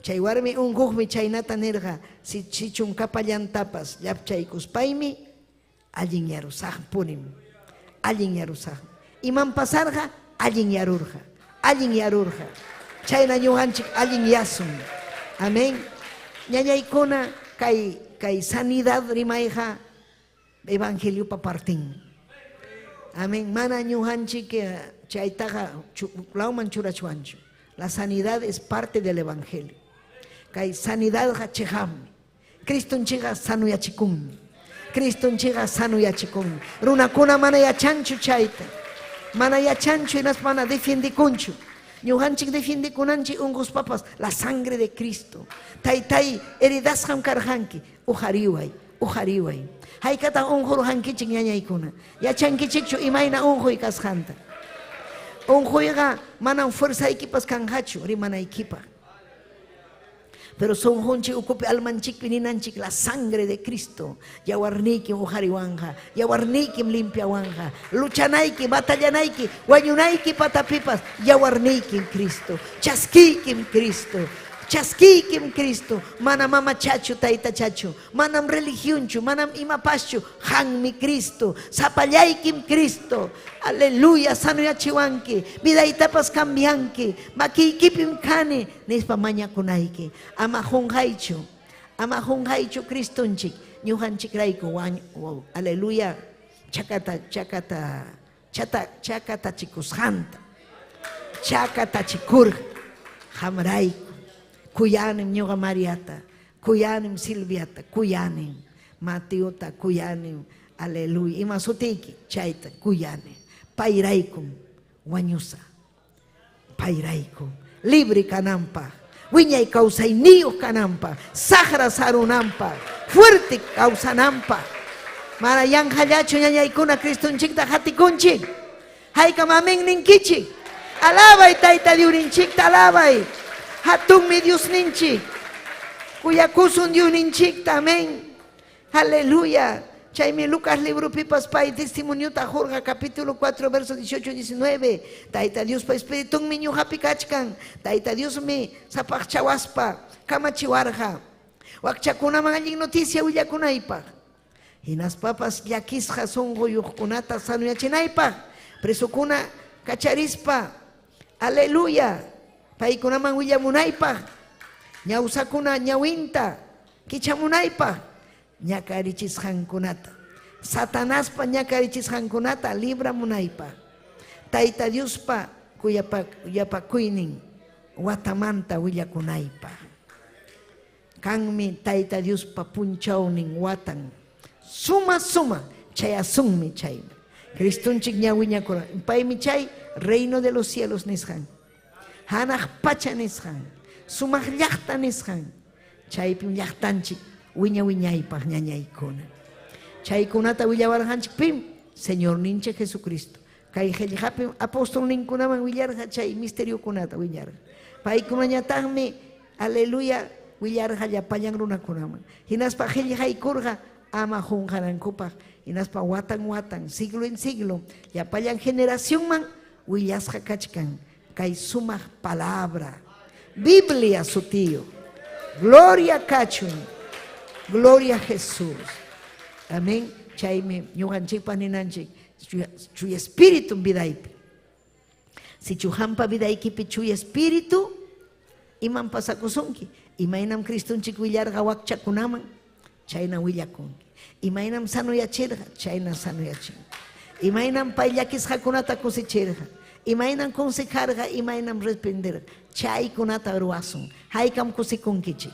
chay warmi unquqmi chaynata nirqa, sichum kapallantapas llapchaykuspaymi allinyarusaqpunim. Allinyarusaq. Imam pasarqa? Allinyarurqa. Allinyarurqa. Chayna ñuqanchik allinyasun. Amén. Ñañaykuna kay kay sanidad rimayqa evangeliopa partin. Amén. Mana ñuqanchik chaytaqa lawman churachwanchu. La sanidad es parte del evangelio. Kay sanidadqa chiqapmi. Cristonchikqa sanoyachikunmi. Cristonchikqa sanoyachikunmi. Runakuna mana yachanchu chayta. Mana yachanchu hinaspa mana defiendekunchu. Ñuqanchik defiendekunanchik unquspapas la sangre de Cristo. Taytay heridasqam karqanki, uqariway, uqariway. Haykataq unqurqankichik ñañaykuna? Yachankichikchu imayna unquy kasqanta? Unquyqa manam fuerzaykipas kanqachu rimanaykipaq. Pero sunqunchik ukupi almanchikpi ninanchik la sangre de Cristo. Yawarniykim uqariwanqa, yawarniykim limpiawanqa. Luchanayki, batallanayki, wañunayki patapipas yawarniykim Cristo. Chaskiykim Cristo. Chaskiykim Cristo. Mana mamachachu, taytachachu, manam religionchu, manam imapaschu, qanmi Cristo. Sapallaykim Cristo. Aleluya, sanoyachiwanki, vidaytapas cambianki, makiykipim kani nispa mañakunayki. Ama qunqaychu, ama qunqaychu Cristonchik ñuqanchikrayku aleluya chakata chakata chata chakatachikusqanta. Chakatachikurqa qamrayku. Kuyanim ñuqa Mariata, kuyanim Silviata, kuyanim Mateota, kuyanim, aleluya. Ima sutiyki? Chayta kuyani. Payraykum wañusa. Payraykum libre kananpaq, wiñay kawsayniyuq kananpaq, saqra sarunanpaq, fuerte kawsananpaq. Mana yanqallachu ñañaykuna Cristonchikta qatikunchik. Haykam amén ninkichik. Alabay Tayta Diosninchikta alabay. Hatunmi Diosninchik. Kuyakusun Diosninchikta, amén. Aleluya. Chaymi Lucas libropipas pay testimoniota qurqa capítulo 4 verso 18 19. Tayta Diospa espiritunmi ñuqapi kachkan. Tayta Diosmi sapaqchawaspa kamachiwarqa. Wakchakunaman allin noticia willakunaypaq. Hinaspapas llakisqa sunquyuqkunata sanoyachinaypaq. Presokuna kacharispa. Aleluya. Paykunaman willamunaypaq. Ñawsakuna ñawinta kichamunaypaq. Ñakarichisqankunata. Satanaspa ñakarichisqankunata libramunaypaq. Tayta Diospa kuyapakuynin watamanta willakunaypaq. Kanmi Tayta Diospa punchawnin watan. Suma suma chayasunmi chaymi. Cristonchik ña wiñakura. Paymi chay reino de los cielos nisqan. Hanaq pacha nisqan. Sumaq llaqta nisqan. Chaypim llaqtanchik wiña wiñaypaq ñañaykuna. Chaykunata willawarqanchik pim? Señorninchik Jesucristo. Kay qillqapim apostolninkunaman willarqa chay misteriokunata willarqa. Paykunañataqmi, aleluya, willarqa llapallan runakunaman. Hinaspa qillqaykurqa ama qunqanankupaq, hinaspa watan watan, siglo en siglo, llapallan generacionman willasqa kachkan kay sumaq palabra. Biblia sutiyuq. Gloria kachun. Gloria Jesús. Amén. Chaymi ñuqanchikpa ninanchik Chuya Espíritu vidaypi. Sichu qampa vidaykipi Chuya Espíritu, imam pasakusunki? Imaynam Cristonchik willarqa wakchakunaman, chayna willakunki. Imaynam sanoyachirqa, chayna sanoyachinki. Imaynam pay llakisqakunata kusichirqa, imaynam consejarqa, imaynam reprenderqa, chaykunata ruwasun. Haykam kusikunkichik.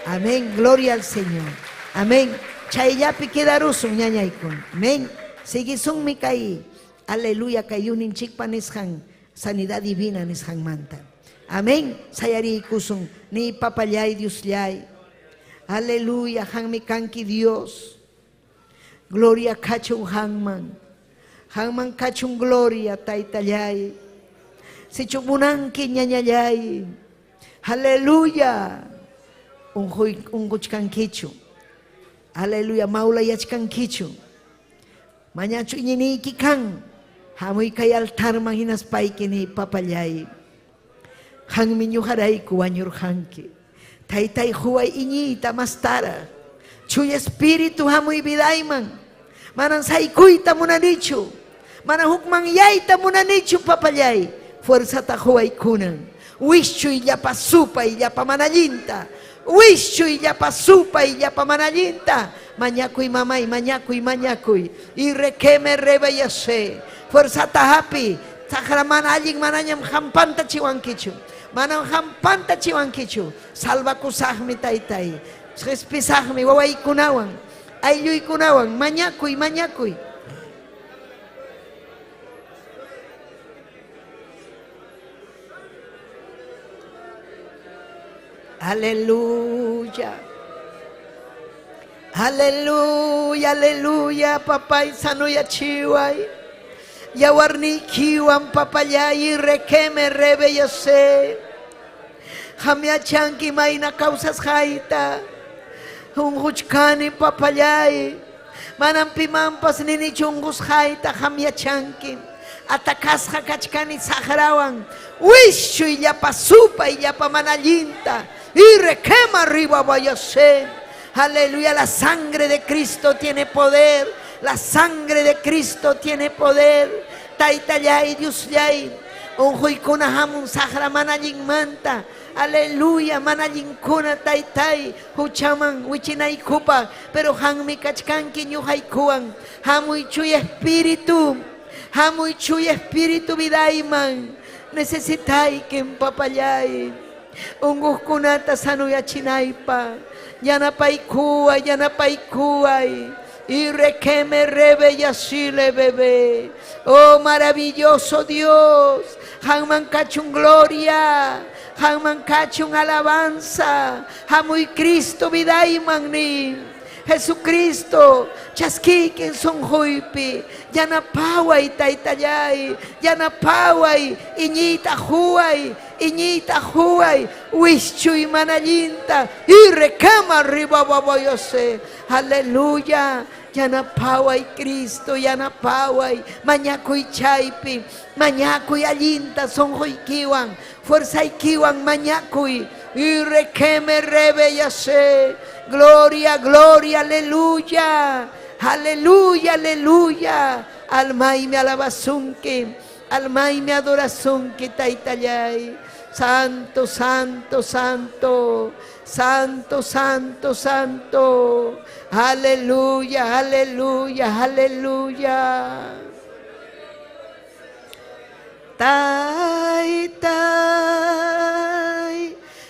Amén. Gloria al Señor. Amén. Chayllapi quedarusun ñañaykuna. Amén. Siguisunmi kay aleluya kay yuninchikpa nisqan sanidad divina nisqanmanta. Amén. Sayariykusun. Ni papallay Diosllay. Aleluya, qanmi kanki Dios. Gloria kachun qanman. Qanman kachun gloria, taytallay. Sichu munanki ñañallay. Aleluya. Unquchkankichu. Aleluya, maulayachkankichu. Mañachu iñiniyki kan. Hamuy kay altarman hinaspayki ni papallay. Qanmi ñuqarayku wañurqanki. Taytay quway iñiyta mastaraq. Chuya Espíritu hamuy vidayman. Manan saykuyta munanichu. Mana hukmanyayta munanichu papallay. Fuerzata quway kunan. Wischuy llapa supay llapa mana allinta. Wischuy llapa supay llapa mana allinta. Mañakuy mamay, mañakuy, mañakuy. Y requeme rebayase. Fuerzata hapi. Saqra mana allin manañam hampanta chiwankichu. Manam hampanta chiwankichu. Salvakusaqmi taytay. Qispisaqmi wawaykunawan, aylluykunawan. Mañakuy, mañakuy. Aleluya. Aleluya, aleluya, papay sanoyachiway. Yawarniykiwan papallay requeme rebeyase. Qamyachanki mayna kawsasqayta. Unquchkani papallay. Manam pimanpas ninichu unqusqayta qamyachanki. Atakasqa kachkani saqrawan. Wischuy llapa supay llapa mana allinta. Y requema arriba vayase. Aleluya, la sangre de Cristo tiene poder. La sangre de Cristo tiene poder. Taytallay, Diosllay. Unquykuna hamun saqra mana allinmanta. Aleluya, mana allinkuna taytay. Huchaman wichinaykupaq. Pero qanmi kachkanki ñuqaykuwan. Hamuy chuya espíritu. Hamuy chuya espíritu vidayman. Necesitaykim papallay. Unquqkunata sanoyachinaypaq. Yanapaykuway, yanapaykuway. Y requeme rebeyasile bebé. Oh maravilloso Dios. Qanman kachun gloria. Qanman kachun alabanza. Hamuy Cristo vidayman ni. Jesucristo, chaskikin sunquypi, yanapaway taytallay, yanapaway, iñiyta huway, iñiyta huway, wischuy mana allinta, y recama arriba babayose. Aleluya, yanapaway Cristo, yanapaway, mañakuy chaypi, mañakuy allinta sunquykiwan, fuerzaykiwan mañakuy, y requeme rebeyase. Gloria, gloria, aleluya. Aleluya, aleluya. Almaymi alabasunki. Almaymi adorasunki, taytallay. Santo, santo, santo. Santo, santo, santo. Aleluya, aleluya, aleluya. Taytay,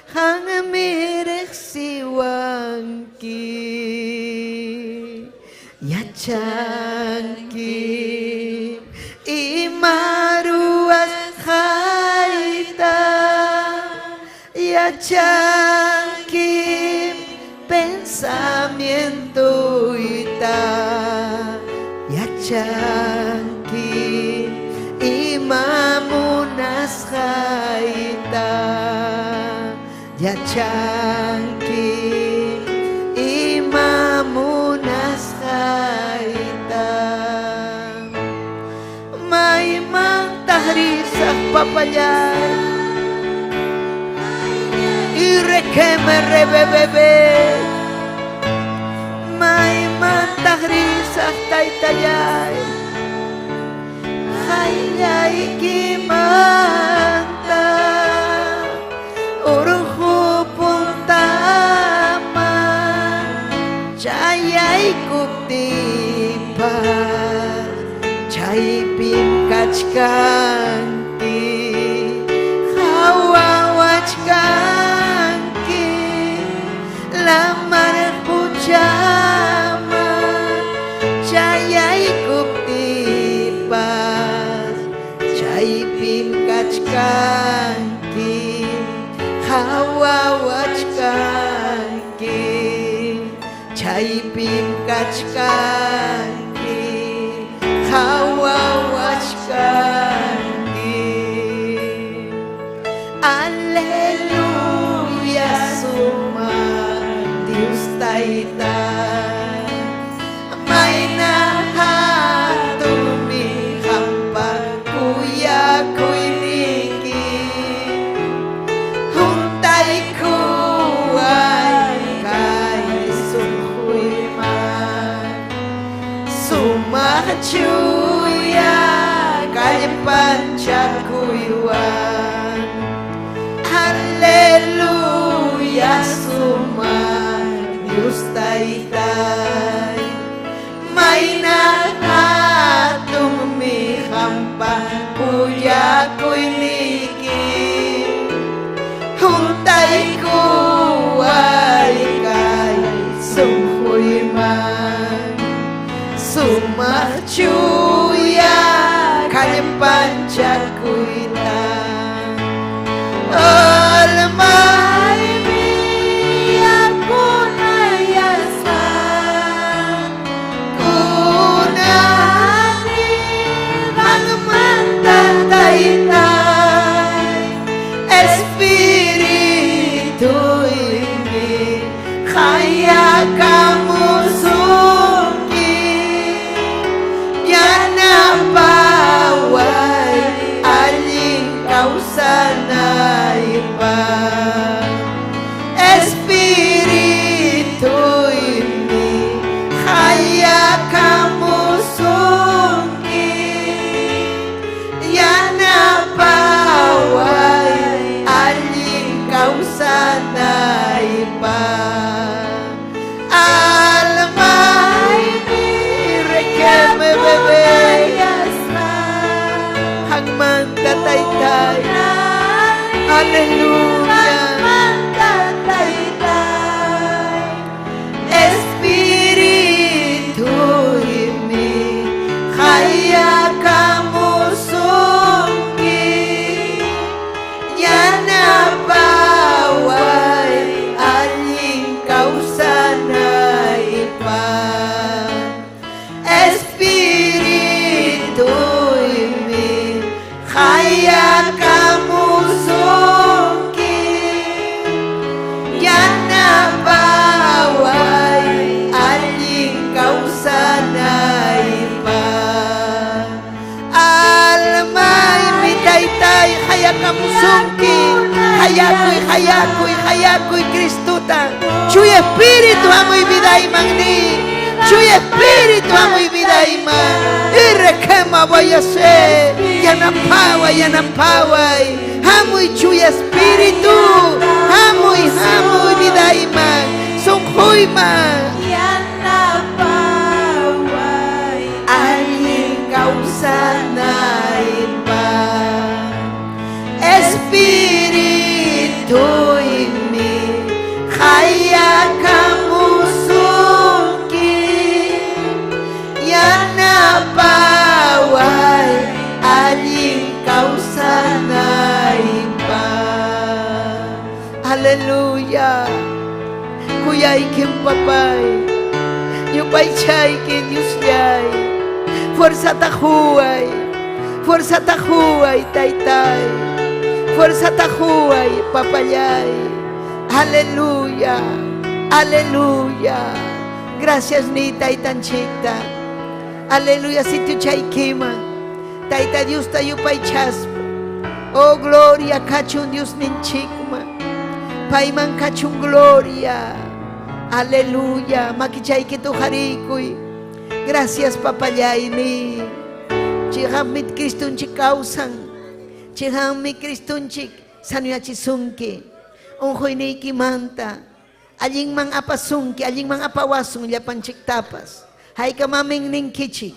qanmi riqsiwanki, yachanki ima ruwasqayta, yachanki pensamientoyta, yachanki Ima munasqayta yachanki ima munasqayta maymantaq risaq papallay y requeme rebebebe maymantaq risaq taytallay qayllaykimanta urqu puntaman chayaykuptiypas chaypim kachkanki qawawachkanki lamar quchaman chayaykuptiypas chaypim kachkanki qawawachkanki chaypim kachkanki qawawachkanki Aleluya sumaq Dios Taytay mayna hatunmi qampa kuyakuyniyki huntaykuway kay sunquyman sumaq chuya kallpanchakuywan Aleluya sumaq Dios Taytay mayna hatunmi qampa kuyakuyniyki huntaykuway kay sunquyman sumaq chuya kallpanchakuyta Almaymi yakunayasqa kunani qanmanta Taytay Espirituymi qayakamusunki yanapaway allin kawsanaypaq Espirituymi qayakamusunki yanapaway allin kawsanaypaq Almaymi requeme bebé yakunayasqa qanmanta Taytay Aleluya qanmanta Taytay Espirituymi qayakamusunki yanapaway allin kawsanaypaq Espirituymi qayakamusunki yanapaway allin kawsanaypaq Almaymi Taytay qayakamusunki qayakuy qayakuy qayakuy Cristuta Chuya Espíritu hamuy vidayman ni Chuya Espíritu hamuy vidayman Irrequema vayase yanapaway yanapaway hamuy Chuya Espíritu hamuy hamuy vidayman sunquyman yanapaway allin kawsanaypaq Espirituymi qayakamusunki yanapaway allin kawsanaypaq Aleluya Kuyaykim papay yupaychayki Diosllay fuerzata quway. Fuerzata huay, taytay. Fuerzata huay, papallay. Aleluya. Aleluya. Gracias ni taytanchikta. Aleluya, sitio chaykiman. Tayta Dios yupaychaspa. Oh, gloria kachun Dios ninchikman. Payman kachun gloria. Aleluya. Makichaykita huqarikuy. Gracias papallayni. Chiqapmi Cristonchik kawsan. Chiqapmi Cristonchik sanoyachisunki. Unquyniykimanta. Allinman apasunki, allinman apawasun llapanchiktapas. Haykamamin ninkichik.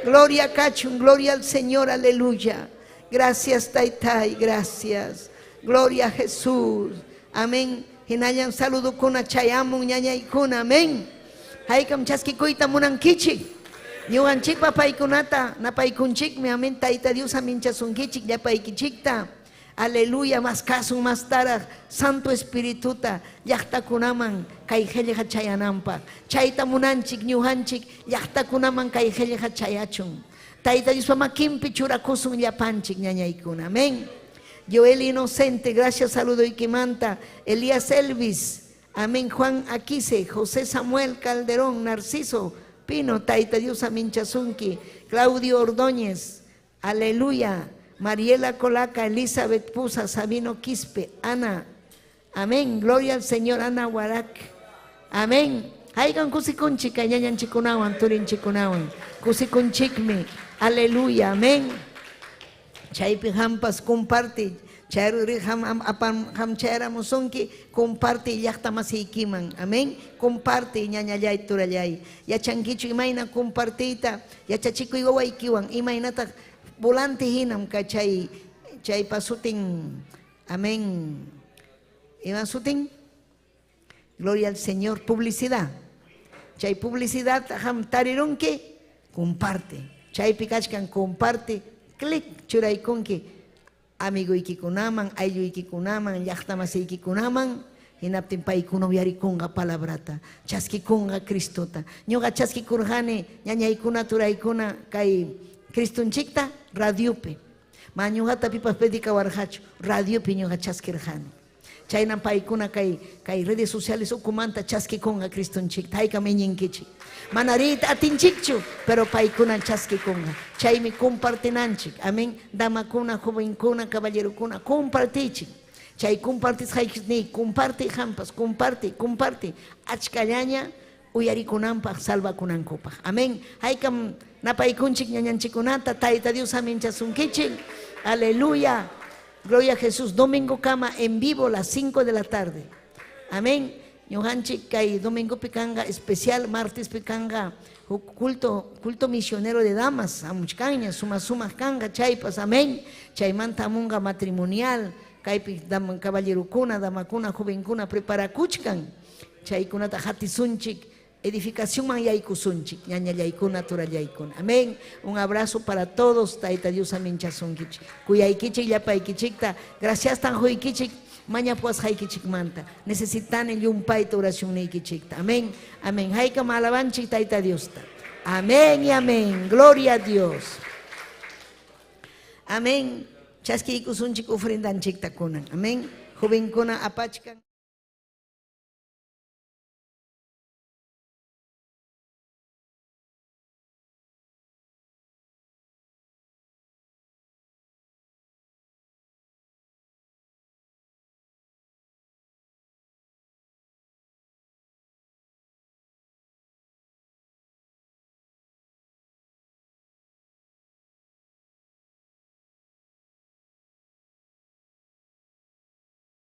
Gloria kachun, gloria al Señor, aleluya. Gracias, Taytay, gracias. Gloria a Jesús. Amén. Hinallan saludukuna chayamun ñañaykuna, amén. Haykam chaskikuyta munankichik. Ñuqanchikpa paykunata napaykunchikmi, amén. Tayta Dios aminchasunkichik llapaykichikta. Aleluya, mas kasun mas taraq Santo Espirituta llaqtakunaman kay qillqa chayananpaq. Chayta munanchik ñuqanchik llaqtakunaman kay qillqa chayachun. Tayta Diospa makinpi churakusun llapanchik ñañaykuna. Amén. Joel Inocente, gracias saludoykimanta. Elías Elvis, amén. Juan Aquise, José Samuel Calderón, Narciso Pino, Tayta Dios aminchasunki. Claudio Ordóñez, aleluya. Mariela Colaca, Elizabeth Pusa, Sabino Quispe, Ana, amén. Gloria al Señor, Ana Huarac, amén. Haykan kusikunchik, ñañanchikunawan, turinchikunawan. Kusikunchikmi, aleluya, amén. Chaypi hampas comparte, chayruri ham apan ham chayaramusunki, comparte llaqta masiykiman, amén. Comparte ñañallay turallay. Yachankichu imayna compartiyta, yachachikuy wawaykiwan, imaynataq volante hinam ka chay chaypa sutin, amén. Ima sutin? Gloria al Señor, publicidad. Chay publicidad ham tarirunki, comparte. Chaypi kachkan comparte, clic churaykunki amiguykikunaman, aylluykikunaman, llaqta masiykikunaman, hinaptin paykuna uyarikunqa palabrata, chaskikunqa Cristota. Ñuqa chaskikurqani ñañaykuna turaykuna kay Cristonchikta radiopi. Ma ñuqata pipas predicawarqachu, radiopi ñuqa chaskirqani. Chaynam paykuna kay kay redes sociales ukumanta chaskikunqa Cristonchikta, haykam iñinkichik. Mana riyta atinchikchu, pero paykuna chaskikunqa. Chaymi compartinanchik. Amén. Damakuna, jovenkuna, caballerokuna, compartichik. Chay compartisqayki comparte hampas, comparte, comparte. Achkallaña uyarikunanpaq, salvakunankupaq. Amén. Haykam napaykunchik ñañanchikunata, Tayta Dios aminchasunkichik. Aleluya. Gloria a Jesús. Domingo kama en vivo a las 5 de la tarde. Amén. Ñuqanchik kay domingo pikanga especial, martes pikanga culto, culto misionero de damas, amuchkanña, suma suma kanga, chaypas, amén. Chaymanta amunga matrimonial, kaypi dama caballerokuna, damakuna, jovenkuna preparakuchkan. Chaykunata hatisunchik, edificación yaykusunchik, ñañallaykuna, turallaykuna. Amén. Un abrazo para todos, Tayta Dios aminchasunkichik. Kuyaykichik, llapaykichikta, gracias tan huykichik, mañapuwasqaykichikmanta. Necesitani llumpayta oracionniykichikta. Amén. Amén. Haykam alabanchik Tayta Diosta. Amén y amén. Gloria a Dios. Amén. Chaskiykusunchik ofrendanchikta kunan. Amén. Jovenkuna apachkan.